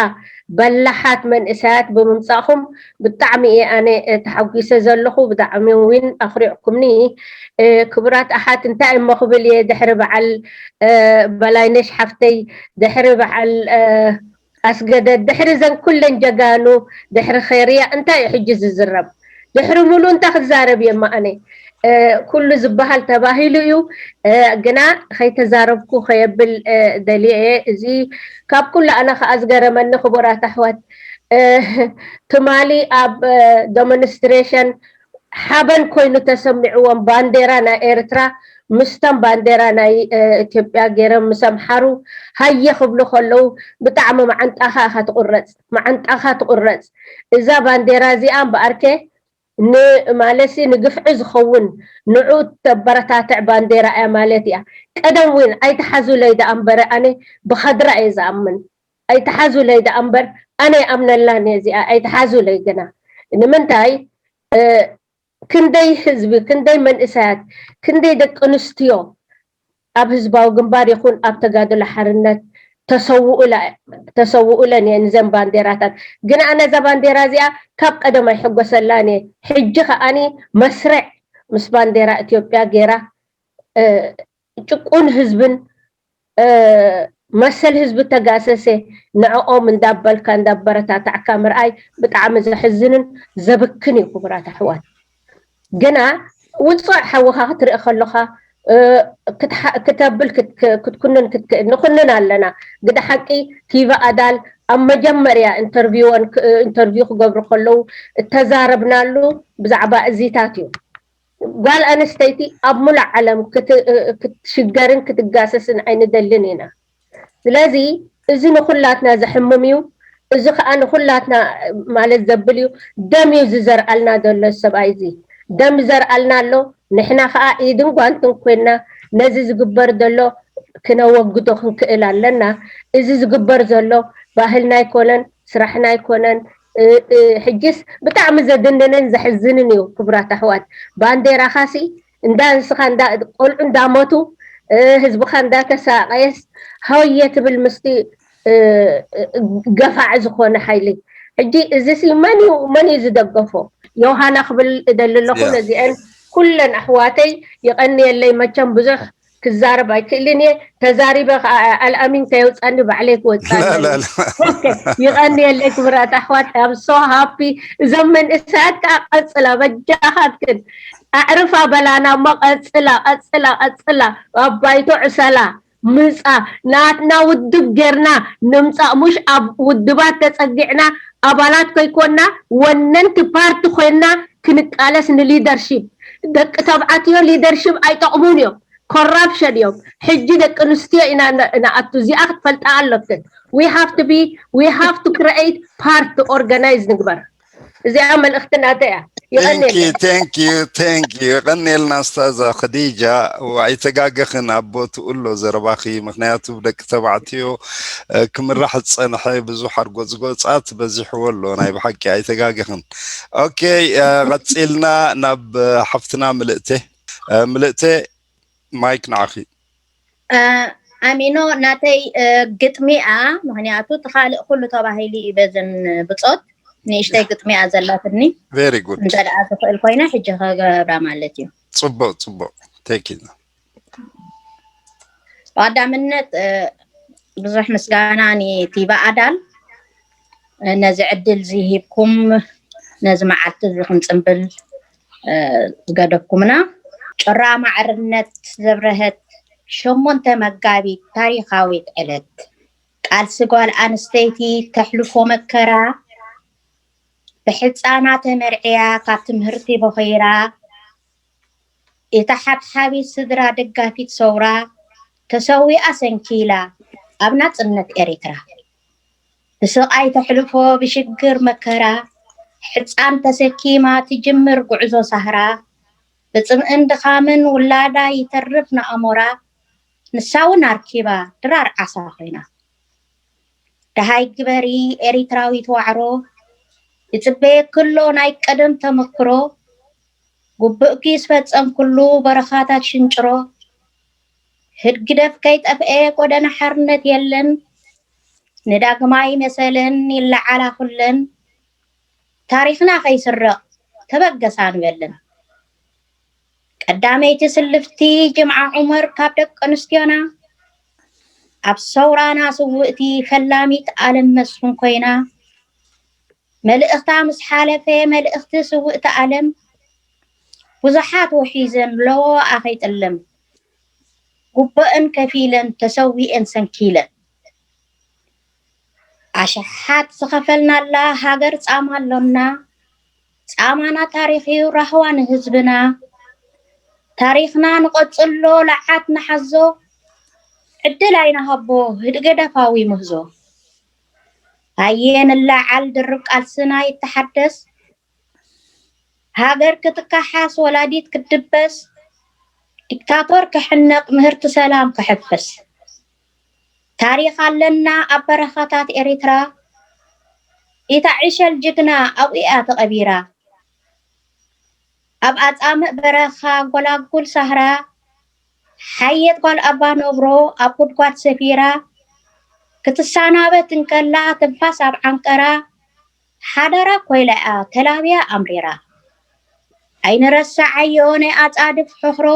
በላሓት መንእሰያት ብምምፃእኹም ብጣዕሚ እየ ኣነ ተሓጒሰ ዘለኹ። ብጣዕሚ እውን ኣኹሪዕኩምኒ ክቡራት ኣሓት። እንታይ እሞ ክብል እየ ድሕሪ በዓል በላይነሽ ሓፍተይ፣ ድሕሪ በዓል ኣስገደድ፣ ድሕሪ ዘን ኩለን ጀጋኑ፣ ድሕሪ ኸይርያ እንታይ እዩ ሕጂ ዝዝረብ? ድሕሪ ሙሉ እንታይ ክዛረብ እየ እማ ኣነ? ኩሉ ዝበሃል ተባሂሉ እዩ። ግና ከይተዛረብኩ ከየብል ደልየ እየ። እዚ ካብ ኩሉ ኣነ ከዓ ዝገረመኒ ክቡራት ኣሕዋት፣ ትማሊ ኣብ ዶሞንስትሬሽን ሓበን ኮይኑ ተሰሚዕዎም ባንዴራ ናይ ኤርትራ ምስቶም ባንዴራ ናይ ኢትዮጵያ ገይሮም ምስ ኣምሓሩ ሃየ ክብሉ ከለዉ ብጣዕሚ መዓንጣኻ ኢኻ ትቑረፅ፣ መዓንጣኻ ትቑረፅ። እዛ ባንዴራ እዚኣ እምበኣርከ ንማለትሲ ንግፍዒ ዝኸውን ንዑ ተበረታትዕ ባንዴራ እያ ማለት እያ። ቀደም እውን ኣይትሓዙለይ ደኣ እምበረ ኣነ ብኸድራ እየ ዝኣምን። ኣይትሓዙለይ ደኣ እምበር ኣነ ይኣምነላን እየ እዚኣ ኣይትሓዙለይ ግና ንምንታይ ክንደይ ህዝቢ ክንደይ መንእሰያት ክንደይ ደቂ ኣንስትዮ ኣብ ህዝባዊ ግንባር ይኹን ኣብ ተጋድሎ ሓርነት ተሰውኡለን እየን እዘን ባንዴራታት። ግን ኣነ እዛ ባንዴራ እዚኣ ካብ ቀደም ኣይሕጎሰላን እየ። ሕጂ ከዓኒ መስርዕ ምስ ባንዴራ ኢትዮጵያ ገይራ ጭቁን ህዝብን መሰል ህዝቢ ተጋሰሰ ንዕኦም እንዳበልካ እንዳበረታታዕካ ምርኣይ ብጣዕሚ ዘሕዝንን ዘብክን እዩ። ክቡራት ኣሕዋት ግና ውፁዕ ሓውኻ ክትርኢ ከለኻ እ፣ ክትሓ-፣ ክተብል ክት-፣ ክ-፣ ክትኩንን ክትክእል ንኹንን ኣለና። ግደ ሓቂ ቲቪ ኣዳል ኣብ መጀመርያ ኢንተርቪወን ክ-፣ ኢንተርቪው ክገብሩ ከለዉ እተዛረብናሉ ብዛዕባ እዚታት እዩ። ጓል ኣንስተይቲ ኣብ ሙሉእ ዓለም ክት-፣ ክትሽገርን ክትጋሰስን ኣይንደልን ኢና። ስለዚ እዚ ንኹላትና ዘሕምም እዩ። እዚ ከዓ ንኹላትና ማለት ዘብል እዩ። ደም እዩ ዝዘርኣልና ዘሎ ሰብኣይ እዚ። ደም ይዘርኣልና ኣሎ። ንሕና ከዓ ኢድን ጓንትን ኮይንና ነዚ ዝግበር ዘሎ ክነወግዶ ክንክእል ኣለና። እዚ ዝግበር ዘሎ ባህልና ኣይኮነን፣ ስራሕና ኣይኮነን። እ፣ እ፣ ሕጅስ ብጣዕሚ ዘድንንን ዘሕዝንን እዩ ክቡራት ኣሕዋት። ባንዴራኻሲ እንዳ ንስኻ እንዳ ቆልዑ እንዳሞቱ፣ እ፣ ህዝብኻ እንዳተሳቀየስ ሆየ ትብል ምስቲ፣ እ፣ እ፣ ገፋዕ ዝኾነ ሓይሊ። ሕጂ እዚሲ መን እዩ፣ መን እዩ ዝደገፎ? ዮሃና ክብል እደሊ ኣለኹ። ነዚአን ኩለን ኣሕዋተይ ይቐንየለይ። መቸም ብዙሕ ክዛረብ ኣይክእልን እየ። ተዛሪበ ከዓ ኣልኣሚን ከየውፃኒ ባዕለይ ክወፃኒ። ኦኬ፣ ይቐንየለይ ክቡራት ኣሕዋት። I'm so happy። እዞም መንእሰያት ከዓ ቀፅላ፣ በጃኻትክን ኣዕርፋ በላና እሞ ቀፅላ፣ ቀፅላ፣ ቀፅላ። ኣብ ባይቶ ዕሰላ ምፃ፣ ናትና ውድብ ጌርና ንምፃእ፣ ሙሽ ኣብ ውድባት ተፀጊዕና ኣባላት ከይኮንና ወነንቲ ፓርቲ ኮይንና ክንቃለስ ንሊደርሺፕ። ደቂ ተባዕትዮ ሊደርሺፕ ኣይጠቕሙን እዮም፣ ኮራፕሽን እዮም። ሕጂ ደቂ ኣንስትዮ ኢና ን-፣ ንኣቱ። እዚኣ ክትፈልጣ ኣለክን። We have to be, we have to create part organize ንግበር። እዚኣ መልእኽቲ ናተይ እያ። ይቐንየለይ። Thank you, thank you, thank you። የቐንየልና ስታዛ ኸዲጃ። ኣይተጋገኽን፣ ኣብ ቦትኡ ኣሎ ዘረባኺ። ምኽንያቱ ብደቂ ተባዕትዮ እ፣ ክምራሕ ዝጸንሐ ብዙሕ ኣርጎጽጎጻት በዚሕዎ ኣሎ። ናይ ብሓቂ ኣይተጋገኽን። ኦኬ፣ እ፣ ቀጺልና ናብ፣ እ፣ ሓፍትና ምልእቴ። እ፣ ምልእቴ፣ ማይክ ንዓኺ። እ፣ ኣሚኖ፣ ናተይ፣ እ፣ ግጥሚ እያ። ምኽንያቱ እቲ ካልእ ኩሉ ተባሂሉ እዩ በዝን ብጾት። ንእሽተይ ግጥሚ እያ ዘላትኒ። Very good። እንተ ደኣ ዝኽእል ኮይነ ሕጂ ክገብራ ማለት እዩ። ጽቡቕ፣ ጽቡቕ። Thank you። ብቐዳምነት፣ እ፣ ብዙሕ ምስጋና ንቲቪ ኣዳል፣ እ፣ ነዚ ዕድል እዚ ሂብኩም፣ ነዚ መዓልቲ እዚ ክንጽንብል፣ እ፣ ዝገደፍኩምና። ጭራ ማዕርነት ዘብረሀት ሸሞንተ መጋቢት ታሪኻዊት ዕለት፣ ቃልሲ ጓል ኣንስተይቲ ተሕልፎ መከራ፣ ብሕጻና ተመርዕያ ካብ ትምህርቲ ቦኺራ፣ እታ ሓብሓቢት ስድራ ደጋፊት ሰውራ፣ ተሰዊኣ ሰንኪላ ኣብ ናጽነት ኤሪትራ። ብስቓይ ተሕልፎ ብሽግር መከራ፣ ሕጻን ተሰኪማ ትጅምር ጉዕዞ ሳህራ፣ ብጽምእን ድኻምን ውላዳ ይተርፍ ንኣሞራ፣ ንሳ እውን ኣርኪባ ድራር ዓሳ ኮይና። ደሃይ ግበሪ ኤሪትራዊት ዋዕሮ፣ ይጽበየኪ ኣሎ ናይ ቀደም ተመክሮ፣ ግቡእኪ ዝፈጸምክሉ በረኻታት ሽንጭሮ፣ ህግደፍ ከይጠፍኤ ጎደና ሓርነት የለን፣ ንዳግማይ መሰለን ይለዓላ ኩለን፣ ታሪኽና ከይስረቕ ተበገሳ ንበለን። ቀዳመይቲ ስልፍቲ ጅምዓ ዑመር ካብ ደቂ ኣንስትዮና፣ ኣብ ሰውራና ስውእቲ ፈላሚት ኣለም መስፍን ኮይና፣ መልእኽታ ምስ ሓለፈ መልእኽቲ ስውእቲ ኣለም፣ ብዙሓት ውሒዘን ለወዋኣ ከይጥለም፣ ጉቦአን ከፊለን ተሰዊኤን ሰንኪለን። ኣሽሓት ዝኸፈልናላ ሃገር ጻማ ኣሎና፣ ጻማና ታሪኽ እዩ ራህዋ ንህዝብና። ታሪኽና ንቐጽሎ ለዓት ንሓዞ፣ ዕድል ኣይንሃቦ ህግደፋዊ ምህዞ። ሃየ ንለዓል ድርብ ቃልስና ይተሓደስ፣ ሃገር ክትከሓስ ወላዲት ክትድበስ፣ ዲክታቶር ክሕነቕ ምህርቲ ሰላም ክሕፈስ። ታሪኽ ኣለና ኣብ በረኻታት ኤሪትራ፣ ኢታ ዕሸል ጅግና ኣብኡ እያ ተቐቢራ። ኣብ ኣጻምእ በረኻ ጎላጉል ሳህራ፣ ሓየት ጓል ኣባ ነብሮ ኣብ ጉድጓድ ሰፊራ፣ ክትሰናበት እንከላ ትንፋስ ኣብ ዓንቀራ፣ ሓደራ ኮይላ እያ ተላብያ ኣምሪራ። ኣይንረስዓዮ ናይ ኣጻድፍ ሕኽሮ፣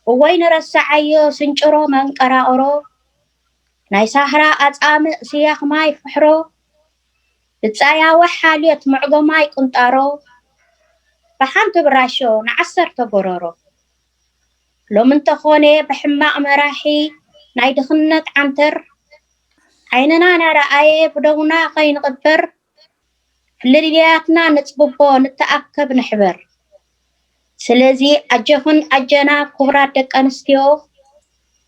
እወይ ንረስዓዮ ስንጭሮ መንቀራቕሮ፣ ናይ ሳህራ ኣጻምእ ስያኽ ማይ ፍሕሮ፣ ብጻያዊ ሓልዮት መዕጎማይ ቁንጣሮ፣ ብሓንቲ ብራሾ ንዓሰርተ ጎረሮ። ሎሚ እንተኾነ ብሕማቕ መራሒ ናይ ድኽነት ዓንተር ዓይንና ናረኣየ ብደውና ከይንቕበር ፍልልያትና ንጽብቦ ንተኣከብ ንሕበር። ስለዚ ኣጀኽን ኣጀና ክቡራት ደቂ ኣንስትዮ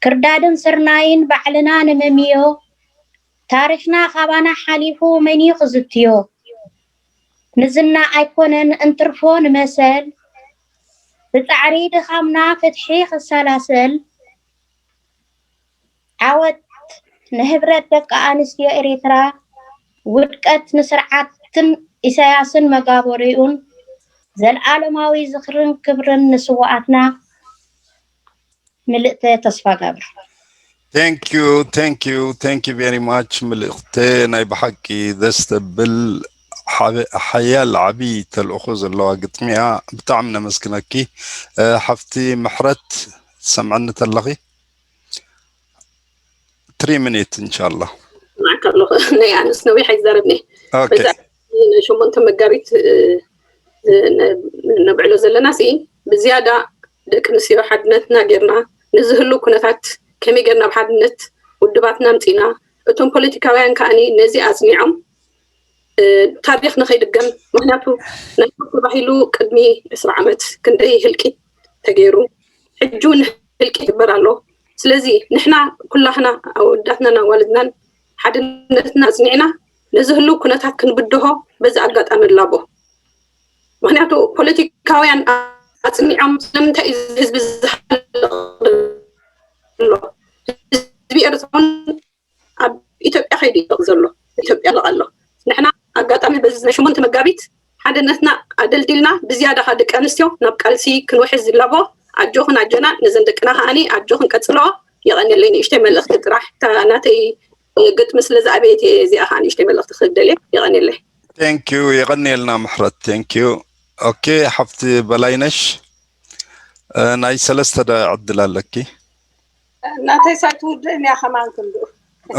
ክርዳድን ስርናይን ባዕልና ንመምዮ። ታሪኽና ካባና ሓሊፉ መን እዩ ክዝትዮ? ንዝና ኣይኮነን እንትርፎ ንመሰል ብጻዕሪ ድኻምና ፍትሒ ክሰላሰል። ዓወት ንህብረት ደቂ ኣንስትዮ ኤርትራ፣ ውድቀት ንስርዓትን ኢሳያስን መጋበሪኡን። ዘልኣለማዊ ዝኽርን ክብርን ንስውኣትና። ምልእተ ተስፋ ገብር። Thank you, thank you, thank you very much ምልእተ። ናይ ብሓቂ ደስ ተብል ሓያል ዓቢ ተልእኾ ዘለዋ ግጥሚያ። ብጣዕሚ ነመስግነኪ ሓፍቲ ምሕረት። ትሰምዕኒ ተለኺ ትሪ ሚኒት እንሻላ ማዕከሎ ናይ ኣንስ ነዊሕ ኣይዛረብኒ። ኦኬ ሸሞንተ መጋቢት ነብዕሎ ዘለና ሲ ብዝያዳ ደቂ ኣንስትዮ ሓድነትና ጌርና ንዝህሉ ኩነታት ከመይ ጌርና ብሓድነት ውድባትና ኣምፂና እቶም ፖለቲካውያን ከዓኒ ነዚ ኣፅኒዖም ታሪኽ ንኸይድገም። ምክንያቱ ናይ ተባሂሉ ቅድሚ ዕስራ ዓመት ክንደይ ህልቂት ተገይሩ፣ ሕጂ እውን ህልቂት ይግበር ኣሎ። ስለዚ ንሕና ኩላህና ኣወዳትናን ኣዋልድናን ሓድነትና ኣፅኒዕና ነዚ ህልው ኩነታት ክንብድሆ በዚ ኣጋጣሚ ንላቦ። ምክንያቱ ፖለቲካውያን ኣፅኒዖም ስለምንታይ እዩ ህዝቢ ዝሃልቕ ዘሎ? ህዝቢ ኤርትራ እውን ኣብ ኢትዮጵያ ከይዱ ይለቕ ዘሎ ኢትዮጵያ ለቕ ኣሎ። ንሕና ኣጋጣሚ በዚ ናይ ሸሞንተ መጋቢት ሓድነትና ኣደልዲልና ብዝያዳ ከዓ ደቂ ኣንስትዮ ናብ ቃልሲ ክንውሕዝ ዝላቦ ኣጆኽን ኣጆና ነዘን ደቅና ከዓኒ ኣጆኽን ቀፅሎ። የቐንየለይ ንእሽተይ መልእኽቲ ጥራሕ እታ ናተይ ግጥሚ ስለ ዝኣበየት እየ እዚኣ ከዓ ንእሽተይ መልእኽቲ ክደልየ። የቐንየለይ። Thank you የቐንየልና ምሕረት። Thank you። ኦኬ ሓፍቲ በላይነሽ ናይ ሰለስተ ደቂቕ ዕድል ኣለኪ። ናተይ ሳይትውድእን እያ ከማን ክንዱ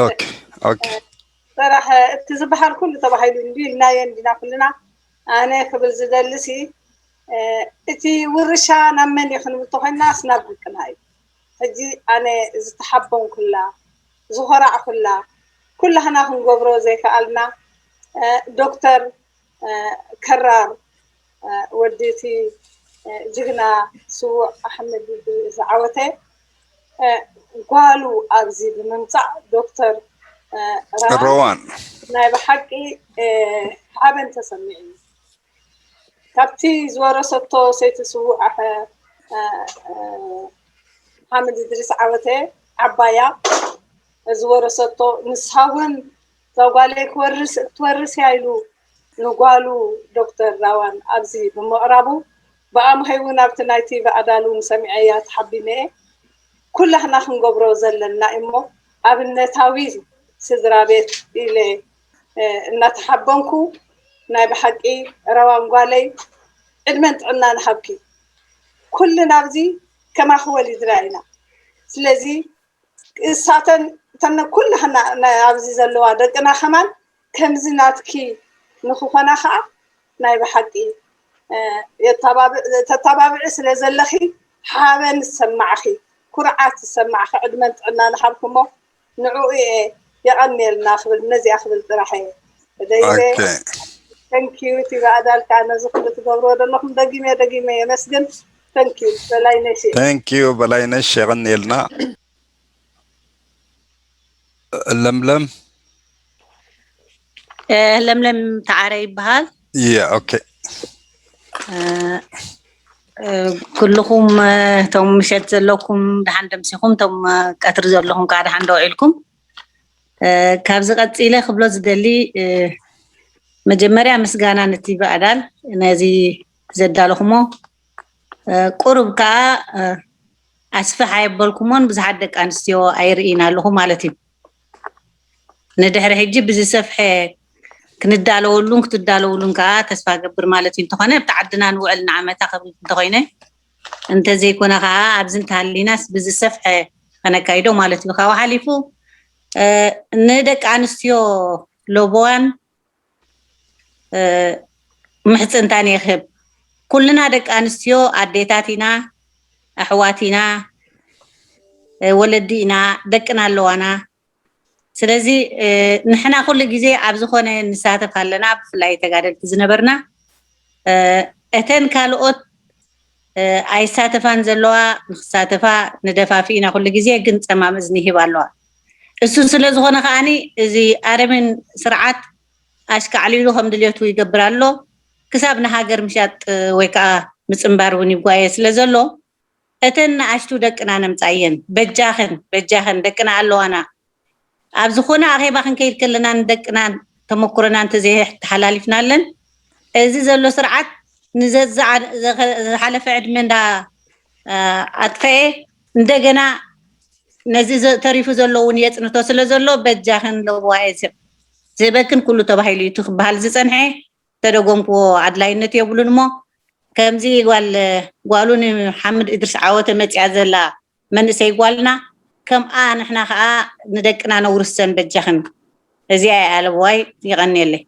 ኦኬ ኦኬ ጥራሕ እቲ ዝበሃል ኩሉ ተባሂሉ እንዲ ኢልናዮ እንዲና ኩልና። ኣነ ክብል ዝደልሲ እቲ ውርሻ ናብ መን እዩ ክንብል ተኮይናስ ናብ ደቅና እዩ። ሕጂ ኣነ ዝተሓበንኩላ ዝኾራዕኩላ ኩላህና ክንገብሮ ዘይከኣልና ዶክተር ከራር ወዲ እቲ ጅግና ስዉእ ኣሕመድ ዝዓወተ ጓሉ ኣብዚ ብምምፃእ ዶክተር ረዋን ናይ ብሓቂ ሓበን ተሰሚዑ እዩ። ካብቲ ዝወረሰቶ ሰይቲ ስዉእ ሓምድ እድሪስ ዓወተ ዓባያ ዝወረሰቶ ንሳ እውን እዛ ጓለይ ክትወርስ እያ ኢሉ ንጓሉ ዶክተር ራዋን ኣብዚ ብምቕራቡ ብኣምሀይ እውን ኣብቲ ናይ ቲቪ ኣዳል እውን ሰሚዐያ ተሓቢነ እየ። ኩላህና ክንገብሮ ዘለና እሞ ኣብነታዊ ስድራ ቤት ኢለ እናተሓበንኩ ናይ ብሓቂ ረዋን ጓለይ ዕድመን ጥዕናን ይሃብኪ። ኩልና ኣብዚ ከማኺ ወሊድና ኢና። ስለዚ እሳተን እተን ኩላህና ኣብዚ ዘለዋ ደቅና ከማን ከምዚ ናትኪ ንክኾና ከዓ ናይ ብሓቂ ተተባብዒ ስለ ዘለኺ ሓበን ዝሰማዕኺ ኩርዓት ዝሰማዕኺ ዕድመን ጥዕናን ይሃብኪ እሞ ንዕኡ እየ የቐንየልና ክብል ነዚኣ ክብል ጥራሕ እየ ደይበ። Thank you እቲ ብኣዳልካ ነዚ ኩሉ ትገብርዎ ዘለኹም ደጊመ ደጊመ የመስግን። Thank you በላይነሽ። Thank you በላይነሽ የቐንየልና። ለምለም ለምለም ተዓረ ይበሃል። Yeah okay ኩልኹም እቶም ምሸት ዘለኩም ደሓን ደምሲኹም፣ እቶም ቀትሪ ዘለኹም ከዓ ደሓን ደውዒልኩም። ካብዚ ቀፂለ ክብሎ ዝደሊ መጀመርያ ምስጋና ነቲ ብኣዳል ነዚ ዘዳለኹሞ፣ ቁሩብ ከዓ ኣስፍሕ ኣየበልኩሞን ብዙሓት ደቂ ኣንስትዮ ኣይርእይን ኣለኹ ማለት እዩ። ንድሕሪ ሕጂ ብዝሰፍሐ ክንዳለወሉን ክትዳለውሉን ከዓ ተስፋ ገብር ማለት እዩ። እንተኾነ ኣብቲ ዓድና ንውዕል ንዓመታ ክብል እንተኮይነ እንተዘይኮነ ከዓ ኣብዚ እንተሃሊናስ ብዝሰፍሐ ከነካይዶ ማለት እዩ። ካብኡ ሓሊፉ ንደቂ ኣንስትዮ ለቦዋን ምሕፅንታን እየ ክህብ። ኩልና ደቂ ኣንስትዮ ኣዴታት ኢና፣ ኣሕዋት ኢና፣ ወለዲ ኢና፣ ደቅና ኣለዋና። ስለዚ ንሕና ኩሉ ግዜ ኣብ ዝኾነ ንሳተፍ ኣለና። ብፍላይ ተጋደልቲ ዝነበርና እተን ካልኦት ኣይሳተፋን ዘለዋ ንክሳተፋ ንደፋፊ ኢና ኩሉ ግዜ፣ ግን ጸማም እዝኒ ይህብ ኣለዋ። እሱ ስለ ዝኾነ ከዓኒ እዚ ኣረሜን ስርዓት ኣሽካዕሊሉ ከም ድልየቱ ይገብር ኣሎ። ክሳብ ንሃገር ምሻጥ ወይ ከዓ ምጽንባር እውን ይጓየ ስለ ዘሎ እተን ንኣሽቱ ደቅና ነምጻየን። በጃኽን በጃኽን ደቅና ኣለዋና። ኣብ ዝኾነ ኣኼባ ክንከይድ ከለና ንደቅና ተመኩሮና እንተዘይተሓላሊፍናለን እዚ ዘሎ ስርዓት ንዝሓለፈ ዕድመ እንዳ ኣጥፈኤ እንደገና ነዚ ተሪፉ ዘሎ እውን የፅንቶ ስለ ዘሎ በጃኽን ለዋየ ዝህበክን ኩሉ ተባሂሉ እዩ እቲ ክበሃል ዝፀንሐ። ተደጎምክዎ ኣድላይነት የብሉን እሞ ከምዚ ጓል ጓሉ ንሓምድ እድርስ ዓወተ መፅያ ዘላ መንእሰይ ጓልና ከምኣ ንሕና ከዓ ንደቅና ነውርሰን በጃኽን። እዚኣ እያ ኣለዋይ። ይቐንየለይ።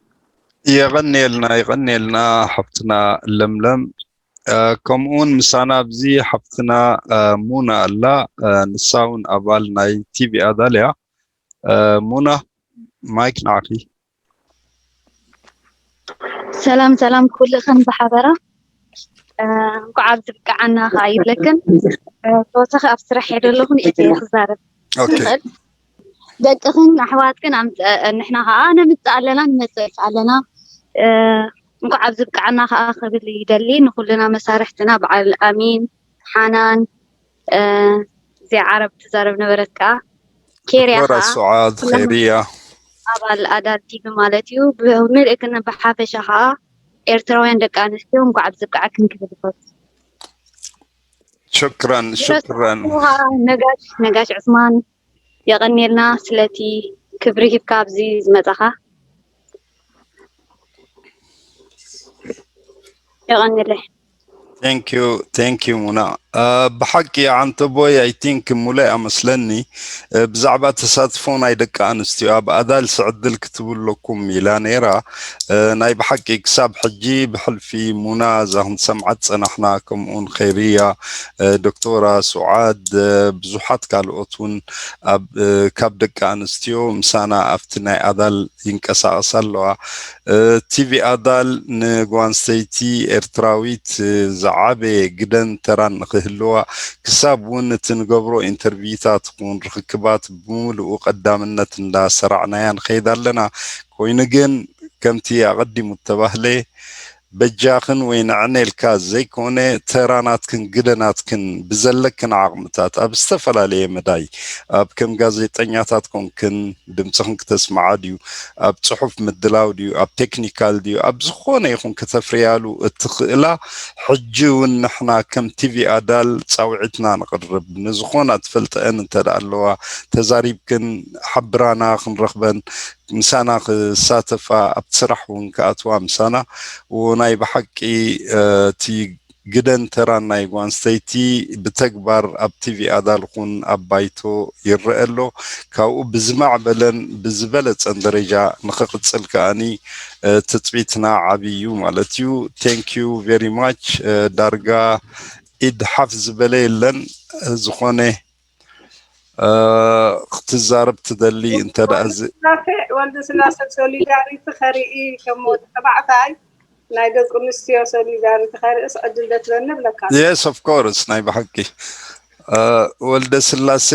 የቐንየልና የቐንየልና ሓፍትና ለምለም። ከምኡውን ምሳና ኣብዚ ሓፍትና ሙና ኣላ። ንሳ እውን ኣባል ናይ ቲቪ ኣዳል እያ። ሙና ማይክ ንዓኺ። ሰላም ሰላም ኩልኽን ብሓበራ እንኳዕ ኣብዚ ብቅዓና ከዓ ይብለክን። ተወሳኺ ኣብ ስራሕ እየ ዘለኹ ንእተ ክዛረብ ይኽእል። ደቅኽን ኣሕዋትክን ኣምፀ ንሕና ከዓ ነምፅእ ኣለና ንመፅእ ኣለና። እንኳዕ ኣብዚ ብቅዓና ከዓ ክብል ይደሊ ንኩልና መሳርሕትና በዓል ኣሚን ሓናን እዚኣ ዓረብ ትዛረብ ነበረት ከዓ ኬርያ ከዓ ሱዓድ ኸይርያ ኣባል ኣዳል ቲቪ ማለት እዩ። ብምልእክን ብሓፈሻ ከዓ ኤርትራውያን ደቂ ኣንስትዮ እንኳዕ ኣብዚ ብቅዓክን ክብል ይፈቱ። ሽክራን ሽክራን። ነጋሽ ነጋሽ ዑስማን የቐንየልና ስለቲ ክብሪ ሂብካ ኣብዚ ዝመጻኻ። የቐንየለይ። Thank you thank you ሙና። ብሓቂ ዓንተቦይ I think ሙሉእ ኣመስለኒ ብዛዕባ ተሳትፎ ናይ ደቂ ኣንስትዮ ኣብ ኣዳልሲ ዕድል ክትብለኩም ኢላ ነይራ። ናይ ብሓቂ ክሳብ ሕጂ ብሕልፊ ሙና እዛ ክንሰምዓ ዝጸናሕና ከምኡውን ኸይርያ ዶክቶራ ሱዓድ ብዙሓት ካልኦት እውን ካብ ደቂ ኣንስትዮ ምሳና ኣብቲ ናይ ኣዳል ይንቀሳቐሳ ኣለዋ። ቲቪ ኣዳል ንጓንስተይቲ ኤርትራዊት ዝዓበየ ግደን ተራን ንክህልዋ ክሳብ እውን እቲ ንገብሮ ኢንተርቪታት ኹን ርኽክባት ብምሉኡ ቀዳምነት እንዳሰራዕናያ ንኸይድ ኣለና። ኮይኑ ግን ከምቲ ኣቐዲሙ እተባህለ በጃኽን ወይ ንዕነ ኢልካ ዘይኮነ ተራ ናትክን ግደ ናትክን ብዘለክን ዓቕምታት ኣብ ዝተፈላለየ መዳይ ኣብ ከም ጋዜጠኛታት ኮንክን ድምፅኽን ክተስምዓ ድዩ ኣብ ፅሑፍ ምድላው ድዩ ኣብ ቴክኒካል ድዩ ኣብ ዝኾነ ይኹን ከተፍርያሉ እትኽእላ ሕጂ እውን ንሕና ከም ቲቪ ኣዳል ፃውዒትና ንቕርብ ንዝኾና ትፈልጠአን እንተ ኣለዋ ተዛሪብክን ሓብራና ክንረኽበን ምሳና ክሳተፋ ኣብቲ ስራሕ እውን ክኣትዋ ምሳና ናይ ብሓቂ እቲ ግደን ተራን ናይ ጓንስተይቲ ብተግባር ኣብ ቲቪ ኣዳልኹን ኣብ ባይቶ ይረአ ኣሎ። ካብኡ ብዝማዕበለን ብዝበለፀን ደረጃ ንክቕፅል ከኣኒ ትፅቢትና ዓብይ እዩ ማለት እዩ። Thank you very much። ዳርጋ ኢድ ሓፍ ዝበለ የለን። ዝኾነ ክትዛረብ ትደሊ እንተ ደኣ እዚ ወልደ ስላሴ ሶሊዳሪቲ ከርኢ ከም ወዲ ተባዕታይ ናይ ደቂ ኣንስትዮ ሶሊዳሪቲ ከርእስ ዕድል ደትበኒ ብለካ። Yes of course ናይ ብሓቂ ወልደ ስላሴ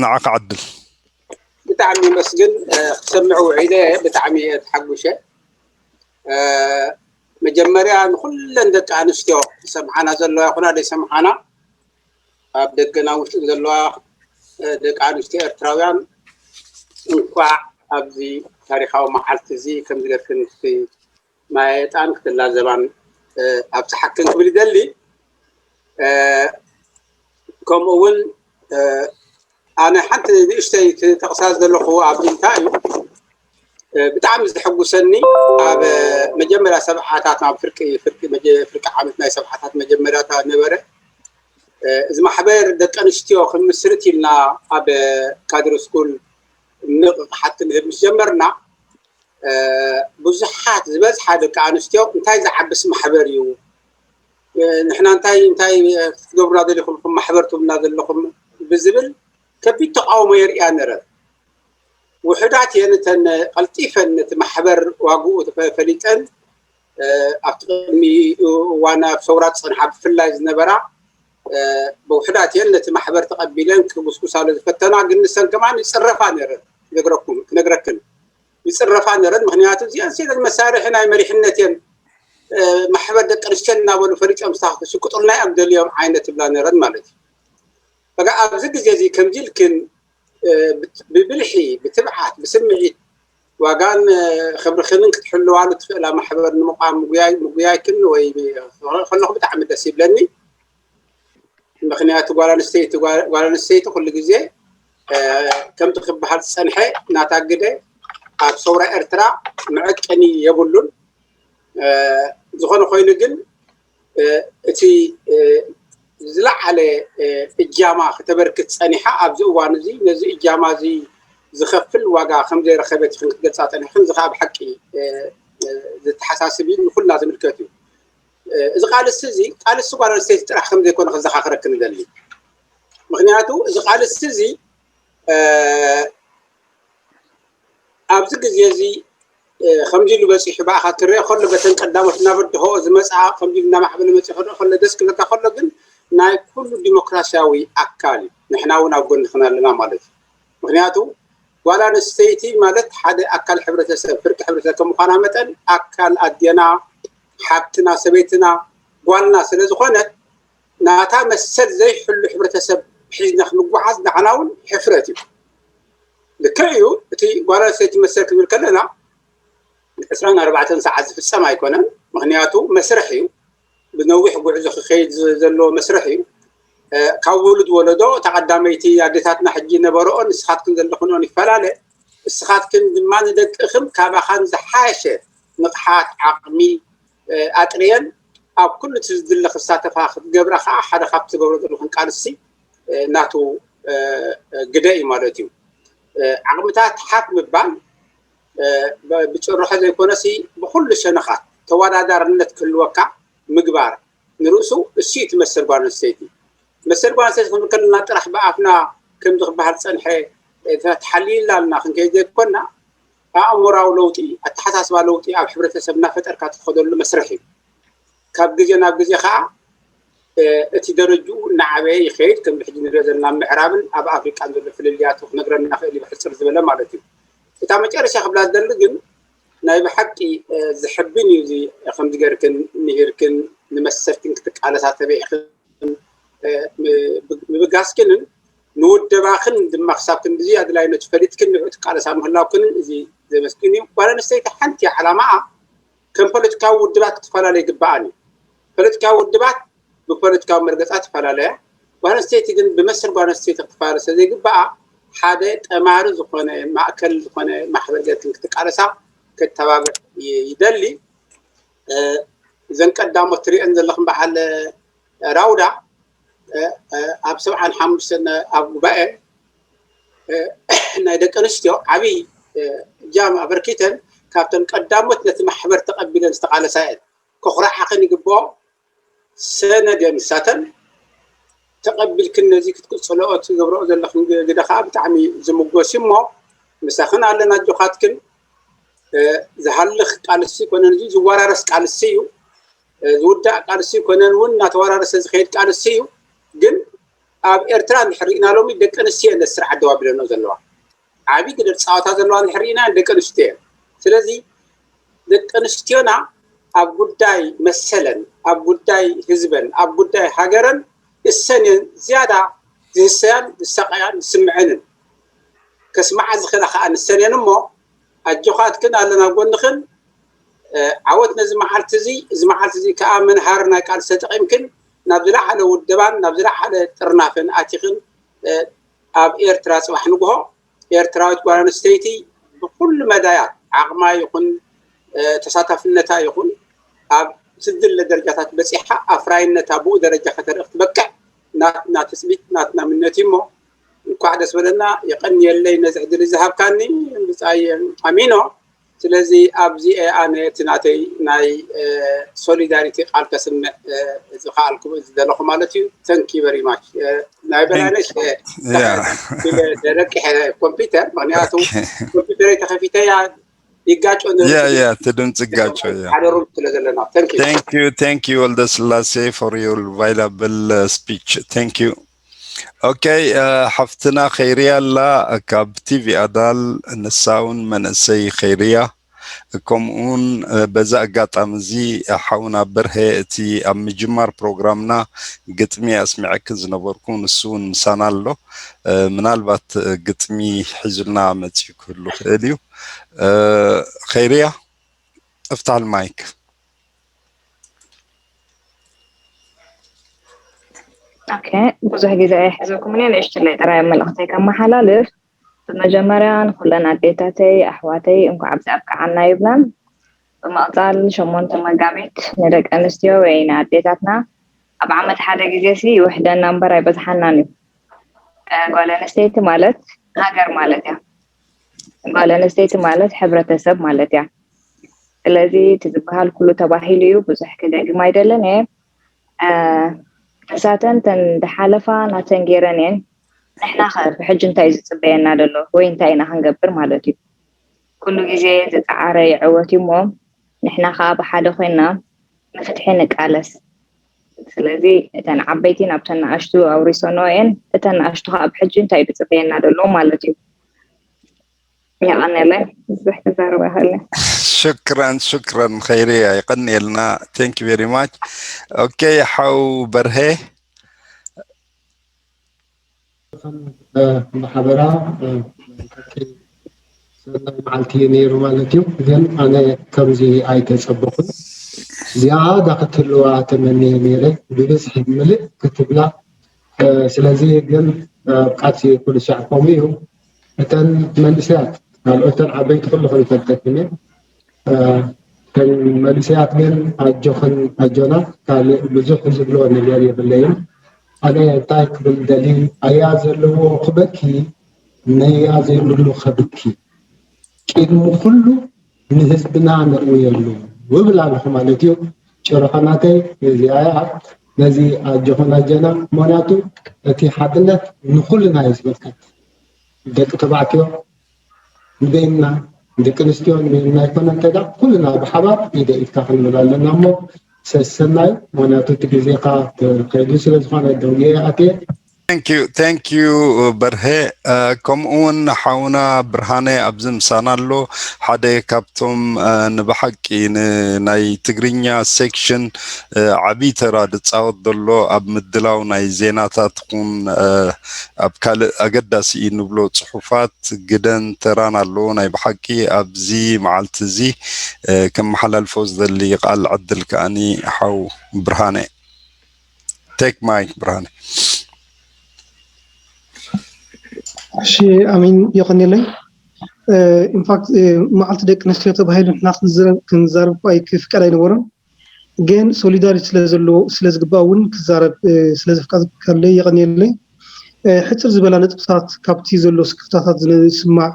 ንዓኻ ዕድል። ብጣዕሚ መስግን ክሰምዕ ውዒለ ብጣዕሚ እየ ተሓጉሸ። መጀመርያ ንኩለን ደቂ ኣንስትዮ ዝሰምሓና ዘለዋ ይኹና ዘይሰምሓና ኣብ ደገና ውሽጥን ዘለዋ ደቂ ኣንስትዮ ኤርትራውያን እንኳዕ ኣብዚ ታሪካዊ መዓልቲ እዚ ከምዚ ገርክን ማየጣን ክትላዘባን ኣብፅሓክን ክብል ይደሊ። ከምኡ እውን ኣነ ሓንቲ ንእሽተይ ክጠቕሳ ዘለኹ ኣብዚ እንታይ እዩ ብጣዕሚ ዘሐጉሰኒ ኣብ መጀመርያ ሰብዓታት ናብ ፍርቂ ፍርቂ ዓመት ናይ ሰብዓታት መጀመርያታ ነበረ እዚ ማሕበር ደቂ ኣንስትዮ ክንምስርት ኢልና ኣብ ካድር ስኩል ንቕቕሓት ክንህብ ምስ ጀመርና ብዙሓት ዝበዝሓ ደቂ ኣንስትዮ እንታይ ዝዓብስ ማሕበር እዩ ንሕና እንታይ እንታይ ክትገብሩና ዘለኹም ማሕበር ትብሉና ዘለኹም ብዝብል ከቢድ ተቃውሞ የርእያ ነረን። ውሕዳት እየን እተን ቀልጢፈን ነቲ ማሕበር ዋግኡ ፈሊጠን ኣብቲ ቅድሚ እዋን ኣብ ሰውራ ዝፀንሓ ብፍላይ ዝነበራ ብውሕዳት እየን ነቲ ማሕበር ተቐቢለን ክጉስጉሳሉ ዝፈተና፣ ግን ንሰን ከማን ይፅረፋ ነረን። ክነግረኩም ክነግረክን ይፅረፋ ነረን። ምክንያቱ እዚአን ሴተን መሳርሒ ናይ መሪሕነት እየን። ማሕበር ደቂ ኣንስትዮ እናበሉ ፈሊጦም ስታ ክሽቅጡልና እዮም ደልዮም ዓይነት ትብላ ነረን ማለት እዩ። በቃ ኣብዚ ግዜ እዚ ከምዚ ኢልክን ብብልሒ ብትብዓት ብስምዒት ዋጋን ክብርክንን ክትሕልዋሉ ትኽእላ ማሕበር ንምቋም ምጉያይክን ወይ ከለኹ ብጣዕሚ ደስ ይብለኒ። ምክንያቱ ጓል ኣንስተይቲ ጓል ኣንስተይቲ ኩሉ ግዜ ከምቲ ክበሃል ዝፀንሐ ናታ ግደ ኣብ ሰውራ ኤርትራ መዐቀኒ የብሉን። ዝኾነ ኮይኑ ግን እቲ ዝለዓለ እጃማ ክተበርክት ፀኒሓ ኣብዚ እዋን እዚ ነዚ እጃማ እዚ ዝኸፍል ዋጋ ከም ዘይረኸበት ኢኽን ክትገልፃ ፀኒሕክን። እዚ ከዓ ብሓቂ ዝተሓሳስብ እዩ፣ ንኩልና ዝምልከት እዩ። እዚ ቃልሲ እዚ ቃልሲ ጓል ኣንስተይቲ ጥራሕ ከም ዘይኮነ ክዘኻኽረክን እደሊ። ምክንያቱ እዚ ቃልሲ እዚ ኣብዚ ግዜ እዚ ከምዚ ኢሉ በፂሑ ብኣኻ ክረአ ከሎ በተን ቀዳሞት እናበድሆ ዝመፅኣ ከምዚ ኢሉ እናማዕበለ መፂኡ ክረአ ከሎ ደስ ክብለካ ከሎ ግን ናይ ኩሉ ዲሞክራሲያዊ ኣካል እዩ። ንሕና እውን ኣብ ጎንኽን ኣለና ማለት እዩ። ምክንያቱ ጓል ኣንስተይቲ ማለት ሓደ ኣካል ሕብረተሰብ ፍርቂ ሕብረተሰብ ከም ምዃና መጠን ኣካል ኣዴና ሓብትና ሰበይትና ጓልና ስለ ዝኾነት ናታ መሰል ዘይሕሉ ሕብረተሰብ ሒዝና ክንጓዓዝ ንዓና እውን ሕፍረት እዩ። ልክዕ እዩ፣ እቲ ጓል ኣንስተይቲ መሰል ክንብል ከለና ዕስራን ኣርባዕተን ሰዓት ዝፍፀም ኣይኮነን። ምክንያቱ መስርሕ እዩ፣ ብነዊሕ ጉዕዞ ክኸይድ ዘሎ መስርሕ እዩ። ካብ ውሉድ ወለዶ እታ ቀዳመይቲ ኣዴታትና ሕጂ ነበረኦ ንስኻትክን ዘለኽንኦን ይፈላለ። ንስኻትክን ድማ ንደቅኽን ካባኻን ዝሓሸ ንቕሓት ዓቕሚ ኣጥርየን ኣብ ኩሉ እቲ ዝድለ ክሳተፋ ክትገብራ ከዓ ሓደ ካብ ትገብሮ ዘለኹን ቃልሲ ናቱ ግደ እዩ ማለት እዩ። ዓቕምታት ሓፍ ምባል ብጭርሖ ዘይኮነሲ ብኩሉ ሸነኻት ተወዳዳርነት ክህልወካ ምግባር ንርእሱ እሱ እዩ እቲ መሰል ጓል ኣንስተይቲ። መሰል ጓል ኣንስተይቲ ክንብል ከለና ጥራሕ ብኣፍና ከምዚ ክበሃል ዝፀንሐ ተሓሊልና ኣለና ክንከይድ ዘይኮና ኣእምራዊ ለውጢ ኣተሓሳስባ ለውጢ ኣብ ሕብረተሰብ እናፈጠርካ ትኸደሉ መስርሕ እዩ። ካብ ግዜ ናብ ግዜ ከዓ እቲ ደረጅኡ እናዓበየ ይኸይድ። ከም ብሕጂ ንሪኦ ዘለና ምዕራብን ኣብ ኣፍሪቃን ዘሎ ፍልልያቱ ክነግረና ክእል እዩ ብሕፅር ዝበለ ማለት እዩ። እታ መጨረሻ ክብላ ዝደሊ ግን ናይ ብሓቂ ዝሕብን እዩ እዚ ከምዚ ገርክን ምሂርክን ንመሰልክን ክትቃለሳ ተበኢኽን ምብጋስክንን ንውደባኽን ድማ ክሳብ ክንድዚ ኣድላይነቱ ፈሊጥክን ንዑ ትቃለሳ ምህላውክንን እዚ ዘመስግን እዩ። ጓል ኣንስተይቲ ሓንቲ ዓላማኣ ከም ፖለቲካዊ ውድባት ክትፈላለ ይግበኣን እዩ። ፖለቲካዊ ውድባት ብፖለቲካዊ መርገፃ ትፈላለያ። ጓል ኣንስተይቲ ግን ብመሰል ጓል ኣንስተይቲ ክትፈላለ ስለ ዘይግበኣ ሓደ ጠማሪ ዝኾነ ማእከል ዝኾነ ማሕበር ገርክን ክትቃለሳ ከተባብዕ ይደሊ። እዘን ቀዳሞት ትሪእን ዘለኹም በዓል ራውዳ ኣብ ሰብዓን ሓሙሽተን ኣብ ጉባኤ ናይ ደቂ ኣንስትዮ ዓብዪ እጃም ኣበርኪተን ካብተን ቀዳሞት ነቲ ማሕበር ተቐቢለን ዝተቓለሳ እየን። ከኹርዓኽን ይግብኦ። ሰነድ እየን ንሳተን። ተቐቢልክን ነዚ ክትቅፅለኦ ትገብረኦ ዘለኽን ግደ ከዓ ብጣዕሚ ዝምጎስ እዩ እሞ ምሳኽን ኣለና ኣጆኻትክን። ዝሃልኽ ቃልሲ ኮነን እዚ ዝወራረስ ቃልሲ እዩ። ዝውዳእ ቃልሲ ኮነን እውን እናተወራረሰ ዝኸይድ ቃልሲ እዩ። ግን ኣብ ኤርትራ እንድሕር ርኢና ሎሚ ደቂ ኣንስትዮ እየን ነቲ ስርዓት ደው ኣቢለንኦ ዘለዋ። ዓብዪ ግደ ዝፃወታ ዘለዋ እንድሕር ርኢና ደቂ ኣንስትዮ እየን። ስለዚ ደቂ ኣንስትዮና ኣብ ጉዳይ መሰለን ኣብ ጉዳይ ህዝበን ኣብ ጉዳይ ሃገረን እሰን እየን ዝያዳ ዝህሰያን ዝሳቀያን ዝስምዐንን። ከስምዓ ዝኽእላ ከዓ ንሰን እየን እሞ ኣጆኻትክን ኣለና ጎንኽን። ዓወት ነዚ መዓልቲ እዚ። እዚ መዓልቲ እዚ ከዓ መንሃሪ ናይ ቃልሲ ተጠቂምክን ናብ ዝለዓለ ውደባን ናብ ዝለዓለ ጥርናፈን ኣቲኽን ኣብ ኤርትራ ፅባሕ ንግሆ ኤርትራዊት ጓል ኣንስተይቲ ብኩሉ መዳያት ዓቕማ ይኹን ተሳታፍነታ ይኹን ኣብ ዝድለ ደረጃታት በፂሓ ኣፍራይነታ ብኡ ደረጃ ከተርኢ ክትበቅዕ ናትና ትፅቢት ናትና ምነት እዩ እሞ እንኳዕ ደስ በለና። የቐንየለይ ነዚ ዕድል ዝሃብካኒ ብፃይ ኣሚኖ። ስለዚ ኣብዚ ኣነ እቲ ናተይ ናይ ሶሊዳሪቲ ቃል ከስምዕ ዝኸኣልኩ ዝደለኹ ማለት እዩ። Thank you very much። ናይ በላይነሽ ደረቂሐ ኮምፒውተር፣ ምክንያቱ ኮምፒውተረይ ተኸፊተያ ይጋጮ ያ ያ እቲ ድምፂ ይጋጮ ያ። ሓደ ሩም ስለ ዘለና። Thank you። Thank you, thank you ወልደ ስላሴ for your valuable speech. Thank you. Okay, ሓፍትና ኸይርያ ኣላ ካብ ቲቪ ኣዳል፣ ንሳ እውን መንእሰይ ኸይርያ። ከምኡውን በዛ ኣጋጣሚ እዚ ሓውና በርሀ እቲ ኣብ ምጅማር ፕሮግራምና ግጥሚ ኣስሚዐኪ ዝነበርኩ ንሱ እውን ምሳና ኣሎ። ምናልባት ግጥሚ ሒዙልና መፂኡ ክህሉ ክእል እዩ። ኸይርያ እፍታሕ ማይክ። ኦኬ፣ ብዙሕ ግዜ ኣይሕዘኩም እየ፣ ንእሽትለይ ጥራይ መልእኽተይ ከመሓላልፍ። ብመጀመርያ ንኩለን ኣዴታተይ ኣሕዋተይ እንኳዕ ኣብዚ ኣብቅዓና ይብላን። ብምቕፃል ሸሞንተ መጋቢት ንደቂ ኣንስትዮ ወይ ንኣዴታትና ኣብ ዓመት ሓደ ግዜ ሲ ይውሕደና እምበር ኣይበዝሓናን እዩ። ጓል ኣንስተይቲ ማለት ሃገር ማለት እያ። ጓል ኣንስተይቲ ማለት ሕብረተሰብ ማለት እያ። ስለዚ እቲ ዝበሃል ኩሉ ተባሂሉ እዩ፣ ብዙሕ ክደግም ኣይደልን እየ። ንሳተን ተን ዝሓለፋ ናተን ገይረን እየን። ንሕና ከ ብሕጂ እንታይ እዩ ዝፅበየና ዘሎ ወይ እንታይ ኢና ክንገብር ማለት እዩ? ኩሉ ግዜ ዝፀዓረ ይዕወት እዩ እሞ ንሕና ከዓ ብሓደ ኮይና ንፍትሒ ንቃለስ። ስለዚ እተን ዓበይቲ ናብተን ንኣሽቱ ኣውሪሰንኦ እየን። እተን ንኣሽቱ ከዓ ብሕጂ እንታይ እዩ ዝፅበየና ዘሎ ማለት እዩ? የቐንየለይ። ብዙሕ ክዛረብ ኣይኽእልን። ሽክረን ሽክረን ኸይርያ፣ የቐንየልና። Thank you very much. Okay ሓው በርሀ። ብሓበራ ሰናይ መዓልቲ እዩ ነይሩ ማለት እዩ። ግን ኣነ ከምዚ ኣይተፀበኹን። ዝያዳ ክትህልዋ ተመንየ ነይረ፣ ብብዝሒ ምልእ ክትብላ። ስለዚ ግን ኣብ ቃልሲ ኩሉ ሻዕ ከምኡ እዩ። እተን መንእሰያት ካልኦተን ዓበይቲ ኩሉ ክንፈልጠክን እየ። እተን መንእሰያት ግን ኣጆኽን ኣጆና፣ ካልእ ብዙሕ ዝብሎ ነገር የብለይን። ኣነ እንታይ ክብል ደሊ፣ ኣያ ዘለዎ ክበኪ ነያ ዘይብሉ ከብኪ፣ ቅድሚ ኩሉ ንህዝብና ነእውየሉ ውብል ኣለኹ ማለት እዩ። ጭርሖ ናተይ እዚኣ እያ። ነዚ ኣጆኹን ኣጀና፣ ምኽንያቱ እቲ ሓድነት ንኹልና እዩ ዝምልከት። ደቂ ተባዕትዮ ንበይንና፣ ደቂ ኣንስትዮ ንበይንና ይኮነ እንተዳ ኩልና ብሓባር ኢደ ኢድካ ክንብል ኣለና እሞ ሰሰናዩ። ምኽንያቱ እቲ ግዜኻ ከይዱ ስለ ዝኾነ ደውየ ኣትየ። Thank you, thank you በርሀ። ከምኡ እውን ሓውና ብርሃነ ኣብዚ ምሳና ኣሎ። ሓደ ካብቶም ንብሓቂ ናይ ትግርኛ ሴክሽን ዓብዪ ተራ ዝፃወት ዘሎ ኣብ ምድላው ናይ ዜናታት ኹን ኣብ ካልእ ኣገዳሲ እዩ ንብሎ ፅሑፋት ግደን ተራን ኣለዎ። ናይ ብሓቂ ኣብዚ መዓልቲ እዚ ከመሓላልፎ ዝደሊ ቃል ዕድል ከኣኒ ሓው ብርሃነ። Take mic ብርሃነ። እሺ ኣሜን፣ የቐንየለይ። ኢንፋክት መዓልቲ ደቂ ኣንስትዮ ተባሂሉ ንሕና ክንዛረብ እኳ ኣይክፍቀድ ኣይነበሮን፣ ግን ሶሊዳሪቲ ስለዘለዎ ስለዝግባእ እውን ክዛረብ ስለዘፍቀድካለይ የቐንየለይ። ሕፅር ዝበላ ነጥብታት ካብቲ ዘሎ ስክፍታታት ዝስማዕ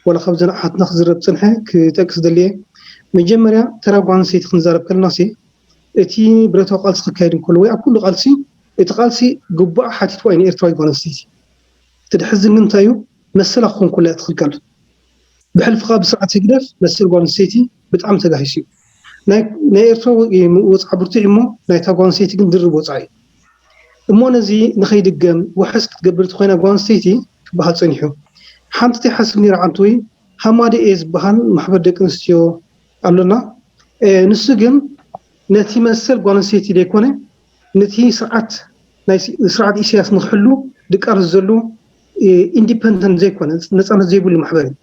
ዋላ ካብዘን ኣሓትና ክዝረብ ዝፀንሐ ክጠቅስ ደልየ። መጀመርያ ተራ ጓል ኣንስተይቲ ክንዛረብ ከለና ሲ እቲ ብረታዊ ቃልሲ ክካየድ እንከሎ ወይ ኣብ ኩሉ ቃልሲ እቲ ቃልሲ ግቡኣ ሓቲትዋ እዩ ንኤርትራዊ ጓል ኣንስተይቲ። እቲ ድሕዝን ግን እንታይ እዩ? መሰላ ክኾን ከሎ እያ ትኽልከል። ብሕልፊ ከዓ ብስርዓት ህግደፍ መሰል ጓል ኣንስተይቲ ብጣዕሚ ተጋሂሱ እዩ። ናይ ናይ ኤርትራ ወ- ወፅዓ ብርቱዕ እዩ እሞ ናይታ ጓል ኣንስተይቲ ግን ድርብ ወፅዓ እዩ። እሞ ነዚ ንኸይድገም ውሕስ ክትገብር እቲ ኮይና ጓል ኣንስተይቲ ክበሃል ፀኒሑ። ሓንቲ እንታይ ሓስብ ነይራ ዓንተወይ ሃማደኤ ዝበሃል ማሕበር ደቂ ኣንስትዮ ኣሎና። ንሱ ግን ነቲ መሰል ጓል ኣንስተይቲ ዘይኮነ ነቲ ስርዓት ናይ ስርዓት ኢሳያስ ንክሕሉ ድቃርስ ዘሎ ኢንዲፐንደንት ዘይኮነ ነፃነት ዘይብሉ ማሕበር እዩ።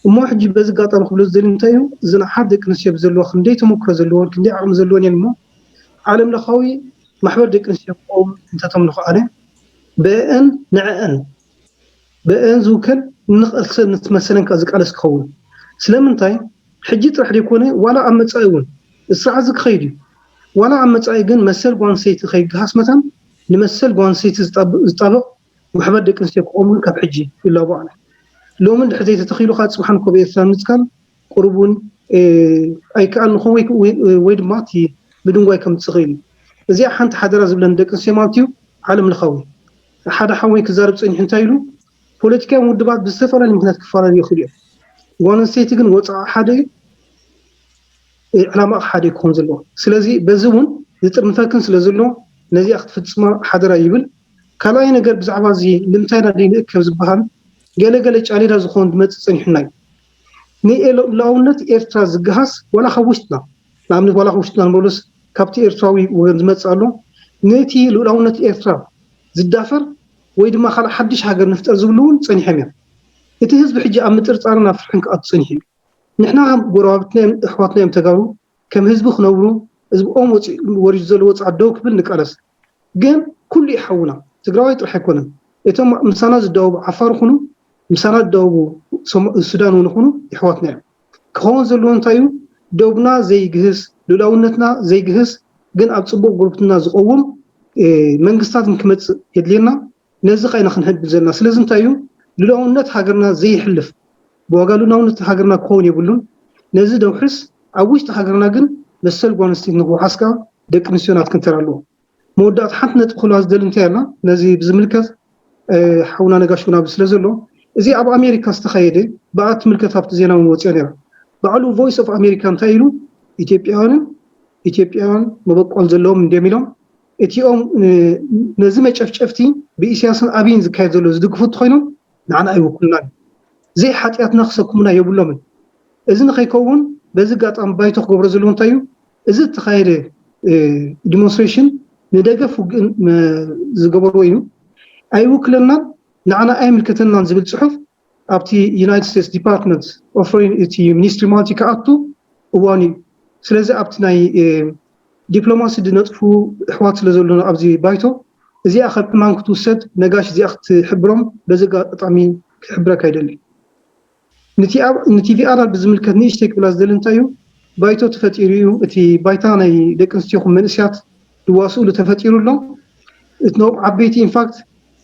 እሞ ሕጂ በዚ ኣጋጣሚ ክብሎ ዝደሊ እንታይ እዩ፣ እዘን ኣሓት ደቂ ኣንስትዮ ብዘለዋ ክንደይ ተመክሮ ዘለዎን ክንደይ ዓቕሚ ዘለዎን እየን እሞ ዓለም ለኻዊ ማሕበር ደቂ ኣንስትዮ ክኸውን እንተተምልኹ ኣነ ብአን ንዕአን ብአን ዝውከል ንኽእል ሰብ ንትመሰለን ከኣ ዝቃለስ ክኸውን። ስለምንታይ ሕጂ ጥራሕ ዘይኮነ ዋላ ኣብ መጻኢ እውን እቲ ስርዓት እዚ ክኸይድ እዩ። ዋላ ኣብ መጻኢ ግን መሰል ጓል ኣንስተይቲ ከይገሃስ መታን ንመሰል ጓል ኣንስተይቲ ዝጣበቕ ማሕበር ደቂ ኣንስትዮ ክኸውን ካብ ሕጂ ይላቦ ኣነ። ሎሚ እንድሕር ዘይተተኺሉ ካብ ጽባሕ ንኮ ብኤርትራ ንምትካል ቁሩብ እውን ኣይከኣልን ክኸውን ወይ ድማ እቲ ምድንጓይ ከምፅእ ይኽእል እዩ። እዚኣ ሓንቲ ሓደራ ዝብለን ደቂ ኣንስትዮ ማለት እዩ። ዓለም ለኻዊ ሓደ ሓወይ ክዛረብ ፀኒሑ እንታይ ኢሉ፣ ፖለቲካዊ ውድባት ብዝተፈላለዩ ምክንያት ክፈላለዩ ይኽእሉ እዮም። ጓል ኣንስተይቲ ግን ወፃኢ ሓደ እዩ፣ ዕላማ ሓደ ክኸውን ዘለዎ። ስለዚ በዚ እውን ዝጥርንፈክን ስለ ዘሎ ነዚኣ ክትፍፅማ ሓደራ ይብል። ካልኣይ ነገር ብዛዕባ እዚ ልምንታይ ኢና ደይንእከብ ዝበሃል ገለገለ ጫሌዳ ዝኾኑ ዝመፅእ ፀኒሑና እዩ። ንልኡላውነት ኤርትራ ዝገሃስ ዋላ ካብ ውሽጥና ንኣብነት ዋላ ካብ ውሽጥና ንበሉስ ካብቲ ኤርትራዊ ወገን ዝመፅእ ኣሎ። ነቲ ልኡላውነት ኤርትራ ዝዳፈር ወይ ድማ ካልእ ሓድሽ ሃገር ንፍጠር ዝብሉ እውን ፀኒሖም እዮም። እቲ ህዝቢ ሕጂ ኣብ ምጥርጣርን ኣብ ፍርሕን ክኣቱ ፀኒሑ እዩ። ንሕና ከም ጎረባብትና እዮም፣ ኣሕዋትና እዮም ተጋሩ ከም ህዝቢ ክነብሩ ህዝብኦም ወሪዱ ዘሎ ወፅዓ ደው ክብል ንቃለስ። ግን ኩሉ ይሓውና ትግራዋይ ጥራሕ ኣይኮነን። እቶም ምሳና ዝዳወቡ ዓፋር ይኹኑ ምሳና ዝዳወቡ ሱዳን እውን ይኹኑ ይሕዋትና እዮም። ክኸውን ዘለዎ እንታይ እዩ? ደቡና ዘይግህስ ልኡላውነትና ዘይግህስ ግን ኣብ ፅቡቅ ጉርብትና ዝቀውም መንግስታት ክመፅእ የድልየና። ነዚ ኸይና ክንሕግዝ ዘለና ስለዚ እንታይ እዩ? ልኡላውነት ሃገርና ዘይሕልፍ ብዋጋ ልኡላውነት ሃገርና ክኸውን የብሉን። ነዚ ደውሕስ ኣብ ውሽጢ ሃገርና ግን መሰል ጓል ኣንስተይቲ ንክውሓስ ከዓ ደቂ ኣንስትዮ ናትክን ተራ ኣለዎ። መወዳእታ ሓንቲ ነጥቢ ክብላ ዝደሊ እንታይ ኣላ ነዚ ብዝምልከት ሓውና ነጋሽ እውን ኣብዚ ስለ ዘሎ እዚ ኣብ ኣሜሪካ ዝተኻየደ ብኣ ትምልከት ኣብቲ ዜና እውን ወፅኦ ነራ። ባዕሉ ቮይስ ኦፍ ኣሜሪካ እንታይ ኢሉ ኢትዮጵያውያንን ኢትዮጵያውያን መበቆል ዘለዎም እንዲዮም ኢሎም እቲኦም ነዚ መጨፍጨፍቲ ብኢሳያስን ኣብይን ዝካየድ ዘሎ ዝድግፉ እንተኮይኖም ንዓና ኣይውክሉናን። ዘይሓጢኣትና ክሰክሙና የብሎምን። እዚ ንኸይከውን በዚ ኣጋጣሚ ባይቶ ክገብሮ ዘለዎ እንታይ እዩ? እዚ እተኻየደ ዲሞንስትሬሽን ንደገፍ ውግእን ዝገበርዎ እዩ። ኣይውክለናን ንዓና ኣይምልከተናን ዝብል ፅሑፍ ኣብቲ ዩናይትድ ስቴትስ ዲፓርትመንት ኦፍ ፎሬን እቲ ሚኒስትሪ ማለት እዩ ክኣቱ እዋኑ እዩ። ስለዚ ኣብቲ ናይ ዲፕሎማሲ ዝነጥፉ ኣሕዋት ስለ ዘሎና ኣብዚ ባይቶ እዚኣ ከም ዕማም ክትውሰድ ነጋሽ እዚኣ ክትሕብሮም በዚ ኣጋጣሚ ክሕብረካ ይደሊ። ንቲቪኣር ብዝምልከት ንእሽተይ ክብላ ዝደሊ እንታይ እዩ ባይቶ ተፈጢሩ እዩ። እቲ ባይታ ናይ ደቂ ኣንስትዮ ይኹን መንእስያት ዝዋስእሉ ተፈጢሩ ኣሎ። እቶም ዓበይቲ ኢንፋክት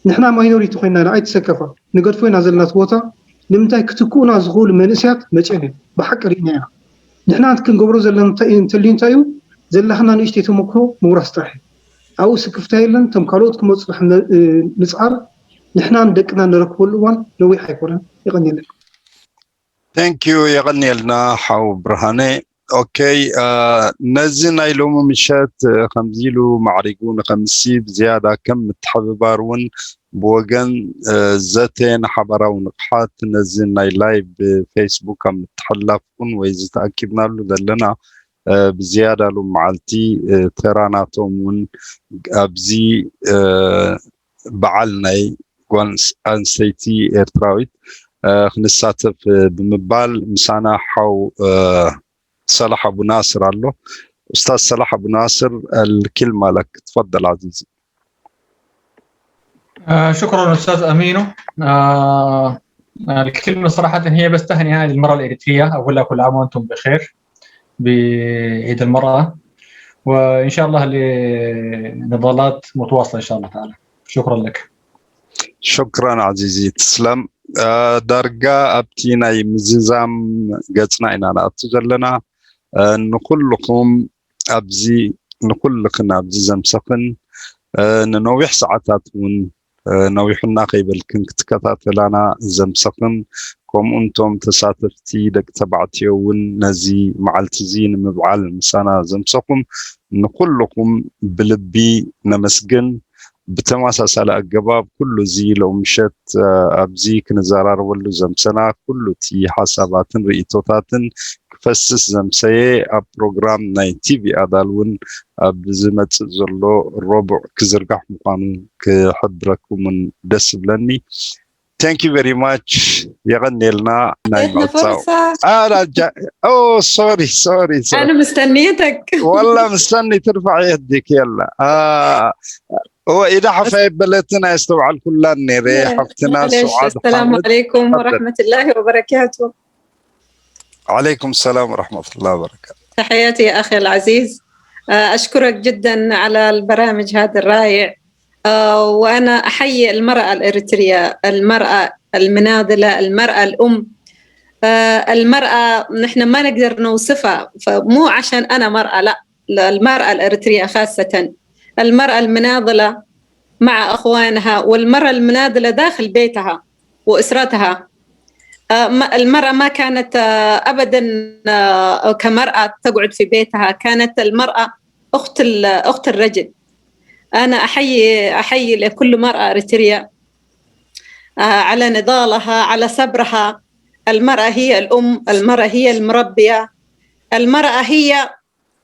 ንሕና ማይኖሪቲ ኮይና ኢና ኣይትሰከፋ ንገድፎ ኢና ዘለና እቲ ቦታ ንምንታይ ክትክኡና ዝኽእሉ መንእስያት መፅኦም እዮም ብሓቂ ርኢና ኢና። ንሕና ክንገብሮ ዘለና እንታይ እዩ እንተልዩ እንታይ እዩ ዘላኽና ንእሽተይ ተመክሮ ምውራስ ጥራሕ እዩ። ኣብኡ ስክፍታ የለን። እቶም ካልኦት ክመፁ ምፅዓር ንሕናን ደቅና ንረክበሉ እዋን ነዊሕ ኣይኮነን። የቐንየለይ። Thank you የቐንየልና ሓው ብርሃነ። ኦኬ ነዚ ናይ ሎሚ ምሸት ከምዚ ኢሉ ማዕሪጉ ንኸምሲ ብዝያዳ ከም ምትሕብባር እውን ብወገን ዘተ ንሓባራዊ ንቕሓት ነዚ ናይ ላይቭ ፌስቡክ ኣብ ምትሕልላፍ እውን ወይ ዝተኣኪብናሉ ዘለና ብዝያዳ ሎም መዓልቲ ተራናቶም እውን ኣብዚ በዓል ናይ ጓል ኣንስተይቲ ኤርትራዊት ክንሳተፍ ብምባል ምሳና ሓው ሰላሕ ኣቡ ናስር ኣሎ። ኡስታዝ ሰላሕ ኣቡ ናስር الكلمة لك تفضل عزيزي. آه شكرا أستاذ أمينو. آه الكلمة صراحة هي بس تهنئة للمرأة الإريترية، أقول لها كل عام وأنتم بخير بعيد المرأة، وإن شاء الله لنضالات متواصلة إن شاء الله تعالى. شكرا لك. شكرا عزيزي تسلم. ዳርጋ ኣብቲ ናይ ምዝዛም ገፅና ኢና ንኣቱ ዘለና። ንኩልኹም ኣብዚ ንኩልኽን ኣብዚ ዘምሰኽን ንነዊሕ ሰዓታት እውን ነዊሑና ከይበልክን ክትከታተላና ዘምሰኽን ከምኡ እንቶም ተሳተፍቲ ደቂ ተባዕትዮ እውን ነዚ መዓልቲ እዚ ንምብዓል ምሳና ዘምሰኹም ንኩልኹም ብልቢ ነመስግን። ብተመሳሳሊ ኣገባብ ኩሉ እዚ ሎሚ ምሸት ኣብዚ ክንዘራረበሉ ዘምሰና ኩሉ እቲ ሓሳባትን ርእቶታትን ክፈስስ ዘምሰየ ኣብ ፕሮግራም ናይ ቲቪ ኣዳል እውን ኣብ ዝመፅእ ዘሎ ረቡዕ ክዝርጋሕ ምዃኑ ክሕብረኩምን ደስ ይብለኒ። Thank you very much የቐንየልና ናይ ምዕፃው ሶሪ ሶሪ أنا مستنيتك والله مستني ترفع يدك يلا ኢዳ ሓፍ ኣይበለትን ኣየስተውዓልኩላን ነይረ ሓፍትና معليش. سعاد السلام خالد. عليكم ورحمة الله وبركاته. عليكم السلام ورحمة الله وبركاته. تحياتي يا أخي العزيز. آه، أشكرك جدا على البرامج هذا الرائع. آه، وأنا أحيي المرأة الإريترية، المرأة المناضلة، المرأة الأم. آه، المرأة نحن ما نقدر نوصفها، فمو عشان أنا مرأة، لا، المرأة الأريترية خاصة، المرأة المناضلة مع أخوانها، والمرأة المناضلة داخل بيتها وأسرتها. آه، ما- المرأة ما كانت، آه، أبدًا، آه، كمرأة تقعد في بيتها، كانت المرأة أخت ال- أخت الرجل. أنا أحيي أحيي لكل مرأة أريترية، آه، على نضالها، على صبرها. المرأة هي الأم، المرأة هي المربية، المرأة هي،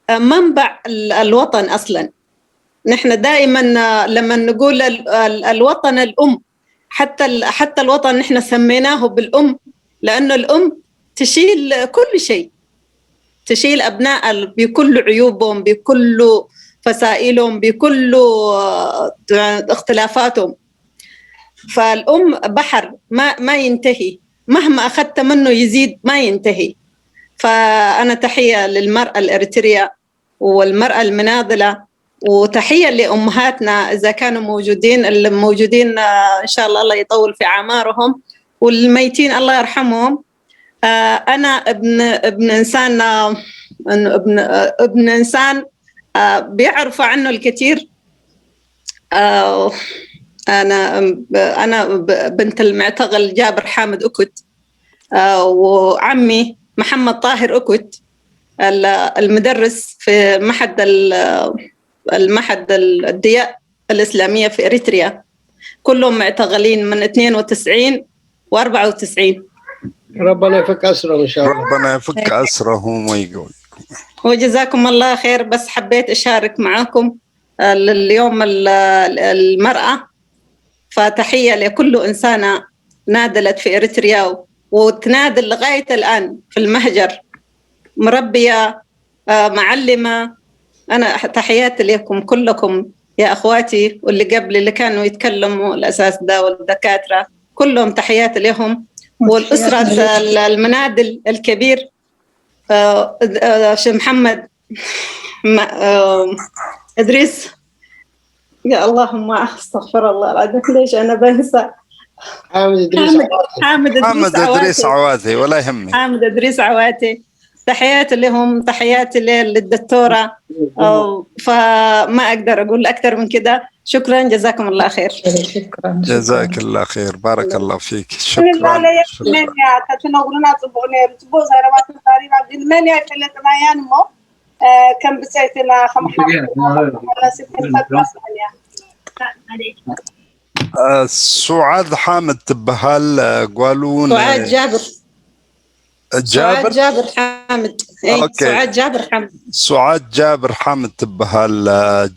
آه، منبع ال- الوطن أصلًا. نحن دائمًا، آه، لما نقول ال- ال- الوطن الأم، حتى ال- حتى الوطن نحن سميناه بالأم، لأنه الأم تشيل كل شيء، تشيل أبناء ال- بكل عيوبهم، بكل فسائلهم، بكل، آه، اختلافاتهم. فالأم بحر ما ما ينتهي، مهما أخذت منه يزيد ما ينتهي. فأنا تحية للمرأة الإريترية والمرأة المناضلة، وتحية لأمهاتنا إذا كانوا موجودين، اللي موجودين، آه، إن شاء الله الله يطول في أعمارهم، والميتين الله يرحمهم. آه، أنا ابن ابن إنسان، آه، ابن آه، ابن إنسان، آه، بيعرفوا عنه الكثير. آه، أنا أنا بنت المعتقل جابر حامد أكت، آه، وعمي محمد طاهر أكت، ال- المدرس في محد ال- المحد ال- الضياء الإسلامية في إريتريا. كلهم معتقلين من اثنين وتسعين و94. ربنا يفك أسرهم إن شاء الله. ربنا يفك أسرهم ويقوي. وجزاكم الله خير، بس حبيت أشارك معكم، آه، اليوم ال- المرأة. فتحية لكل إنسانة ناضلت في إريتريا وتناضل لغاية الآن في المهجر، مربية، آه، معلمة. أنا تحياتي لكم كلكم يا أخواتي، واللي قبل اللي كانوا يتكلموا، الأساس ده والدكاترة، كلهم تحياتي لهم. والأسرة ال- المناضل الكبير، آه، آه، شيخ محمد، ما- آه، إدريس. يا اللهم أستغفر الله العظيم، ليش أنا بنسى؟ حامد إدريس حامد حامد إدريس محمد إدريس عواتي. عواتي، ولا يهمك. حامد إدريس عواتي. تحياتي لهم، تحياتي لل- للدكتورة. أو فما أقدر أقول أكثر من كده. شكرا، جزاكم الله خير. شكرا. جزاك الله خير، بارك الله فيك. ብዝበለ شكرا. የብልናን እያ። ተትነግሩና ጽቡቕ ነይሩ። ጽቡቕ ዘረባ ተዛሪባ፣ ግን መን እያ ኣይፈለጥናያን እሞ፣ እ፣ ከም ብጸይትና ከም ሓፍትና ስብከት ፈጥራስ እያ። ሱዓድ ሓምድ ትበሃል፣ ጓሉ ን- سعاد جابر سعاد ጃብር جابر حامد إيه أوكي. سعاد جابر حامد ሱዓድ ጃብር ሓምድ ትበሃል።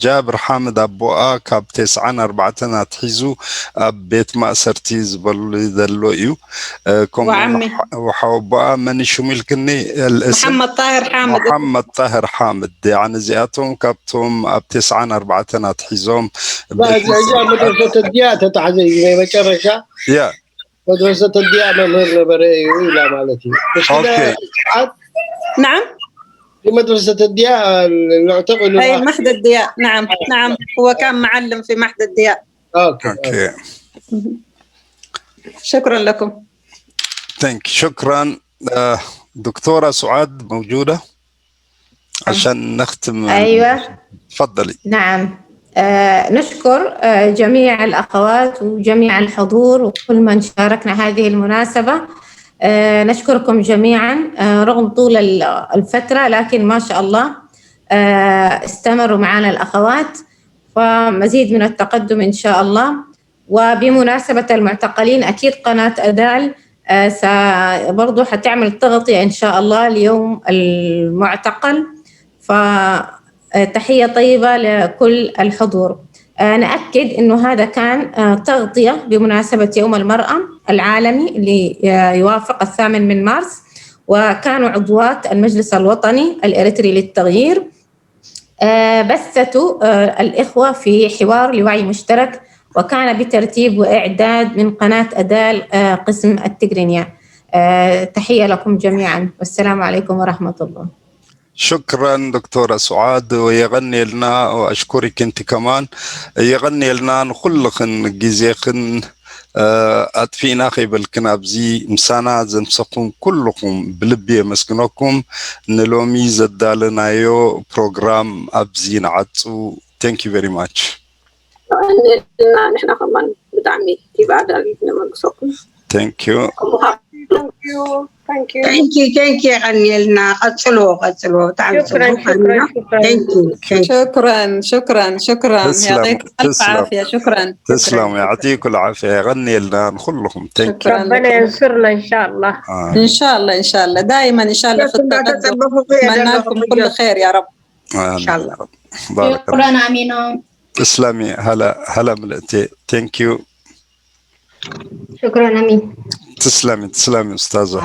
ጃብር ሓምድ ኣቦኣ ካብ ተስዓን ኣርባዕተን ኣትሒዙ ኣብ ቤት ማእሰርቲ ዝበሉ ዘሎ እዩ። ከምኡ وعمي ሓወቦኣ መን ሽሙ ኢልክኒ? الاسم محمد طاهر حامد محمد طاهر حامد። يعني እዚኣቶም ካብቶም ኣብ ተስዓን ኣርባዕተን ኣትሒዞም እዛ መድረሰት ዲያ ተታሕዘ እዩ ናይ መጨረሻ ያ መድረሰት ዲያ መምህር ነበረ እዩ ኢላ ማለት እዩ። مش كده أوكي. سعاد؟ نعم في مدرسة الضياء نعتقل أي محد الضياء نعم نعم هو كان معلم في محد الضياء اوكي اوكي. شكرا لكم ثانك شكرا. آه، دكتورة سعاد موجودة عشان نختم؟ أيوة. تفضلي. نعم. آه، نشكر آه، جميع الأخوات وجميع الحضور وكل من شاركنا هذه المناسبة. آه، نشكركم جميعا آه، رغم طول ال- الفترة، لكن ما شاء الله آه، استمروا معنا الأخوات، فمزيد من التقدم إن شاء الله. وبمناسبة المعتقلين، أكيد قناة أدال آه، س- برضو حتعمل تغطية إن شاء الله ليوم المعتقل. فتحية طيبة لكل الحضور. آه، نأكد إنه هذا كان آه، تغطية بمناسبة يوم المرأة العالمي اللي آه، يوافق الثامن من مارس، وكانوا عضوات المجلس الوطني الإريتري للتغيير. آه، بثته آه، الإخوة في حوار لوعي مشترك، وكان بترتيب وإعداد من قناة أدال آه، قسم التقرينيا. آه، تحية لكم جميعا، والسلام عليكم ورحمة الله. شكرا دكتورة سعاد، ويغني لنا وأشكرك أنت كمان. يغني لنا نخلخن جزيخن ኣጥፊእና ከይበልክን ኣብዚ ምሳና ዘምሰኹም ኩልኹም ብልቢ የመስግነኩም። ንሎሚ ዘዳለናዮ ፕሮግራም ኣብዚ ንዓጹ። Thank you very much። እና ንሕና ከማን ብጣዕሚ ቲባ ዳዊት ነመግሰኩም። Thank you። Thank you, thank you. የቐንየልና። ቀጽሎ ቀጽሎ። ብጣዕሚ شكرا شكرا شكرا Thank you, thank you. شكرا شكرا شكرا تسلم، يعطيك الف تسلم. عافيه. شكرا. تسلم، يعطيك العافية. የቐንየልና ንኹልኹም። Thank you. شكرا ربنا لكم. ينصرنا ان شاء الله. آه. ان شاء الله ان شاء الله دائما ان شاء الله في التقدم. እንዳተጸበኹ እየ اتمنى ዘለኹ لكم كل خير يا رب. آمين. إن شاء الله. بارك الله. شكرا امينه. تسلمي. هلا هلا ملئتي. Thank you. شكرا امين. تسلمي، تسلمي أستاذة.